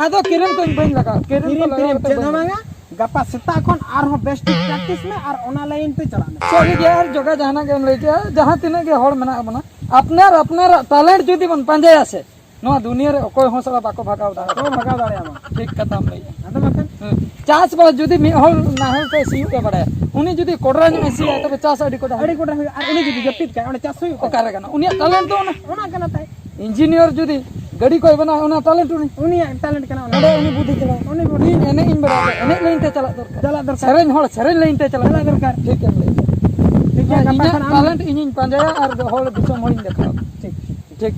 ᱟᱫᱚ ᱠᱨᱤᱢ ᱠᱚᱧ ᱵᱟᱹᱧ ᱞᱟᱜᱟᱣᱟ, ᱠᱨᱤᱢ ᱠᱚ ᱠᱨᱤᱢ ᱞᱟᱜᱟᱣ ᱠᱨᱤᱢ ᱠᱟᱛᱮ ᱪᱮᱫ ᱵᱟᱹᱧ ᱦᱚᱸ ᱞᱟᱜᱟᱣᱟ᱾ ᱵᱟᱝᱟ, ᱜᱟᱯᱟ ᱥᱮᱛᱟᱜ ᱠᱷᱚᱱ ᱟᱨᱦᱚᱸ ᱵᱮᱥ ᱴᱷᱤᱠ ᱯᱨᱮᱠᱴᱤᱥ ᱢᱮ ᱟᱨ ᱚᱱᱟ ᱞᱟᱭᱤᱱ ᱛᱮ ᱪᱟᱞᱟᱜ ᱢᱮ᱾ ᱥᱟᱹᱨᱤ ᱜᱮ, ᱟᱨ ᱡᱚᱜᱟ ᱡᱟᱦᱟᱱᱟᱜ ᱜᱮᱢ ᱞᱟᱹᱭ ᱠᱮᱜᱼᱟ, ᱡᱟᱦᱟᱸ ᱛᱤᱱᱟᱹᱜ ᱜᱮ ᱦᱚᱲ ᱢᱮᱱᱟᱜ ᱵᱚᱱᱟ, ᱟᱯᱱᱟᱨ ᱟᱯᱱᱟᱨᱟᱜ ᱴᱮᱞᱮᱱᱴ ᱡᱩᱫᱤ ᱵᱚᱱ ᱯᱟᱸᱡᱟᱭᱟ ᱥᱮ, ᱱᱚᱣᱟ ᱫᱩᱱᱤᱭᱟᱹ ᱨᱮ ᱚᱠᱚᱭ ᱦᱚᱸ ᱥᱟᱞᱟ ᱵᱟᱠᱚ ᱵᱷᱟᱜᱟᱣ ᱫᱟᱲᱮᱭᱟᱜᱼᱟ᱾ ᱵᱟᱠᱚ ᱵᱷᱟᱜᱟᱣ ᱫᱟᱲᱮᱭᱟᱜᱼᱟ ᱵᱟᱝ᱾ ᱴᱷᱤᱠ ᱠᱟᱛᱷᱟᱢ ᱞᱟᱹᱭᱮᱜᱼᱟ᱾ ᱟᱫᱚ ᱵᱟᱠᱷᱟᱱ? ᱦᱮᱸ᱾ ᱪᱟᱥᱵᱟᱥ ᱡᱩᱫᱤ ᱢᱤᱫ ᱦᱚᱲ ᱱᱟᱦᱮᱞ ᱛᱮ ᱥᱤᱭᱳᱜ ᱮ ᱵᱟᱲᱟᱭᱟ, ᱩᱱᱤ ᱡᱩᱫᱤ ᱠᱚᱰᱨᱟ ᱧᱚᱜ ᱮ ᱥᱤᱭᱟ, ᱛᱚᱵᱮ ᱪᱟᱥ ᱟᱹᱰᱤ ᱠᱚᱰᱨᱟ ᱟᱹᱰᱤ ᱦᱩᱭᱩᱜᱼᱟ᱾ ᱠᱚᱰᱨᱟ ᱦᱩᱭᱩᱜᱼᱟ᱾ ᱟᱨ ᱩᱱᱤ ᱡᱩᱫᱤ ᱡᱟᱹᱯᱤᱫ ᱠᱟᱭ, ᱚᱸᱰᱮ ᱪᱟᱥ ᱦᱩᱭᱩᱜ ᱛᱟᱭᱟ᱾ ᱚᱠᱟᱨᱮ ᱜᱟᱱᱚᱜᱼᱟ? ᱩᱱᱤᱭᱟᱜ ᱴᱮᱞᱮᱱᱴ ᱫᱚ ᱚᱱᱟ᱾ ᱚᱱᱟ ᱠᱟᱱᱟ ᱛᱟᱭ᱾ ᱤᱧᱡᱤᱱᱤᱭᱟᱨ ᱡᱩᱫᱤ ᱜᱟᱹᱰᱤ ᱠᱚᱭ ᱵᱮᱱᱟᱣᱟ, ᱚᱱᱟ ᱴᱮᱞᱮᱱᱴ ᱩᱱᱤ᱾ ᱩᱱᱤᱭᱟᱜ ᱴᱮᱞᱮᱱᱴ ᱠᱟᱱᱟ ᱚᱱᱟ᱾ ᱚᱸᱰᱮ ᱩᱱᱤ ᱵᱩᱫᱷᱤ ᱪᱟᱞᱟᱣ᱾ ᱩᱱᱤ ᱵᱩᱫᱷᱤ᱾ ᱤᱧ ᱮᱱᱮᱡ ᱤᱧ ᱵᱟᱲᱟᱭᱟ, ᱮᱱᱮᱡ ᱞᱟᱭᱤᱱ ᱛᱮ ᱪᱟᱞᱟᱜ ᱫᱚᱨᱠᱟᱨ᱾ ᱪᱟᱞᱟᱜ ᱫᱚᱨᱠᱟᱨ᱾ ᱥᱮᱨᱮᱧ ᱦᱚᱲ ᱥᱮᱨᱮᱧ ᱞᱟᱭᱤᱱ ᱛᱮ ᱪᱟᱞᱟᱜ ᱪᱟᱞᱟᱜ ᱫᱚᱨᱠᱟᱨ᱾ ᱫᱚᱨᱠᱟᱨ᱾ ᱴᱷᱤᱠ ᱮᱢ ᱞᱟᱹᱭ ᱠᱮᱫᱟ᱾ ᱴᱷᱤᱠ ᱜᱮᱭᱟ, ᱦᱮᱸ, ᱜᱟᱯᱟ ᱤᱧᱟᱹᱜ ᱠᱷᱚᱱ ᱟᱢ ᱴᱮᱞᱮᱱᱴ ᱤᱧᱤᱧ ᱯᱟᱸᱡᱟᱭᱟ ᱟᱨ ᱦᱚᱲ ᱫᱤᱥᱚᱢ ᱦᱚᱲᱤᱧ ᱫᱮᱠᱷᱟᱣᱟ᱾ ᱴᱷᱤᱠ, ᱴᱷᱤᱠ, ᱴᱷᱤᱠ᱾ ᱴᱷᱤᱠ᱾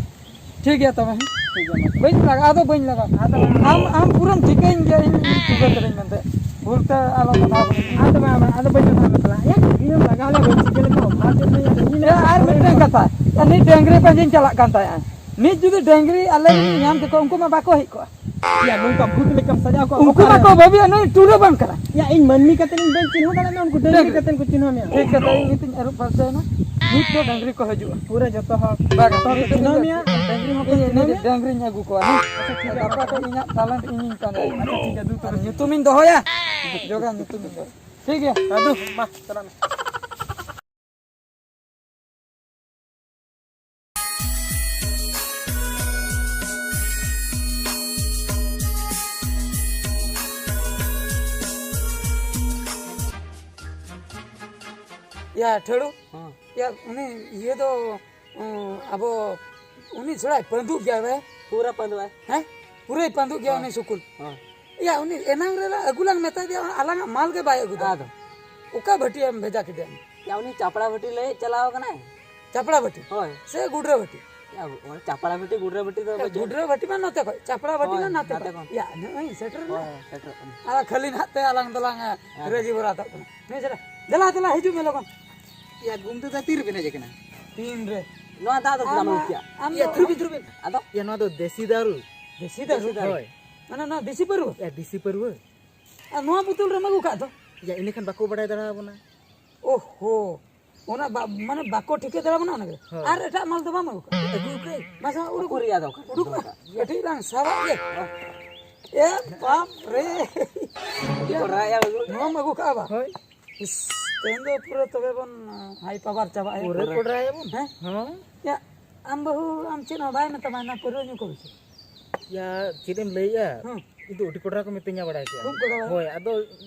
ᱴᱷᱤᱠ ᱜᱮᱭᱟ ᱛᱚᱵᱮ, ᱦᱮᱸ? ᱴᱷᱤᱠ ᱜᱮᱭᱟ, ᱢᱟ᱾ ᱵᱟᱹᱧ ᱞᱟᱜᱟ-, ᱟᱫᱚ ᱵᱟᱹᱧ ᱞᱟᱜᱟᱣᱟ᱾ ᱟᱫᱚ ᱟᱢ, ᱟᱢ ᱯᱩᱨᱟᱹᱢ ᱴᱷᱤᱠᱟᱹᱧ ᱜᱮᱭᱟ, ᱤᱧ, ᱤᱧ ᱴᱷᱤᱠᱟᱹ ᱠᱟᱹᱫᱟᱹᱧ ᱢᱮᱱᱛᱮ᱾ ᱵᱷᱩᱞ ᱛᱮ ᱟᱞᱚᱢ ᱦᱟᱛᱟᱣ ᱠᱟᱹᱫᱟᱹᱧ᱾ ᱟᱫᱚ ᱵᱟᱝ, ᱵᱟᱝ, ᱟᱫᱚ ᱵᱟᱹᱧ ᱦᱟᱛᱟᱣ ᱢᱮ ᱛᱟᱞᱟᱝ᱾ ᱮᱭᱟ, ᱤᱧᱮᱢ ᱞᱟᱜᱟᱣ ᱞᱮᱭᱟ, ᱵᱟᱹᱧ ᱪᱤᱠᱟᱹ ᱞᱮᱠᱷᱟᱱ ᱚᱵᱷᱟᱵᱽ ᱪᱮᱫ ᱦᱩᱭᱩᱜᱼᱟ? ᱤᱧ ᱮ, ᱟᱨ ᱢᱤᱫᱴᱮᱱ ᱠᱟᱛᱷᱟ, ᱩᱱᱤ ᱰᱟᱹᱝᱨᱤ ᱯᱟᱸᱡᱟᱧ ᱪᱟᱞᱟᱜ ᱠᱟᱱ ᱛᱟᱦᱮᱸᱜᱼᱟ᱾ ᱱᱤᱛ ᱡᱩᱫᱤ ᱰᱟᱹᱝᱨᱤ ᱟᱞᱮ ᱨᱮᱱ ᱧᱟᱢ ᱠᱮᱠᱚᱣᱟ, ᱩᱱᱠᱩ ᱢᱟ ᱵᱟᱠᱚ ᱦᱮᱡ ᱠᱚᱜᱼᱟ᱾ ᱭᱟ, ᱱᱚᱝᱠᱟ ᱵᱷᱩᱛ ᱞᱮᱠᱟᱢ ᱥᱟᱡᱟᱣ ᱠᱚᱜᱼᱟ, ᱩᱱᱠᱩ ᱚᱠᱟᱨᱮ? ᱢᱟᱠᱚ ᱵᱷᱟᱹᱵᱤᱭᱟ ᱱᱩᱭ ᱴᱩᱰᱩ ᱵᱟᱝ ᱠᱟᱱᱟ᱾ ᱭᱟ, ᱤᱧ ᱢᱟᱹᱱᱢᱤ ᱠᱟᱛᱮ ᱤᱧ ᱵᱟᱹᱧ ᱪᱤᱱᱦᱟᱹᱣ ᱫᱟᱲᱮᱭᱟᱜ ᱢᱮᱭᱟ, ᱩᱱᱠᱩ ᱰᱟᱹᱝᱨᱤ ᱰᱟᱹᱝᱨᱤ᱾ ᱠᱟᱛᱮ ᱠᱚ ᱪᱤᱱᱦᱟᱹᱣ ᱢᱮᱭᱟ᱾ ᱴᱷᱤᱠ ᱠᱟᱛᱷᱟ, ᱤᱧ ᱱᱤᱛᱚᱜ ᱤᱧ ᱟᱹᱨᱩᱵ ᱯᱷᱟᱨᱪᱟᱭᱮᱱᱟ᱾ ᱱᱤᱛ ᱫᱚ ᱰᱟᱹᱝᱨᱤ ᱠᱚ ᱦᱤᱡᱩᱜᱼᱟ᱾ ᱯᱩᱨᱟᱹ ᱡᱚᱛᱚ ᱦᱚᱲ᱾ ᱵᱟᱝ, ᱡᱚᱛᱚ ᱦᱚᱲ ᱠᱚ ᱪᱤᱱᱦᱟᱹᱣ ᱢᱮᱭᱟ, ᱰᱟᱹᱝᱨᱤ ᱦᱚᱸᱠᱚ ᱤᱧ ᱪᱤᱱᱦᱟᱹᱣ ᱢᱮᱭᱟ᱾ ᱰᱟᱹᱝᱨᱤᱧ ᱟᱹᱜᱩ ᱠᱚᱣᱟ, ᱦᱮᱸ? ᱟᱪᱪᱷᱟ, ᱴᱷᱤᱠ ᱜᱮᱭᱟ᱾ ᱜᱟᱯᱟ ᱠᱷᱚᱱ ᱤᱧᱟᱹᱜ talent ᱤᱧᱤᱧ ᱯᱟᱸᱡᱟᱭᱟ᱾ ᱟᱪᱪᱷᱟ, ᱴᱷᱤᱠ ᱜᱮᱭᱟ, ᱫᱩ ᱛᱟᱹᱨᱤᱠᱷ᱾ ᱧᱩᱛᱩᱢᱤᱧ ᱫᱚᱦᱚᱭᱟ, ᱡᱚᱜᱟ ᱧᱩᱛᱩᱢᱤᱧ ᱫᱚᱦᱚᱭᱟ᱾ ᱴᱷᱤᱠ ᱜᱮᱭᱟ᱾ ᱟᱫᱚ, ᱢᱟ, ᱪᱟᱞᱟᱜ ᱢᱮ᱾ ᱭᱟ, ᱴᱷᱟᱹᱲᱩ᱾ ᱦᱮᱸ᱾ ᱭᱟ, ᱩᱱᱤ ᱤᱭᱟᱹ ᱫᱚ, ᱩᱸ, ᱟᱵᱚ, ᱩᱱᱤ ᱛᱷᱚᱲᱟᱭ ᱯᱟᱹᱸᱫᱩᱜ ᱜᱮᱭᱟ ᱵᱮ? ᱯᱩᱨᱟᱹ ᱯᱟᱹᱸᱫᱩᱜ ᱟᱭ᱾ ᱦᱮᱸ? ᱯᱩᱨᱟᱹᱭ ᱯᱟᱹᱸᱫᱩᱜ ᱜᱮᱭᱟ ᱦᱮᱸ᱾ ᱩᱱᱤ ᱥᱩᱠᱩᱞ᱾ ᱦᱮᱸ᱾ ᱭᱟ, ᱩᱱᱤ ᱮᱱᱟᱝ ᱨᱮ ᱟᱹᱜᱩ ᱞᱟᱝ ᱢᱮᱛᱟ ᱫᱮᱭᱟ, ᱟᱞᱟᱝᱟᱜ ᱢᱟᱞ ᱜᱮ ᱵᱟᱭ ᱟᱹᱜᱩ ᱫᱟ᱾ ᱟᱫᱚ? ᱚᱠᱟ ᱵᱷᱟᱹᱴᱤᱭᱟᱢ ᱵᱷᱮᱡᱟ ᱠᱮᱫᱮᱭᱟ? ᱭᱟ, ᱩᱱᱤ ᱪᱟᱯᱲᱟ ᱵᱷᱟᱹᱴᱤ ᱞᱟᱹᱭ ᱪᱟᱞᱟᱣ ᱠᱟᱱᱟᱭ᱾ ᱪᱟᱯᱲᱟ ᱵᱷᱟᱹᱴᱤ? ᱦᱳᱭ᱾ ᱥᱮ ᱜᱩᱰᱨᱟᱹ ᱵᱷᱟᱹᱴᱤ? ᱭᱟ, ᱚᱱᱟ ᱪᱟᱯᱲᱟ ᱵᱷᱟᱹᱴᱤ, ᱜᱩᱰᱨᱟᱹ ᱵᱷᱟᱹᱴᱤ ᱫᱚ ᱦᱮᱸ, ᱵᱟᱹᱪᱩᱜ᱾ ᱜᱩᱰᱨᱟᱹ ᱵᱷᱟᱹᱴᱤ ᱢᱟ ᱱᱚᱛᱮ ᱠᱷᱚᱡ, ᱪᱟᱯᱲᱟ ᱵᱷᱟᱹᱴᱤ ᱦᱳᱭ, ᱢᱟ ᱱᱟᱛᱮ ᱱᱟᱛᱮ ᱠᱷᱚᱡ᱾ ᱠᱷᱚᱱ᱾ ᱭᱟ, ᱱᱚᱜᱼᱚᱭ ᱥᱮᱴᱮᱨ ᱱᱟ᱾ ᱦᱳᱭ, ᱥᱮᱴᱮᱨᱚᱜ ᱠᱟᱱᱟ᱾ ᱟᱨ ᱠᱷᱟᱹᱞᱤ ᱱᱟᱦᱟᱜ ᱛᱮ ᱟᱞᱟᱝ ᱫᱚᱞᱟᱝ, ᱦᱮᱸ᱾ ᱨᱟᱹᱡᱤ ᱵᱟᱲᱟ ᱛᱟᱜ ᱠᱟᱱᱟ᱾ ᱱᱩᱭ ᱥᱮᱴᱮᱨ᱾ ᱫᱮᱞᱟ, ᱫᱮᱞᱟ, ᱦᱤᱡᱩᱜ ᱢᱮ ᱞᱚᱜᱚᱱ᱾ ᱭᱟ, ᱜᱩᱢᱴᱤ ᱫᱚ ᱛᱤ ᱨᱮᱵᱮᱱ ᱦᱮᱡ ᱟᱠᱟᱱᱟ? ᱛᱤᱱ ᱨᱮ? ᱱᱚᱣᱟ ᱫᱟᱜ ᱫᱚ ᱪᱮᱫᱟᱜ ᱟᱢ ᱮᱢ ᱟᱹᱜᱩ ᱠᱮᱜᱼᱟ? ᱟᱢ ᱭᱟ, ᱫᱚ ᱛᱷᱩᱨᱵᱤ, ᱛᱷᱩᱨᱵᱤ᱾ ᱟᱫᱚ? ᱭᱟ, ᱱᱚᱣᱟ ᱫᱚ ᱫᱮᱥᱤ ᱫᱟᱨᱩ᱾ ᱫᱮᱥᱤ ᱫᱟᱨᱩ? ᱫᱮᱥᱤ ᱫᱟᱨᱩ᱾ ᱦᱳᱭ᱾ ᱢᱟᱱᱮ ᱱᱚᱣᱟ ᱫᱮᱥᱤ ᱯᱟᱹᱨᱣᱟᱹ? ᱭᱟ, ᱫᱮᱥᱤ ᱯᱟᱹᱨᱣᱟᱹ᱾ ᱟᱨ ᱱᱚᱣᱟ ᱵᱳᱛᱚᱞ ᱨᱮᱢ ᱟᱹᱜᱩ ᱠᱟᱜ ᱫᱚ? ᱭᱟ, ᱤᱱᱟᱹ ᱠᱷᱟᱱ ᱵᱟᱠᱚ ᱵᱟᱲᱟᱭ ᱫᱟᱲᱮ ᱟᱵᱚᱱᱟ᱾ ᱳᱦᱳ, ᱚᱱᱟ ᱵᱟ-, ᱢᱟᱱᱮ ᱵᱟᱠᱚ ᱴᱷᱤᱠᱟᱹ ᱫᱟᱲᱮ ᱟᱵᱚᱱᱟ ᱚᱱᱟ ᱜᱮ᱾ ᱦᱳᱭ᱾ ᱟᱨ ᱮᱴᱟᱜ ᱢᱟᱞ ᱫᱚ ᱵᱟᱢ ᱟᱹᱜᱩ ᱠᱟᱜ? ᱟᱹᱜᱩ ᱠᱟᱜ᱾ ᱢᱟᱥᱮ ᱩᱰᱩᱠ᱾ ᱩᱠᱩᱨ ᱭᱟ ᱫᱚ? ᱩᱰᱩᱠ ᱢᱮ᱾ ᱠᱟᱹᱴᱤᱡ ᱞᱟᱝ ᱥᱟᱵᱟᱜ ᱜᱮ᱾ ᱮ ᱵᱟᱯ ᱨᱮ᱾ ᱠᱚᱨᱟᱭᱟ ᱵᱟᱹᱵᱩ᱾ ᱱᱚᱣᱟᱢ ᱟᱹᱜᱩ ᱠᱟᱜᱼᱟ ᱵᱟ? ᱦᱳᱭ᱾ ᱤᱥ, ᱛᱮᱦᱮᱧ ᱫᱚ ᱯᱩᱨᱟᱹ ᱛᱚᱵᱮ ᱵᱚᱱ ᱦᱟᱭ ᱯᱟᱣᱟᱨ ᱪᱟᱵᱟᱜᱼᱟ᱾ ᱯᱩᱨᱟᱹ ᱠᱚᱰᱨᱟᱭᱟᱵᱚᱱ᱾ ᱦᱮᱸ? ᱦᱚᱸ᱾ ᱭᱟ, ᱟᱢ ᱵᱟᱹᱦᱩ ᱟᱢ ᱪᱮᱫ ᱦᱚᱸ ᱵᱟᱭ ᱢᱮᱛᱟᱢᱟ, ᱚᱱᱟ ᱯᱟᱹᱨᱣᱟᱹ ᱧᱩ ᱠᱚ ᱵᱮᱥᱤ? ᱭᱟ, ᱪᱮᱫ ᱮᱢ ᱞᱟᱹᱭᱮᱜᱼᱟ? ᱦᱮᱸ᱾ ᱤᱧ ᱫᱚ ᱟᱹᱰᱤ ᱠᱚᱰᱨᱟ ᱠᱚ ᱢᱤᱛᱟᱹᱧᱟ, ᱵᱟᱲᱟᱭ ᱠᱮᱜᱼᱟ᱾ ᱠᱷᱩᱵ ᱠᱚᱰᱨᱟ᱾ ᱦᱳᱭ, ᱟᱫᱚ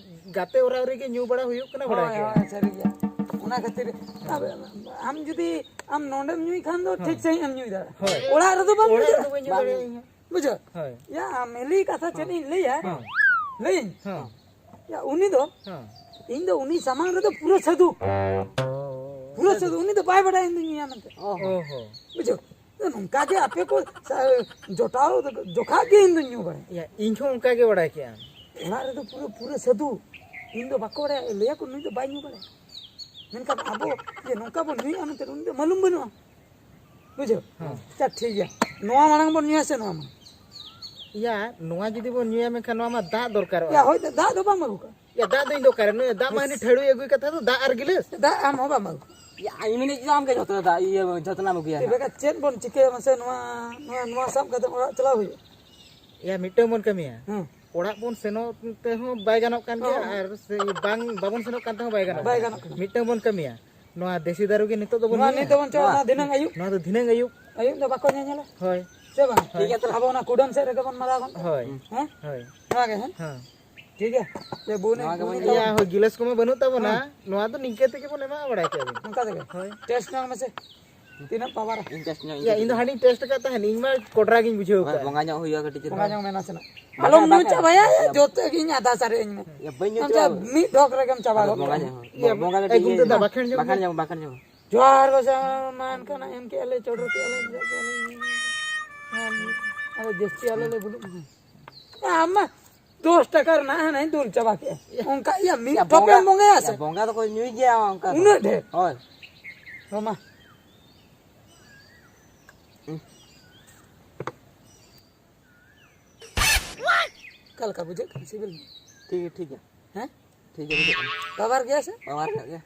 ᱜᱟᱛᱮ ᱚᱲᱟᱜ ᱨᱮᱜᱮ ᱧᱩ ᱵᱟᱲᱟ ᱦᱩᱭᱩᱜ ᱠᱟᱱᱟ, ᱵᱟᱲᱟᱭ ᱦᱳᱭ, ᱠᱮᱜᱼᱟ᱾ ᱦᱳᱭ, ᱥᱟᱹᱨᱤ ᱜᱮᱭᱟ᱾ ᱚᱱᱟ ᱠᱷᱟᱹᱛᱤᱨ ᱟᱢ, ᱟᱢ ᱡᱩᱫᱤ ᱟᱢ ᱱᱚᱰᱮᱢ ᱧᱩᱭ ᱠᱷᱟᱱ ᱫᱚ ᱦᱮᱸ᱾ ᱴᱷᱤᱠ ᱥᱟᱺᱦᱤᱡ ᱮᱢ ᱧᱩᱭ ᱫᱟᱲᱮᱭᱟᱜᱼᱟ᱾ ᱦᱳᱭ᱾ ᱚᱲᱟᱜ ᱨᱮᱫᱚ ᱵᱟᱢ ᱧᱩ ᱚᱲᱟᱜ ᱨᱮᱫᱚ ᱫᱟᱲᱮᱭᱟᱜᱼᱟ᱾ ᱵᱟᱹᱧ ᱧᱩ ᱵᱟᱝ᱾ ᱫᱟᱲᱮᱭᱟᱜᱼᱟ ᱤᱧ ᱦᱚᱸ᱾ ᱵᱩᱡᱷᱟᱹᱣ? ᱦᱳᱭ᱾ ᱭᱟ, ᱟᱢ ᱦᱤᱞᱤ ᱠᱟᱛᱷᱟ ᱪᱮᱫ ᱦᱮᱸ᱾ ᱤᱧ ᱞᱟᱹᱭᱟ? ᱦᱮᱸ᱾ ᱞᱟᱹᱭᱟᱹᱧ? ᱦᱮᱸ᱾ ᱭᱟ, ᱩᱱᱤ ᱫᱚ, ᱦᱮᱸ᱾ ᱤᱧ ᱫᱚ ᱩᱱᱤ ᱥᱟᱢᱟᱝ ᱨᱮᱫᱚ ᱯᱩᱨᱟᱹ ᱥᱟᱹᱫᱷᱩ᱾ ᱯᱩᱨᱟᱹ ᱥᱟᱹᱫᱷᱩ᱾ ᱩᱱᱤ ᱫᱚ ᱵᱟᱭ ᱵᱟᱰᱟᱭᱟ ᱤᱧ ᱫᱚᱧ ᱧᱩᱭᱟ ᱢᱮᱱᱛᱮ᱾ ᱚ ᱦᱚᱸ᱾ ᱚ ᱦᱚᱸ᱾ ᱵᱩᱡᱷᱟᱹᱣ? ᱱᱚᱝᱠᱟ ᱜᱮ ᱟᱯᱮ ᱠᱚ ᱥᱟ-, ᱡᱚᱴᱟᱣ ᱡᱚᱠᱷᱟ ᱜᱮ ᱤᱧ ᱫᱚᱧ ᱧᱩ ᱵᱟᱲᱟᱭᱟ᱾ ᱭᱟ, ᱤᱧ ᱦᱚᱸ ᱚᱱᱠᱟ ᱜᱮ ᱵᱟᱲᱟᱭ ᱠᱮᱜᱼᱟ᱾ ᱚᱲᱟᱜ ᱨᱮᱫᱚ ᱯᱩᱨᱟᱹ, ᱯᱩᱨᱟᱹ ᱥᱟᱹᱫᱷᱩ᱾ ᱤᱧ ᱫᱚ ᱵᱟᱠᱚ ᱵᱟᱲᱟᱭᱟ, ᱞᱟᱹᱭᱟ ᱠᱚ ᱱᱩᱭ ᱫᱚ ᱵᱟᱭ ᱧᱩ ᱵᱟᱲᱟᱭᱟ᱾ ᱢᱮᱱᱠᱷᱟᱱ ᱟᱵᱚ ᱡᱮ ᱱᱚᱝᱠᱟ ᱵᱚᱱ ᱧᱩᱭᱟ ᱢᱮᱱᱛᱮ ᱩᱱᱤ ᱫᱚ ᱢᱟᱞᱩᱢ ᱵᱟᱹᱱᱩᱜᱼᱟ᱾ ᱵᱩᱡᱷᱟᱹᱣ? ᱦᱮᱸ᱾ ᱟᱪᱪᱷᱟ, ᱴᱷᱤᱠ ᱜᱮᱭᱟ᱾ ᱱᱚᱣᱟ ᱢᱟᱲᱟᱝ ᱵᱚᱱ ᱧᱩᱭᱟ ᱥᱮ ᱱᱚᱣᱟ ᱢᱟᱲᱟᱝ? ᱭᱟ, ᱱᱚᱣᱟ ᱡᱩᱫᱤ ᱵᱚᱱ ᱧᱩᱭᱟ, ᱢᱮᱱᱠᱷᱟᱱ ᱱᱚᱣᱟ ᱢᱟ ᱫᱟᱜ ᱫᱚᱨᱠᱟᱨᱚᱜᱼᱟ᱾ ᱭᱟ, ᱦᱳᱭ, ᱫᱟᱜ ᱫᱚ ᱵᱟᱢ ᱟᱹᱜᱩ ᱠᱟᱜᱼᱟ᱾ ᱭᱟ, ᱫᱟᱜ ᱫᱚ ᱤᱧ ᱫᱚ ᱚᱠᱟᱨᱮ? ᱱᱩᱭ ᱫᱟᱜ ᱢᱟ ᱦᱟᱹᱱᱤ ᱴᱷᱟᱹᱲᱩᱭ ᱟᱹᱜᱩᱭ ᱠᱟᱛᱷᱟ ᱫᱚ, ᱫᱟᱜ ᱟᱨ ᱜᱤᱞᱟᱹᱥ᱾ ᱫᱟᱜ ᱟᱢ ᱦᱚᱸ ᱵᱟᱢ ᱟᱹᱜᱩ ᱠᱟᱜᱼᱟ᱾ ᱭᱟ, ᱤᱧ ᱢᱮᱱᱮᱫ ᱡᱮ ᱟᱢ ᱜᱮ ᱡᱷᱚᱛᱚ ᱫᱟᱜ, ᱤᱭᱟᱹ, ᱡᱷᱚᱛᱚᱱᱟᱢ ᱟᱹᱜᱩᱭᱟ ᱪᱮᱫ ᱱᱟᱜ᱾ ᱵᱮᱠᱟᱨ ᱪᱮᱫ ᱵᱚᱱ ᱪᱤᱠᱟᱹᱭᱟ ᱢᱟᱥᱮ? ᱱᱚᱣᱟ, ᱱᱚᱣᱟ, ᱱᱚᱣᱟ ᱥᱟᱵ ᱠᱟᱛᱮ ᱚᱲᱟᱜ ᱪᱟᱞᱟᱣ ᱦᱩᱭᱩᱜᱼᱟ᱾ ᱭᱟ, ᱢᱤᱫᱴᱟᱝ ᱵᱚᱱ ᱠᱟᱹᱢᱤᱭᱟ᱾ ᱦᱮᱸ᱾ ᱚᱲᱟᱜ ᱵᱚᱱ ᱥᱮᱱᱚᱜ ᱛᱮᱦᱚᱸ ᱵᱟᱭ ᱜᱟᱱᱚᱜ ᱠᱟᱱ ᱜᱮᱭᱟ, ᱦᱮᱸ᱾ ᱟᱨ ᱥᱮ ᱵᱟᱝ, ᱵᱟᱵᱚᱱ ᱥᱮᱱᱚᱜ ᱠᱟᱱ ᱛᱮᱦᱚᱸ ᱵᱟᱭ ᱜᱟᱱᱚᱜ ᱵᱟᱭ ᱠᱟᱱᱟ᱾ ᱜᱟᱱᱚᱜ ᱠᱟᱱᱟ᱾ ᱢᱤᱫᱴᱟᱝ ᱵᱚᱱ ᱠᱟᱹᱢᱤᱭᱟ, ᱱᱚᱣᱟ ᱫᱮᱥᱤ ᱫᱟᱨᱩ ᱜᱮ ᱱᱤᱛᱚᱜ ᱫᱚᱵᱚᱱ ᱱᱚᱣᱟ ᱧᱩᱭᱟ᱾ ᱱᱤᱛ ᱫᱚᱵᱚᱱ ᱪᱟᱞᱟᱜᱼᱟ, ᱱᱚᱣᱟ ᱫᱷᱤᱱᱟᱹᱝ ᱟᱹᱭᱩᱵ᱾ ᱱᱚᱣᱟ ᱫᱚ ᱫᱷᱤᱱᱟᱹᱝ ᱟᱹᱭᱩᱵ᱾ ᱟᱹᱭᱩᱵ ᱫᱚ ᱵᱟᱠᱚ ᱧᱮᱧᱮᱞᱟ᱾ ᱦᱳᱭ᱾ ᱥᱮ ᱵᱟᱝ? ᱴᱷᱤᱠ ᱜᱮᱭᱟ, ᱛᱟᱦᱞᱮ ᱟᱵᱚ ᱚᱱᱟ ᱠᱩᱰᱟᱹᱢ ᱥᱮᱫ ᱨᱮᱜᱮ ᱵᱚᱱ ᱢᱟᱨᱟᱣ ᱜᱚᱫ ᱠᱟᱜᱼᱟ᱾ ᱦᱳᱭ᱾ ᱦᱮᱸ? ᱦᱳᱭ᱾ ᱱᱚᱣᱟ ᱜᱮ, ᱦᱮᱸ? ᱦᱮᱸ᱾ ᱴᱷᱤᱠ ᱜᱮᱭᱟ᱾ ᱞᱮ ᱵᱩᱱ ᱱᱚᱣᱟ ᱜᱮᱵᱚᱱ ᱤᱫᱤᱭᱟ᱾ ᱤᱭᱟ, ᱦᱳᱭ, ᱜᱤᱞᱟᱹᱥ ᱠᱚᱢᱟ ᱵᱟᱹᱱᱩᱜ ᱛᱟᱵᱚᱱᱟ᱾ ᱦᱮᱸ᱾ ᱱᱚᱣᱟ ᱫᱚ ᱱᱤᱝᱠᱟᱹ ᱛᱮᱜᱮ ᱵᱚᱱ ᱮᱢᱟ, ᱵᱟᱲᱟᱭ ᱠᱮᱫᱟ ᱵᱤᱱ᱾ ᱱᱚᱝᱠᱟ ᱛᱮᱜᱮ? ᱦᱳᱭ᱾ ᱴᱮᱥᱴ ᱧᱚᱜ ᱢᱮᱥᱮ᱾ ᱛᱤᱱᱟᱹᱜ ᱯᱟᱣᱟᱨ? ᱤᱧ ᱴᱮᱥᱴ ᱧᱚᱜ ᱤᱧ ᱭᱟ, ᱤᱧ ᱫᱚ ᱠᱟᱹᱴᱤᱡ᱾ ᱦᱟᱺᱰᱤᱧ ᱴᱮᱥᱴ ᱟᱠᱟᱫ ᱛᱟᱦᱮᱸᱱ, ᱤᱧ ᱢᱟ ᱠᱚᱰᱨᱟ ᱜᱤᱧ ᱵᱩᱡᱷᱟᱹᱣ ᱦᱳᱭ, ᱠᱟᱜ᱾ ᱵᱚᱸᱜᱟ ᱧᱚᱜ ᱦᱩᱭᱩᱜᱼᱟ ᱠᱟᱹᱴᱤᱡ ᱪᱮᱛᱟᱱ᱾ ᱵᱚᱸᱜᱟ ᱧᱚᱜ ᱢᱮ ᱱᱟᱥᱮᱱᱟᱜ᱾ ᱵᱟᱠᱷᱟᱱ, ᱟᱞᱚᱢ ᱧᱩ ᱵᱟᱠᱷᱟᱱ, ᱪᱟᱵᱟᱭᱟ, ᱵᱟᱠᱷᱟᱱ᱾ ᱡᱚᱛᱚ ᱜᱤᱧ ᱟᱫᱟ ᱥᱟᱨᱮᱡ ᱟᱹᱧ ᱢᱮ᱾ ᱭᱟ, ᱵᱟᱹᱧ ᱧᱩ ᱟᱢ ᱪᱟᱵᱟ ᱪᱮᱫ ᱟᱠᱟᱫᱟ᱾ ᱢᱤᱫ ᱰᱷᱚᱠ ᱨᱮᱜᱮᱢ ᱪᱟᱵᱟ ᱟᱫᱚ ᱜᱚᱫ ᱵᱚᱸᱜᱟ ᱠᱟᱜᱼᱟ᱾ ᱧᱚᱜ ᱦᱚᱸ᱾ ᱭᱟ, ᱵᱚᱸᱜᱟ ᱠᱟᱹᱴᱤᱡ ᱮ, ᱜᱩᱢᱴᱤ ᱤᱭᱟᱹ ᱫᱟ, ᱧᱚᱜ᱾ ᱵᱟᱠᱷᱮᱲ ᱧᱚᱜ ᱵᱟᱠᱷᱟᱱ ᱢᱮ᱾ ᱧᱚᱜ, ᱵᱟᱠᱷᱟᱱ ᱧᱚᱜ᱾ ᱡᱚᱦᱟᱨ ᱜᱚᱸᱥᱟᱭ ᱢᱟ ᱮᱱᱠᱷᱟᱱ ᱮᱢ ᱠᱮᱜᱼᱟ ᱞᱮ, ᱪᱚᱰᱚᱨ ᱠᱮᱜᱼᱟ ᱞᱮ, ᱟᱫᱚ ᱡᱟᱹᱥᱛᱤ ᱟᱞᱚ ᱞᱮ ᱵᱩᱞᱩᱜ ᱢᱟ᱾ ᱟᱢ ᱢᱟ ᱫᱚᱥ ᱴᱟᱠᱟ ᱨᱮᱱᱟᱜ ᱦᱟᱱᱟᱧ ᱫᱩᱞ ᱪᱟᱵᱟ ᱠᱮᱜᱼᱟ᱾ ᱚᱱᱠᱟ ᱤᱭᱟᱹ ᱢᱤᱫ ᱭᱟ, ᱴᱷᱚᱯᱮᱢ ᱵᱚᱸᱜᱟ, ᱵᱚᱸᱜᱟᱭᱟ ᱥᱮ? ᱭᱟ, ᱵᱚᱸᱜᱟ ᱫᱚᱠᱚ ᱧᱩᱭ ᱜᱮᱭᱟ ᱚᱱᱠᱟ ᱫᱚ᱾ ᱩᱱᱟᱹᱜ ᱰᱷᱮᱨ? ᱦᱳᱭ᱾ ᱦᱚᱸ ᱢᱟ᱾ ᱦᱩᱸ᱾ ᱚᱠᱟ ᱞᱮᱠᱟ ᱵᱩᱡᱷᱟᱹᱜ ᱠᱟᱱᱟ? ᱥᱤᱵᱤᱞ ᱜᱮ? ᱴᱷᱤᱠ ᱜᱮᱭᱟ, ᱴᱷᱤᱠ ᱜᱮᱭᱟ᱾ ᱦᱮᱸ? ᱴᱷᱤᱠ ᱜᱮ ᱵᱩᱡᱷᱟᱹᱜ ᱠᱟᱱᱟ᱾ ᱯᱟᱣᱟᱨ ᱜᱮᱭᱟ ᱥᱮ? ᱯᱟᱣᱟᱨ ᱧᱚᱜ ᱜᱮ᱾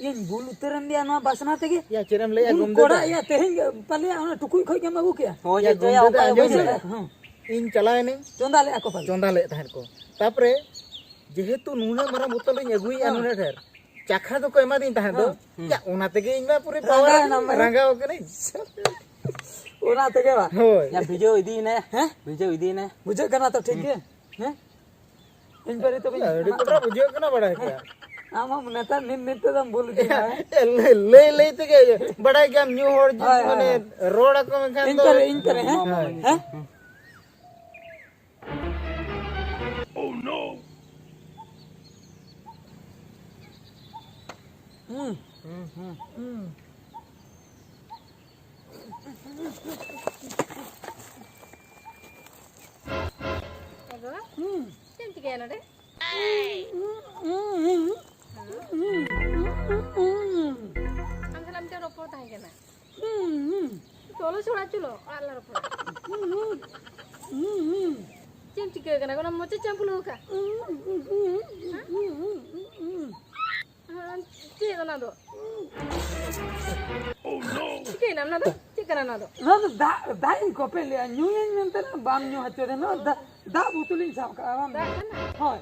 ᱤᱧ ᱵᱩᱞ ᱩᱛᱟᱹᱨᱮᱱ ᱜᱮᱭᱟ ᱱᱚᱣᱟ ᱵᱟᱥᱱᱟ ᱛᱮᱜᱮ᱾ ᱭᱟ, ᱪᱮᱫ ᱮᱢ ᱞᱟᱹᱭᱟ, ᱩᱱ ᱜᱚᱢᱫᱟᱹ ᱠᱚᱲᱟ, ᱫᱟ? ᱭᱟ, ᱛᱮᱦᱮᱧ ᱜᱮ ᱯᱟᱞᱮᱭᱟ ᱚᱱᱟ ᱴᱩᱠᱩᱡ ᱠᱷᱚᱡ ᱜᱮᱢ ᱟᱹᱜᱩ ᱠᱮᱜᱼᱟ᱾ ᱦᱳᱭ, ᱭᱟ, ᱭᱟ, ᱪᱚᱭᱟ, ᱜᱚᱢᱫᱟᱹ ᱚᱱᱠᱟ ᱫᱟ, ᱜᱮ ᱟᱸᱡᱚᱢ ᱵᱩᱡᱷᱟᱹᱣ ᱢᱮ᱾ ᱫᱟ᱾ ᱦᱮᱸ᱾ ᱤᱧ ᱪᱟᱞᱟᱣ ᱮᱱᱟᱹᱧ᱾ ᱪᱚᱸᱫᱟ ᱞᱮᱜᱼᱟ ᱠᱚ ᱯᱟᱞᱮ᱾ ᱪᱚᱸᱫᱟ ᱞᱮᱫ ᱛᱟᱦᱮᱸᱫ ᱠᱚ᱾ ᱛᱟᱯᱚᱨᱮ ᱡᱮᱦᱮᱛᱩ ᱱᱩᱱᱟᱹᱜ ᱢᱟᱨᱟᱝ ᱵᱳᱛᱚᱞ ᱤᱧ ᱟᱹᱜᱩᱭᱮᱫᱼᱟ, ᱦᱮᱸ᱾ ᱱᱩᱱᱟᱹᱜ ᱰᱷᱮᱨ, ᱪᱟᱠᱷᱟ ᱫᱚᱠᱚ ᱮᱢᱟᱫᱤᱧ ᱛᱟᱦᱮᱸᱫ ᱫᱚ᱾ ᱦᱮᱸ᱾ ᱭᱟ, ᱚᱱᱟ ᱛᱮᱜᱮ ᱤᱧ ᱢᱟ ᱯᱩᱨᱟᱹ ᱨᱟᱸᱜᱟᱣ ᱯᱟᱣᱟᱨ ᱮᱱᱟᱢ ᱢᱟᱱᱮ᱾ ᱨᱟᱸᱜᱟᱣ ᱠᱟᱹᱱᱟᱹᱧ᱾ ᱚᱱᱟ ᱛᱮᱜᱮ ᱵᱟ? ᱦᱳᱭ᱾ ᱭᱟ, ᱵᱷᱤᱡᱟᱹᱣ ᱤᱫᱤᱭᱮᱱᱟᱭ᱾ ᱦᱮᱸ? ᱵᱷᱤᱡᱟᱹᱣ ᱤᱫᱤᱭᱮᱱᱟᱭ᱾ ᱵᱩᱡᱷᱟᱹᱜ ᱠᱟᱱᱟ ᱛᱚ ᱴᱷᱤᱠ ᱜᱮ? ᱦᱮᱸ? ᱤᱧ ᱯᱟᱹᱨᱤ ᱛᱚᱵᱮᱧ ᱟᱹᱰᱤ ᱮᱢᱟᱜ ᱠᱚᱴᱨᱟ ᱠᱟᱱᱟ᱾ ᱵᱩᱡᱷᱟᱹᱜ ᱠᱟᱱᱟ, ᱵᱟᱲᱟᱭ ᱠᱮᱭᱟ᱾ ᱟᱢ ᱦᱚᱸ ᱱᱮᱛᱟᱨ ᱱᱤᱛ, ᱱᱤᱛ ᱛᱮᱫᱚᱢ ᱵᱷᱩᱞ ᱤᱫᱤᱭᱮᱱᱟ, ᱦᱮᱸ? ᱞᱟᱹᱭ, ᱞᱟᱹᱭ, ᱞᱟᱹᱭ ᱛᱮᱜᱮ ᱵᱟᱲᱟᱭ ᱜᱮᱭᱟᱢ, ᱧᱩ ᱦᱚᱲ ᱡᱩᱫᱤ ᱦᱳᱭ, ᱦᱳᱭ, ᱢᱟᱱᱮ ᱦᱳᱭ᱾ ᱨᱚᱲ ᱟᱠᱚ ᱢᱮᱱᱠᱷᱟᱱ ᱤᱧ ᱫᱚ ᱯᱟᱹᱨᱤ, ᱤᱧ ᱯᱟᱹᱨᱤ, ᱦᱮᱸ? ᱦᱳᱭ᱾ ᱦᱮᱸ? ᱦᱩᱸ᱾ ᱦᱩᱸ, ᱦᱩᱸ᱾ ᱦᱩᱸ᱾ ᱮ ᱜᱚ, ᱦᱩᱸ᱾ ᱪᱮᱫ ᱮᱢ ᱪᱤᱠᱟᱹᱭᱟ ᱱᱚᱰᱮ? ᱦᱩᱸ, ᱦᱩᱸ, ᱦᱩᱸ᱾ ᱦᱮᱸ? ᱦᱩᱸ, ᱦᱩᱸ, ᱦᱩᱸ, ᱦᱩᱸ᱾ ᱟᱢ ᱥᱟᱞᱟᱜ ᱢᱤᱫᱴᱮᱱ ᱨᱚᱯᱚᱲ ᱛᱟᱦᱮᱸ ᱠᱟᱱᱟ᱾ ᱦᱩᱸ, ᱦᱩᱸ᱾ ᱪᱚᱞᱚ ᱪᱷᱚᱲᱟ, ᱪᱚᱞᱚ, ᱚᱲᱟᱜ ᱞᱮ ᱨᱚᱯᱚᱲᱟ᱾ ᱦᱩᱸ, ᱦᱩᱸ᱾ ᱦᱩᱸ, ᱦᱩᱸ᱾ ᱪᱮᱫ ᱮᱢ ᱪᱤᱠᱟᱹ ᱠᱟᱱᱟ? ᱚᱱᱟ ᱢᱚᱪᱟ ᱪᱟᱢᱯᱩᱞᱟᱹᱣ ᱟᱠᱟᱫ? ᱦᱩᱸ, ᱦᱩᱸ, ᱦᱩᱸ, ᱦᱩᱸ, ᱦᱩᱸ, ᱦᱩᱸ, ᱦᱩᱸ᱾ ᱦᱮᱸ, ᱪᱮᱫ ᱚᱱᱟ ᱫᱚ? ᱪᱤᱠᱟᱹᱭᱮᱱᱟ ᱚᱱᱟ ᱫᱚ? ᱪᱮᱫ ᱠᱟᱱᱟ ᱚᱱᱟ ᱫᱚ? ᱱᱚᱣᱟ ᱫᱚ ᱫᱟᱜ, ᱫᱟᱜ ᱤᱧ ᱠᱚᱯᱮ ᱞᱮᱭᱟ, ᱧᱩᱭᱟᱹᱧ ᱢᱮᱱᱛᱮ ᱵᱟᱢ ᱧᱩ ᱦᱚᱪᱚᱭᱮᱫᱟ᱾ ᱱᱚᱣᱟ ᱫᱟᱜ, ᱫᱟᱜ ᱵᱳᱛᱚᱞ ᱤᱧ ᱥᱟᱵ ᱠᱟᱜᱼᱟ, ᱵᱟᱢ ᱫᱟᱜ ᱧᱩ᱾ ᱠᱟᱱᱟ? ᱦᱳᱭ᱾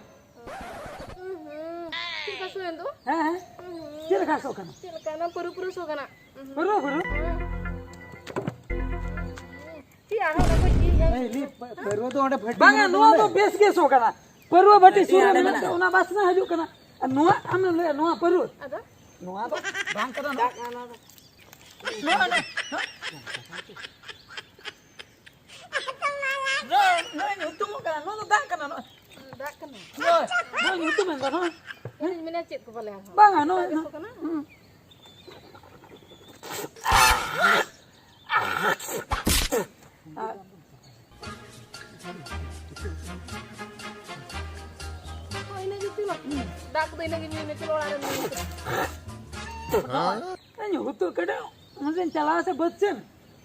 ᱩᱸ ᱦᱩᱸ᱾ ᱪᱮᱫ ᱞᱮᱠᱟ ᱥᱚ ᱮᱱ ᱫᱚ? ᱦᱮᱸ, ᱦᱮᱸ᱾ ᱩᱸ ᱦᱩᱸ᱾ ᱪᱮᱫ ᱞᱮᱠᱟ ᱥᱚ ᱠᱟᱱᱟ? ᱪᱮᱫ ᱞᱮᱠᱟ? ᱚᱱᱟ ᱯᱟᱹᱨᱩ ᱯᱟᱹᱨᱩ ᱥᱚ ᱠᱟᱱᱟ᱾ ᱩᱸ ᱦᱩᱸ᱾ ᱯᱟᱹᱨᱩ, ᱯᱟᱹᱨᱩ? ᱦᱮᱸ᱾ ᱪᱮᱫ ᱟᱨᱦᱚᱸ ᱚᱱᱟ ᱠᱚ ᱪᱮᱫ ᱮᱢ ᱮᱭ, ᱞᱤ-, ᱯᱟᱹᱨᱩ ᱫᱚ ᱚᱸᱰᱮ ᱵᱷᱟᱹᱴᱤ ᱵᱟᱝᱟ, ᱢᱮᱱᱟᱜ ᱱᱚᱣᱟ ᱫᱚ ᱛᱟᱵᱚᱱᱟ᱾ ᱵᱮᱥ ᱜᱮ ᱥᱚ ᱠᱟᱱᱟ᱾ ᱯᱟᱹᱨᱩᱣᱟᱹ ᱵᱷᱟᱹᱴᱤ ᱥᱩᱨ ᱨᱮ ᱢᱮᱱᱟᱜ ᱛᱮ ᱚᱱᱟ ᱵᱟᱥᱱᱟ ᱦᱤᱡᱩᱜ ᱠᱟᱱᱟ᱾ ᱟᱨ ᱱᱚᱣᱟ ᱟᱢᱮᱢ ᱞᱟᱹᱭᱟ ᱱᱚᱣᱟ ᱯᱟᱹᱨᱩᱣᱟᱹ? ᱟᱫᱚ? ᱱᱚᱣᱟ ᱫᱚ ᱵᱟᱝ ᱠᱟᱱᱟ, ᱱᱚᱣᱟ᱾ ᱫᱟᱜ ᱠᱟᱱᱟ ᱚᱱᱟ ᱫᱚ᱾ ᱱᱚᱣᱟ, ᱱᱚᱣᱟ, ᱱᱚᱣᱟ, ᱱᱚᱣᱟ ᱧᱩᱛᱩᱢᱚᱜ ᱠᱟᱱᱟ, ᱱᱚᱣᱟ ᱫᱚ ᱫᱟᱜ ᱠᱟᱱᱟ, ᱱᱚᱣᱟ᱾ ᱫᱟᱜ ᱠᱟᱱᱟ? ᱱᱚᱣᱟ, ᱱᱚᱣᱟ ᱧᱩᱛᱩᱢ ᱮᱱ ᱫᱚ, ᱱᱚᱣᱟ᱾ ᱤᱧ ᱢᱮᱱᱟ ᱪᱮᱫ ᱠᱚ ᱯᱟᱞᱮ ᱟᱨᱦᱚᱸ? ᱵᱟᱝᱟ, ᱱᱚᱣᱟ, ᱫᱟᱜ ᱜᱮ ᱱᱚᱣᱟ᱾ ᱥᱚ ᱠᱟᱱᱟ? ᱦᱩᱸ᱾ ᱦᱳᱭ, ᱤᱱᱟᱹ ᱜᱮ ᱪᱚᱞᱚ᱾ ᱫᱟᱜ ᱠᱚᱫᱚ ᱤᱱᱟᱹ ᱜᱮ ᱧᱩᱭ ᱢᱮ, ᱪᱚᱞᱚ ᱚᱲᱟᱜ ᱨᱮ ᱧᱩᱭ ᱢᱮ᱾ ᱤᱧ ᱦᱩᱛᱩ ᱠᱟᱹᱴᱤᱡ, ᱚᱱᱟᱛᱮᱧ ᱪᱟᱞᱟᱣ ᱥᱮ ᱵᱟᱹᱫᱽ ᱥᱮᱱ,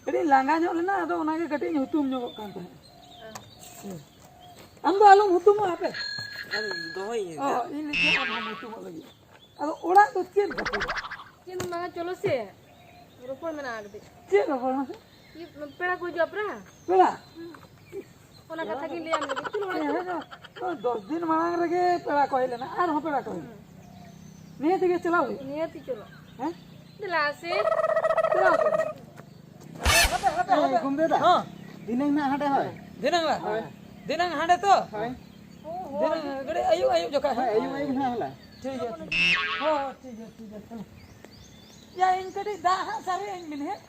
ᱠᱟᱹᱴᱤᱡ ᱤᱧ ᱞᱟᱸᱜᱟ ᱧᱚᱜ ᱞᱮᱱᱟ, ᱟᱫᱚ ᱚᱱᱟᱜᱮ ᱠᱟᱹᱴᱤᱡ ᱤᱧ ᱦᱩᱛᱩᱢ ᱧᱚᱜᱚᱜ ᱠᱟᱱ ᱛᱟᱦᱮᱸᱫ᱾ ᱟᱢ ᱫᱚ ᱟᱞᱚᱢ ᱦᱩᱛᱩᱢᱚᱜᱼᱟ ᱦᱟᱯᱮ᱾ ᱟᱢ ᱫᱚᱦᱚᱭ ᱚ, ᱤᱧ ᱞᱟᱹᱭ ᱠᱮᱫᱟ ᱟᱢ ᱦᱚᱸᱢ ᱦᱩᱛᱩᱢᱚᱜ ᱞᱟᱹᱜᱤᱫ᱾ ᱟᱫᱚ ᱚᱲᱟᱜ ᱫᱚ ᱪᱮᱫ ᱠᱷᱟᱹᱛᱤᱨ? ᱪᱮᱫ ᱦᱚᱸ ᱵᱟᱝᱟ, ᱪᱚᱞᱚ ᱥᱮ, ᱨᱚᱯᱚᱲ ᱢᱮᱱᱟᱜᱼᱟ ᱠᱟᱹᱴᱤᱡ᱾ ᱪᱮᱫ ᱨᱚᱯᱚᱲ ᱢᱮᱱᱟᱜᱼᱟ? ᱤᱭᱟᱹ, ᱯᱮᱲᱟ ᱠᱚ ᱦᱤᱡᱩᱜᱼᱟ, ᱯᱮᱲᱟ᱾ ᱯᱮᱲᱟ? ᱦᱩᱸ᱾ ᱚᱱᱟ ᱠᱟᱛᱷᱟ ᱜᱤᱧ ᱞᱟᱹᱭᱟᱢ ᱞᱟᱹᱜᱤᱫ᱾ ᱪᱚᱞᱚ ᱚᱲᱟᱜ ᱦᱮᱸ, ᱪᱚᱞᱚ᱾ ᱦᱮᱸ, ᱦᱮᱸ᱾ ᱫᱚᱥ ᱫᱤᱱ ᱢᱟᱲᱟᱝ ᱨᱮᱜᱮ ᱯᱮᱲᱟ ᱠᱚ ᱦᱮᱡ ᱞᱮᱱᱟ, ᱟᱨᱦᱚᱸ ᱯᱮᱲᱟ ᱠᱚ ᱦᱮᱡ ᱞᱮᱱᱟ᱾ ᱦᱩᱸ᱾ ᱱᱤᱭᱟᱹ ᱛᱮᱜᱮ ᱪᱟᱞᱟᱣ ᱦᱩᱭᱩᱜᱼᱟ᱾ ᱱᱤᱭᱟᱹ ᱛᱮ ᱪᱚᱞᱚ᱾ ᱦᱮᱸ? ᱫᱮᱞᱟ ᱥᱮ᱾ ᱪᱟᱞᱟᱣ ᱦᱩᱭᱩᱜᱼᱟ᱾ ᱦᱟᱯᱮ, ᱦᱟᱯᱮ, ᱮᱭ, ᱦᱟᱯᱮ᱾ ᱜᱚᱢᱵᱮ ᱫᱟ᱾ ᱦᱚᱸ᱾ ᱫᱷᱤᱱᱟᱹᱝ ᱱᱟᱜ ᱦᱟᱸᱰᱮ ᱦᱳᱭ᱾ ᱫᱷᱤᱱᱟᱹᱝ ᱵᱟ? ᱦᱳᱭ᱾ ᱫᱷᱤᱱᱟᱹᱝ ᱦᱟᱸᱰᱮ ᱛᱚ? ᱦᱳᱭ᱾ ᱫᱷᱤᱱᱟᱹᱝ ᱜᱟᱹᱰᱤ ᱟᱹᱭᱩᱵ, ᱟᱹᱭᱩᱵ ᱡᱚᱠᱷᱟ ᱦᱳᱭ, ᱦᱟᱸᱜ᱾ ᱟᱹᱭᱩᱵ, ᱟᱹᱭᱩᱵ ᱱᱟᱜ ᱦᱚᱞᱟ᱾ ᱴᱷᱤᱠ ᱜᱮᱭᱟ, ᱴᱷᱤᱠ ᱜᱮᱭᱟ᱾ ᱦᱳᱭ, ᱦᱳᱭ, ᱴᱷᱤᱠ ᱜᱮᱭᱟ, ᱴᱷᱤᱠ ᱜᱮᱭᱟ, ᱪᱚᱞᱚ᱾ ᱭᱟ, ᱤᱧ ᱠᱟᱹᱴᱤᱡ ᱫᱟᱜ ᱦᱟᱸᱜ ᱥᱟᱨᱮᱡ ᱟᱹᱧ ᱵᱤᱱ, ᱦᱮᱸ?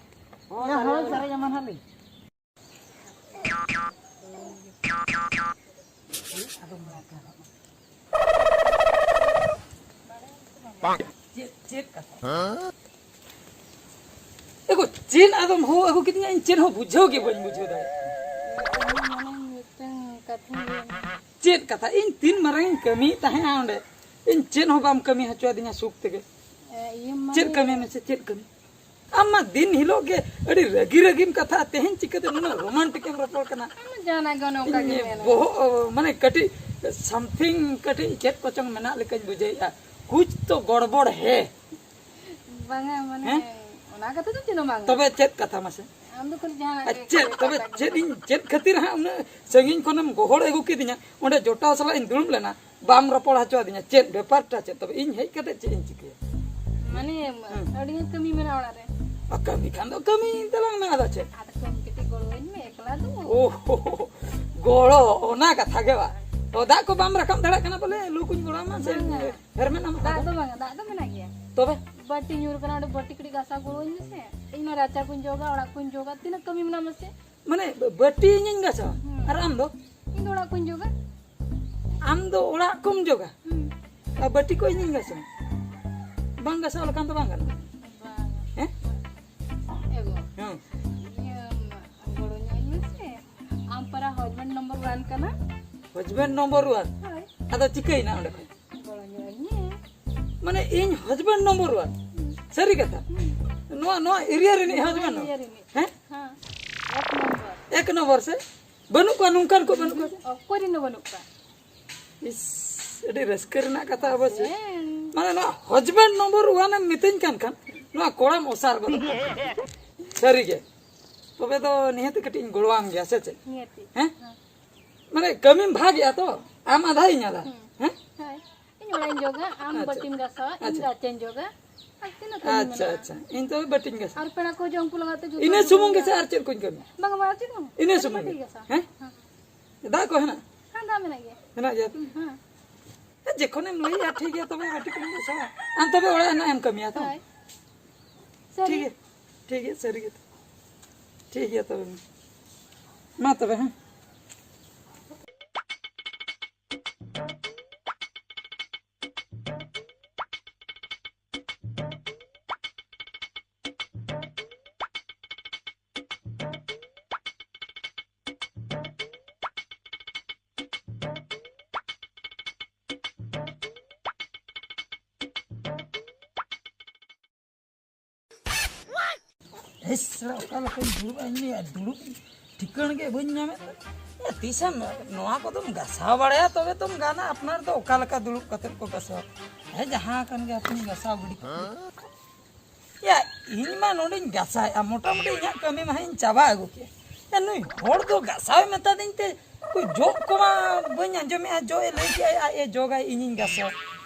ᱦᱳᱭ, ᱭᱟ, ᱦᱳᱭ, ᱥᱟᱨᱮᱡ ᱟᱢᱟ ᱱᱟᱦᱟᱜ ᱞᱤᱧ᱾ ᱪᱮᱫ, ᱪᱮᱫ ᱠᱟᱛᱷᱟ? ᱮ ᱜᱳ, ᱪᱮᱫ ᱟᱫᱚᱢ ᱦᱚᱦᱚ ᱟᱹᱜᱩ ᱠᱤᱫᱤᱧᱟ? ᱤᱧ ᱪᱮᱫ ᱦᱚᱸ ᱵᱩᱡᱷᱟᱹᱣ ᱜᱮ ᱵᱟᱹᱧ ᱵᱩᱡᱷᱟᱹᱣ ᱫᱟᱲᱮᱭᱟᱜ ᱠᱟᱱᱟ᱾ ᱤᱧ ᱢᱟᱱᱮ ᱢᱤᱫᱴᱟᱝ ᱠᱟᱛᱷᱟᱧ ᱞᱟᱹᱭᱟᱢᱟ᱾ ᱪᱮᱫ ᱠᱟᱛᱷᱟ? ᱤᱧ ᱛᱤᱱ ᱢᱟᱨᱟᱝ ᱤᱧ ᱠᱟᱹᱢᱤᱭᱮᱫ ᱛᱟᱦᱮᱸᱜᱼᱟ ᱚᱸᱰᱮ, ᱤᱧ ᱪᱮᱫ ᱦᱚᱸ ᱵᱟᱢ ᱠᱟᱹᱢᱤ ᱦᱚᱪᱚ ᱟᱹᱫᱤᱧᱟ ᱥᱩᱠ ᱛᱮᱜᱮ᱾ ᱮ, ᱤᱭᱟᱹ ᱢᱟᱱᱮ ᱪᱮᱫ ᱠᱟᱹᱢᱤ ᱢᱮᱥᱮ, ᱪᱮᱫ ᱠᱟᱹᱢᱤ? ᱟᱢ ᱢᱟ ᱫᱤᱱ ᱦᱤᱞᱳᱜ ᱜᱮ ᱟᱹᱰᱤ ᱨᱟᱹᱜᱤ ᱨᱟᱹᱜᱤᱢ ᱠᱟᱛᱷᱟᱜᱼᱟ, ᱛᱮᱦᱮᱧ ᱪᱤᱠᱟᱹᱛᱮ ᱱᱩᱱᱟᱹᱜ ᱨᱳᱢᱟᱱᱴᱤᱠ ᱮᱢ ᱨᱚᱯᱚᱲ ᱠᱟᱱᱟ? ᱟᱢ ᱢᱟ ᱡᱟᱦᱟᱱᱟᱜ ᱜᱮ ᱚᱱᱮ ᱚᱱᱠᱟ ᱜᱮ ᱤᱧ ᱢᱮᱱᱟ᱾ ᱵᱚᱦᱚᱜ ᱢᱟᱱᱮ ᱠᱟᱹᱴᱤᱡ ᱥᱟᱢᱛᱷᱤᱝ ᱠᱟᱹᱴᱤᱡ ᱪᱮᱫ ᱠᱚᱪᱚᱝ ᱢᱮᱱᱟᱜ ᱞᱮᱠᱟᱧ ᱵᱩᱡᱷᱟᱹᱣᱮᱫᱼᱟ᱾ ᱠᱩᱪ ᱛᱚ ᱜᱚᱲᱵᱚᱲ ᱦᱮ᱾ ᱵᱟᱝᱟ, ᱢᱟᱱᱮ, ᱦᱮᱸ? ᱚᱱᱟ ᱠᱟᱛᱷᱟ ᱫᱚ ᱪᱮᱫ ᱦᱚᱸ ᱵᱟᱝᱟ᱾ ᱛᱚᱵᱮ ᱪᱮᱫ ᱠᱟᱛᱷᱟ ᱢᱟᱥᱮ? ᱟᱢ ᱫᱚ ᱠᱷᱟᱹᱞᱤ ᱡᱟᱦᱟᱱᱟᱜ ᱟᱨ ᱜᱮ ᱪᱮᱫ, ᱠᱷᱟᱹᱞᱤ ᱛᱚᱵᱮ ᱠᱟᱛᱷᱟ ᱜᱮ᱾ ᱪᱮᱫ ᱤᱧ, ᱪᱮᱫ ᱠᱷᱟᱹᱛᱤᱨ ᱦᱟᱸᱜ ᱩᱱᱟᱹᱜ ᱥᱟᱺᱜᱤᱧ ᱠᱷᱚᱱᱮᱢ ᱜᱚᱦᱚᱲ ᱟᱹᱜᱩ ᱠᱤᱫᱤᱧᱟ? ᱚᱸᱰᱮ ᱡᱚᱴᱟᱣ ᱥᱟᱞᱟᱜ ᱤᱧ ᱫᱩᱲᱩᱵ ᱞᱮᱱᱟ, ᱵᱟᱢ ᱨᱚᱯᱚᱲ ᱦᱚᱪᱚ ᱟᱹᱫᱤᱧᱟ, ᱪᱮᱫ ᱵᱮᱯᱟᱨᱴᱟ ᱪᱮᱫ? ᱛᱚᱵᱮ ᱤᱧ ᱦᱮᱡ ᱠᱟᱛᱮ ᱪᱮᱫ ᱤᱧ ᱪᱤᱠᱟᱹᱭᱟ? ᱢᱟᱱᱮ, ᱦᱮᱸ᱾ ᱟᱹᱰᱤ ᱜᱟᱱ ᱠᱟᱹᱢᱤ ᱢᱮᱱᱟᱜᱼᱟ ᱚᱲᱟᱜ ᱨᱮ᱾ ᱟᱨ ᱠᱟᱹᱢᱤ ᱠᱷᱟᱱ ᱫᱚ ᱠᱟᱹᱢᱤ ᱛᱟᱞᱟᱝ ᱢᱮ, ᱟᱫᱚ ᱪᱮᱫ? ᱟᱫᱚ ᱠᱟᱹᱢᱤ ᱠᱟᱹᱴᱤᱡ ᱜᱚᱲᱚᱣᱟᱹᱧ ᱢᱮ, ᱮᱠᱞᱟ ᱫᱚ᱾ ᱳ ᱦᱳ ᱦᱳ, ᱜᱚᱲᱚ, ᱚᱱᱟ ᱠᱟᱛᱷᱟ ᱜᱮ ᱵᱟᱝ᱾ ᱚ, ᱫᱟᱜ ᱠᱚ ᱵᱟᱢ ᱨᱟᱠᱟᱵ ᱫᱟᱲᱮᱭᱟᱜ ᱠᱟᱱᱟ ᱵᱚᱞᱮ, ᱞᱩ ᱠᱚᱧ ᱜᱚᱲᱚᱣᱟᱢᱟ ᱥᱮ? ᱵᱟᱝᱟ᱾ ᱦᱮᱨᱢᱮᱫ ᱟᱢ ᱫᱟᱜ ᱦᱟᱛᱟᱣᱟ? ᱫᱚ ᱵᱟᱝᱟ, ᱫᱟᱜ ᱫᱚ ᱢᱮᱱᱟᱜ ᱜᱮᱭᱟ᱾ ᱛᱚᱵᱮ? ᱵᱟᱹᱴᱤ ᱧᱩᱨ ᱠᱟᱱᱟ, ᱚᱸᱰᱮ ᱵᱟᱹᱴᱤ ᱠᱟᱹᱴᱤᱡ ᱜᱟᱥᱟᱣ ᱜᱚᱲᱚᱣᱟᱹᱧ ᱢᱮᱥᱮ᱾ ᱤᱧ ᱢᱟ ᱨᱟᱪᱟ ᱠᱚᱧ ᱡᱚᱜᱟ, ᱚᱲᱟᱜ ᱠᱚᱧ ᱡᱚᱜᱟ, ᱛᱤᱱᱟᱹᱜ ᱠᱟᱹᱢᱤ ᱢᱮᱱᱟᱜᱼᱟ ᱢᱟᱥᱮ? ᱢᱟᱱᱮ, ᱵᱟᱹᱴᱤ ᱤᱧᱤᱧ ᱜᱟᱥᱟᱣᱟ? ᱦᱩᱸ᱾ ᱟᱨ ᱟᱢ ᱫᱚ? ᱤᱧ ᱫᱚ ᱚᱲᱟᱜ ᱠᱚᱧ ᱡᱚᱜᱟ᱾ ᱟᱢ ᱫᱚ ᱚᱲᱟᱜ ᱠᱚᱢ ᱡᱚᱜᱟ? ᱦᱩᱸ᱾ ᱟᱨ ᱵᱟᱹᱴᱤ ᱠᱚ ᱤᱧᱤᱧ ᱜᱟᱥᱟᱣᱟ? ᱵᱟᱝ ᱜᱟᱥᱟᱣ ᱞᱮᱠᱷᱟᱱ ᱫᱚ ᱵᱟᱝ ᱜᱟᱱᱚᱜᱼᱟ᱾ ᱵᱟᱝ᱾ ᱦᱮᱸ? ᱮ ᱜᱚ᱾ ᱦᱮᱸ᱾ ᱤᱭᱟᱹ, ᱜᱚᱲᱚ ᱧᱚᱜ ᱟᱹᱧ ᱢᱮᱥᱮ᱾ ᱟᱢ ᱯᱟᱨᱟ husband number one ᱠᱟᱱᱟ᱾ Husband number one? ᱦᱳᱭ᱾ ᱟᱫᱚ ᱪᱤᱠᱟᱹᱭᱮᱱᱟ ᱚᱸᱰᱮ ᱠᱷᱚᱱ? ᱜᱚᱲᱚ ᱧᱚᱜ ᱟᱹᱧ ᱢᱮ᱾ ᱢᱟᱱᱮ ᱤᱧ husband number one? ᱦᱩᱸ᱾ ᱥᱟᱹᱨᱤ ᱠᱟᱛᱷᱟ? ᱦᱩᱸ᱾ ᱱᱚᱣᱟ, ᱱᱚᱣᱟ area ᱨᱤᱱᱤᱡ ᱱᱚᱣᱟ husband area number? ᱨᱤᱱᱤᱡ᱾ ᱦᱮᱸ? ᱦᱮᱸ, ᱮᱠ ᱱᱚᱢᱵᱚᱨ᱾ ᱮᱠ ᱱᱚᱢᱵᱚᱨ ᱥᱮ? ᱵᱟᱹᱱᱩᱜ ᱠᱚᱣᱟ, ᱱᱚᱝᱠᱟᱱ ᱠᱚ ᱵᱟᱹᱱᱩᱜ ᱠᱚᱣᱟ? ᱚᱠᱚᱭ ᱨᱮᱱ ᱫᱚ ᱵᱟᱹᱱᱩᱜ ᱠᱚᱣᱟ? ᱤᱥ, ᱟᱹᱰᱤ ᱨᱟᱹᱥᱠᱟᱹ ᱨᱮᱱᱟᱜ ᱠᱟᱛᱷᱟ ᱚᱵᱚᱥᱥᱳᱭ᱾ ᱦᱮᱸ᱾ ᱢᱟᱱᱮ ᱱᱚᱣᱟ husband number one ᱮᱢ ᱢᱤᱛᱟᱹᱧ ᱠᱟᱱ ᱠᱷᱟᱱ, ᱱᱚᱣᱟ ᱠᱚᱲᱟᱢ ᱚᱥᱟᱨ ᱜᱚᱫᱚᱜ ᱠᱟᱱ᱾ ᱥᱟᱹᱨᱤ ᱜᱮ᱾ ᱛᱚᱵᱮ ᱫᱚ ᱱᱤᱦᱟᱹᱛ ᱠᱟᱹᱴᱤᱡ ᱤᱧ ᱜᱚᱲᱚᱣᱟᱢ ᱜᱮᱭᱟ, ᱥᱮ ᱪᱮᱫ? ᱱᱤᱦᱟᱹᱛ᱾ ᱦᱮᱸ? ᱦᱮᱸ᱾ ᱢᱟᱱᱮ ᱠᱟᱹᱢᱤᱢ ᱵᱷᱟᱜᱮᱜᱼᱟ ᱛᱚ? ᱟᱢ ᱟᱫᱷᱟ, ᱤᱧ ᱟᱫᱷᱟ᱾ ᱦᱩᱸ᱾ ᱦᱮᱸ? ᱦᱳᱭ᱾ ᱤᱧ ᱚᱲᱟᱜ ᱤᱧ ᱡᱚᱜᱟ, ᱟᱢ ᱟᱪᱪᱷᱟ᱾ ᱵᱟᱹᱴᱤᱢ ᱜᱟᱥᱟᱣᱟ, ᱤᱧ ᱟᱪᱪᱷᱟ᱾ ᱨᱟᱪᱟᱧ ᱡᱚᱜᱟ᱾ ᱟᱨ ᱛᱤᱱᱟᱹᱜ ᱠᱟᱹᱢᱤ ᱟᱪᱪᱷᱟ, ᱢᱮᱱᱟᱜᱼᱟ? ᱟᱪᱪᱷᱟ᱾ ᱤᱧ ᱛᱚᱵᱮ ᱵᱟᱹᱴᱤᱧ ᱜᱟᱥᱟᱣᱟ᱾ ᱟᱨ ᱯᱮᱲᱟ ᱠᱚ ᱡᱚᱢ ᱠᱚ ᱞᱟᱜᱟᱜ ᱛᱮ ᱡᱚᱛᱚ ᱤᱱᱟᱹ ᱜᱮ ᱥᱩᱢᱩᱝ ᱜᱮ ᱢᱮᱱᱟᱜᱼᱟ᱾ ᱥᱮ ᱟᱨ ᱪᱮᱫ ᱠᱚᱧ ᱠᱟᱹᱢᱤᱭᱟ? ᱵᱟᱝᱟ, ᱵᱟᱝᱟ, ᱪᱮᱫ ᱦᱚᱸ᱾ ᱤᱱᱟᱹ ᱟᱹᱰᱤ ᱥᱩᱢᱩᱝ ᱵᱟᱹᱴᱤ ᱜᱮ᱾ ᱜᱟᱥᱟᱣᱟ᱾ ᱦᱮᱸ? ᱦᱮᱸ᱾ ᱫᱟᱜ ᱠᱚ ᱦᱮᱱᱟᱜ? ᱦᱮᱸ, ᱫᱟᱜ ᱢᱮᱱᱟᱜ ᱜᱮᱭᱟ᱾ ᱦᱮᱱᱟᱜ ᱜᱮᱭᱟ? ᱦᱮᱸ᱾ ᱦᱮᱸ, ᱡᱚᱠᱷᱚᱱᱮᱢ ᱞᱟᱹᱭᱮᱜᱼᱟ, ᱴᱷᱤᱠ ᱜᱮᱭᱟ, ᱛᱚᱵᱮ ᱵᱟᱹᱴᱤ ᱠᱚᱧ ᱜᱟᱥᱟᱣᱟ᱾ ᱟᱢ ᱛᱚᱵᱮ ᱚᱲᱟᱜ ᱨᱮᱱᱟᱜ ᱮᱢ ᱠᱟᱹᱢᱤᱭᱟ ᱛᱚ? ᱦᱳᱭ᱾ ᱥᱟᱹᱨᱤ᱾ ᱴᱷᱤᱠ ᱜᱮᱭᱟ, ᱴᱷᱤᱠ ᱜᱮᱭᱟ, ᱥᱟᱹᱨᱤ ᱜᱮ᱾ ᱴᱷᱤᱠ ᱜᱮᱭᱟ ᱛᱚᱵᱮ ᱢᱟ᱾ ᱢᱟ ᱛᱚᱵᱮ, ᱦᱮᱸ᱾ ᱦᱮᱥ, ᱥᱟᱞᱟ, ᱚᱠᱟ ᱞᱮᱠᱟᱧ ᱫᱩᱲᱩᱵᱼᱟ ᱤᱧ ᱫᱚ? ᱫᱩᱲᱩᱵ ᱴᱷᱤᱠᱟᱹᱱ ᱜᱮ ᱵᱟᱹᱧ ᱧᱟᱢᱮᱫ ᱫᱚ᱾ ᱮ, ᱛᱤᱥᱮᱢ ᱱᱚᱣᱟ ᱠᱚᱫᱚᱢ ᱜᱟᱥᱟᱣ ᱵᱟᱲᱟᱭᱟ, ᱛᱚᱵᱮ ᱛᱚᱢ ᱜᱟᱱᱟ᱾ ᱟᱯᱱᱟᱨ ᱫᱚ ᱚᱠᱟ ᱞᱮᱠᱟ ᱫᱩᱲᱩᱵ ᱠᱟᱛᱮᱫ ᱠᱚ ᱜᱟᱥᱟᱣᱟ? ᱦᱮᱸ, ᱡᱟᱦᱟᱸ ᱠᱟᱱ ᱜᱮ, ᱦᱟᱯᱮᱧ ᱜᱟᱥᱟᱣ ᱜᱤᱰᱤ ᱠᱟᱜ ᱜᱮ᱾ ᱭᱟ, ᱤᱧ ᱢᱟ ᱱᱚᱰᱮᱧ ᱜᱟᱥᱟᱣᱮᱫᱼᱟ, ᱢᱚᱴᱟᱢᱩᱴᱤ ᱤᱧᱟᱹᱜ ᱠᱟᱹᱢᱤ ᱢᱟ ᱦᱟᱸᱜ ᱤᱧ ᱪᱟᱵᱟ ᱟᱹᱜᱩ ᱠᱮᱫ᱾ ᱭᱟ, ᱱᱩᱭ ᱦᱚᱲ ᱫᱚ ᱜᱟᱥᱟᱣᱮ ᱢᱮᱛᱟᱫᱤᱧ ᱛᱮ, ᱩᱱᱠᱩ ᱡᱚᱜ ᱠᱚᱢᱟ ᱵᱟᱹᱧ ᱟᱸᱡᱚᱢᱮᱫᱼᱟ, ᱡᱚᱜ ᱮ ᱞᱟᱹᱭ ᱠᱮᱫᱼᱟᱭ, ᱟᱡ ᱮ ᱡᱚᱜᱟᱭ, ᱤᱧᱤᱧ ᱜᱟᱥᱟᱣᱟ᱾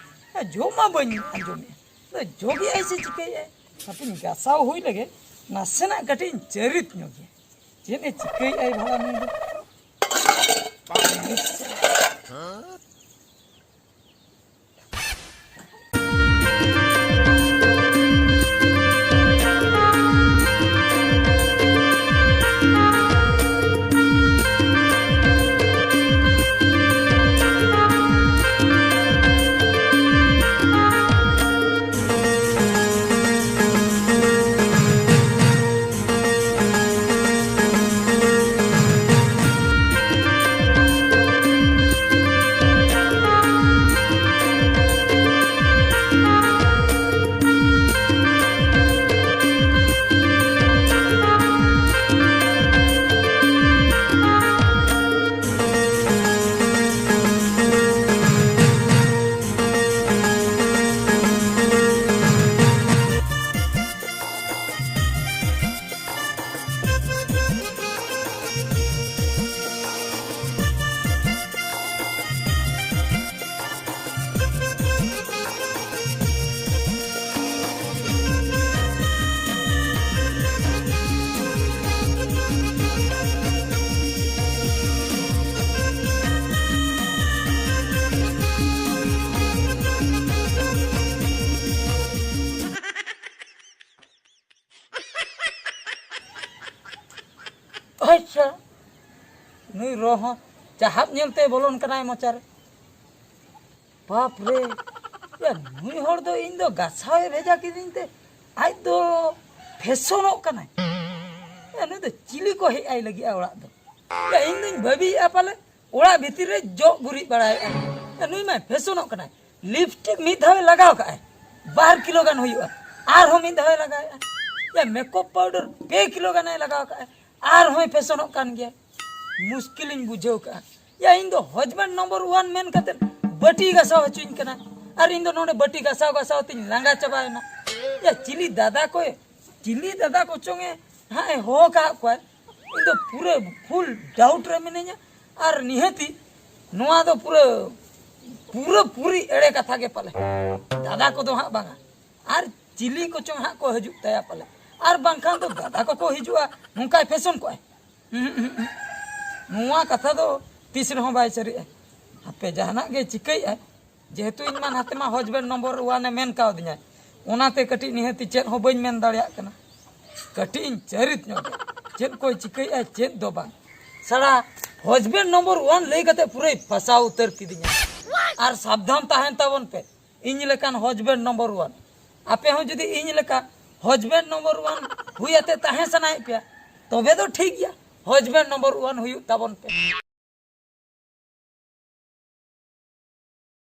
ᱭᱟ, ᱡᱚᱜ ᱢᱟ ᱵᱟᱹᱧ ᱟᱸᱡᱚᱢᱮᱫᱼᱟ, ᱟᱫᱚ ᱡᱚᱜᱮᱫᱼᱟᱭ ᱥᱮ ᱪᱤᱠᱟᱹᱭᱮᱫᱼᱟᱭ? ᱦᱟᱯᱮᱧ ᱜᱟᱥᱟᱣ ᱦᱩᱭ ᱞᱮᱜᱮ, ᱱᱟᱥᱮᱱᱟᱜ ᱠᱟᱹᱴᱤᱡ ᱤᱧ ᱪᱟᱹᱨᱤᱛ ᱧᱚᱜᱮᱭᱟ᱾ ᱪᱮᱫ ᱮ ᱪᱤᱠᱟᱹᱭᱮᱫᱼᱟᱭ ᱵᱷᱟᱞᱟ ᱱᱩᱭ ᱫᱚ? ᱟᱪᱪᱷᱟ, ᱱᱩᱭ ᱨᱚ ᱦᱚᱸ ᱪᱟᱦᱟᱵ ᱧᱮᱞᱛᱮ ᱵᱚᱞᱚᱱ ᱠᱟᱱᱟᱭ ᱢᱚᱪᱟᱨᱮ᱾ ᱵᱟᱯ ᱨᱮ, ᱭᱟ, ᱱᱩᱭ ᱦᱚᱲ ᱫᱚ ᱤᱧ ᱫᱚ ᱜᱟᱥᱟᱣ ᱮ ᱵᱷᱮᱡᱟ ᱠᱤᱫᱤᱧ ᱛᱮ ᱟᱡ ᱫᱚ ᱯᱷᱮᱥᱚᱱᱚᱜ ᱠᱟᱱᱟᱭ᱾ ᱭᱟ, ᱱᱩᱭ ᱫᱚ ᱪᱤᱞᱤ ᱠᱚ ᱦᱮᱡ ᱟᱭ ᱞᱟᱹᱜᱤᱫᱼᱟ ᱚᱲᱟᱜ ᱫᱚ? ᱭᱟ, ᱤᱧ ᱫᱩᱧ ᱵᱷᱟᱹᱵᱤᱭᱮᱫᱼᱟ ᱯᱟᱞᱮ ᱚᱲᱟᱜ ᱵᱷᱤᱛᱤᱨ ᱨᱮ ᱡᱚᱜ ᱜᱩᱨᱤᱡ ᱵᱟᱲᱟᱭᱮᱫᱼᱟᱭ᱾ ᱭᱟ, ᱱᱩᱭ ᱢᱟᱭ ᱯᱷᱮᱥᱚᱱᱚᱜ ᱠᱟᱱᱟᱭ᱾ ᱞᱤᱯᱥᱴᱤᱠ ᱢᱤᱫ ᱫᱷᱟᱣ ᱮ ᱞᱟᱜᱟᱣ ᱠᱟᱜᱼᱟᱭ, ᱵᱟᱨ ᱠᱤᱞᱳ ᱜᱟᱱ ᱦᱩᱭᱩᱜᱼᱟ, ᱟᱨᱦᱚᱸ ᱢᱤᱫ ᱫᱷᱟᱣ ᱮ ᱞᱟᱜᱟᱣᱮᱫᱼᱟ᱾ ᱢᱮᱠᱚᱯ ᱯᱟᱣᱰᱟᱨ ᱯᱮ ᱠᱤᱞᱳ ᱜᱟᱱᱮ ᱞᱟᱜᱟᱣ ᱠᱟᱜᱼᱟ, ᱟᱨᱦᱚᱸᱭ ᱯᱷᱮᱥᱚᱱᱚᱜ ᱠᱟᱱ ᱜᱮᱭᱟ᱾ ᱢᱩᱥᱠᱤᱞᱤᱧ ᱵᱩᱡᱷᱟᱹᱣ ᱠᱟᱜᱼᱟ᱾ ᱭᱟ, ᱤᱧ ᱫᱚ ᱦᱚᱡᱵᱮᱱᱰ ᱱᱚᱢᱵᱚᱨ ᱳᱣᱟᱱ ᱢᱮᱱ ᱠᱟᱛᱮ ᱵᱟᱹᱴᱤ ᱜᱟᱥᱟᱣ ᱦᱚᱪᱚᱧ ᱠᱟᱱᱟ, ᱟᱨ ᱤᱧ ᱫᱚ ᱱᱚᱰᱮ ᱵᱟᱹᱴᱤ ᱜᱟᱥᱟᱣ ᱜᱟᱥᱟᱣ ᱛᱤᱧ ᱞᱟᱸᱜᱟ ᱪᱟᱵᱟᱭᱮᱱᱟ᱾ ᱭᱟ, ᱪᱤᱞᱤ ᱫᱟᱫᱟ ᱠᱚᱭ, ᱪᱤᱞᱤ ᱫᱟᱫᱟ ᱠᱚᱪᱚᱝ ᱮ ᱦᱟᱸᱜ ᱮ ᱦᱚᱦᱚ ᱠᱟᱜ ᱠᱚᱣᱟ᱾ ᱤᱧ ᱫᱚ ᱯᱩᱨᱟᱹ ᱯᱷᱩᱞ ᱰᱟᱣᱩᱴ ᱨᱮ ᱢᱤᱱᱟᱹᱧᱟ᱾ ᱟᱨ ᱱᱤᱦᱟᱹᱛᱤ ᱱᱚᱣᱟ ᱫᱚ ᱯᱩᱨᱟᱹ, ᱯᱩᱨᱟᱹ ᱯᱩᱨᱤ ᱮᱲᱮ ᱠᱟᱛᱷᱟ ᱜᱮ ᱯᱟᱞᱮ᱾ ᱫᱟᱫᱟ ᱠᱚᱫᱚ ᱦᱟᱸᱜ ᱵᱟᱝᱟ, ᱟᱨ ᱪᱤᱞᱤ ᱠᱚᱪᱚᱝ ᱦᱟᱸᱜ ᱠᱚ ᱦᱤᱡᱩᱜ ᱛᱟᱭᱟ ᱯᱟᱞᱮ, ᱟᱨ ᱵᱟᱝᱠᱷᱟᱱ ᱫᱚ ᱫᱟᱫᱟ ᱠᱚᱠᱚ ᱦᱤᱡᱩᱜᱼᱟ, ᱱᱚᱝᱠᱟᱭ ᱯᱷᱮᱥᱚᱱ ᱠᱚᱜᱼᱟᱭ᱾ ᱩᱦᱩᱸ, ᱩᱦᱩᱸ, ᱩᱦᱩᱸ᱾ ᱱᱚᱣᱟ ᱠᱟᱛᱷᱟ ᱫᱚ ᱛᱤᱥ ᱨᱮᱦᱚᱸ ᱵᱟᱭ ᱥᱟᱹᱨᱤᱜᱼᱟ᱾ ᱦᱟᱯᱮ, ᱡᱟᱦᱟᱱᱟᱜ ᱜᱮ ᱪᱤᱠᱟᱹᱭᱮᱫᱼᱟᱭ, ᱡᱮᱦᱮᱛᱩ ᱤᱧ ᱢᱟ ᱱᱟᱛᱮ ᱢᱟ ᱦᱚᱡᱵᱮᱱᱰ ᱱᱚᱢᱵᱚᱨ ᱳᱣᱟᱱ ᱮ ᱢᱮᱱ ᱠᱟᱣᱫᱤᱧᱟᱭ, ᱚᱱᱟᱛᱮ ᱠᱟᱹᱴᱤᱡ ᱱᱤᱦᱟᱹᱛᱤ ᱪᱮᱫ ᱦᱚᱸ ᱵᱟᱹᱧ ᱢᱮᱱ ᱫᱟᱲᱮᱭᱟᱜ ᱠᱟᱱᱟ᱾ ᱠᱟᱹᱴᱤᱡ ᱤᱧ ᱪᱟᱹᱨᱤᱛ ᱧᱚᱜ ᱜᱮᱭᱟ, ᱪᱮᱫ ᱠᱚᱭ ᱪᱤᱠᱟᱹᱭᱮᱫᱼᱟ ᱪᱮᱫ ᱫᱚ ᱵᱟᱝ᱾ ᱥᱟᱲᱟ ᱦᱚᱡᱵᱮᱱᱰ ᱱᱚᱢᱵᱚᱨ ᱳᱣᱟᱱ ᱞᱟᱹᱭ ᱠᱟᱛᱮ ᱯᱩᱨᱟᱹᱭ ᱯᱷᱟᱥᱟᱣ ᱩᱛᱟᱹᱨ ᱠᱤᱫᱤᱧᱟ᱾ ᱟᱨ ᱥᱟᱵᱫᱷᱟᱱ ᱛᱟᱦᱮᱱ ᱛᱟᱵᱚᱱ ᱯᱮ, ᱤᱧ ᱞᱮᱠᱟᱱ ᱦᱚᱡᱵᱮᱱᱰ ᱱᱚᱢᱵᱚᱨ ᱳᱣᱟᱱ᱾ ᱟᱯᱮ ᱦᱚᱸ ᱡᱩᱫᱤ ᱤᱧ ᱞᱮᱠᱟ ᱦᱚᱡᱵᱮᱱᱰ ᱱᱚᱢᱵᱚᱨ ᱳᱣᱟᱱ ᱦᱩᱭ ᱟᱛᱮ ᱛᱟᱦᱮᱸ ᱥᱟᱱᱟᱭᱮᱫ ᱯᱮᱭᱟ, ᱛᱚᱵᱮ ᱫᱚ ᱴᱷᱤᱠ ᱜᱮᱭᱟ, ᱦᱚᱡᱵᱮᱱᱰ ᱱᱚᱢᱵᱚᱨ ᱳᱣᱟᱱ ᱦᱩᱭᱩᱜ ᱛᱟᱵᱚᱱ ᱯᱮ᱾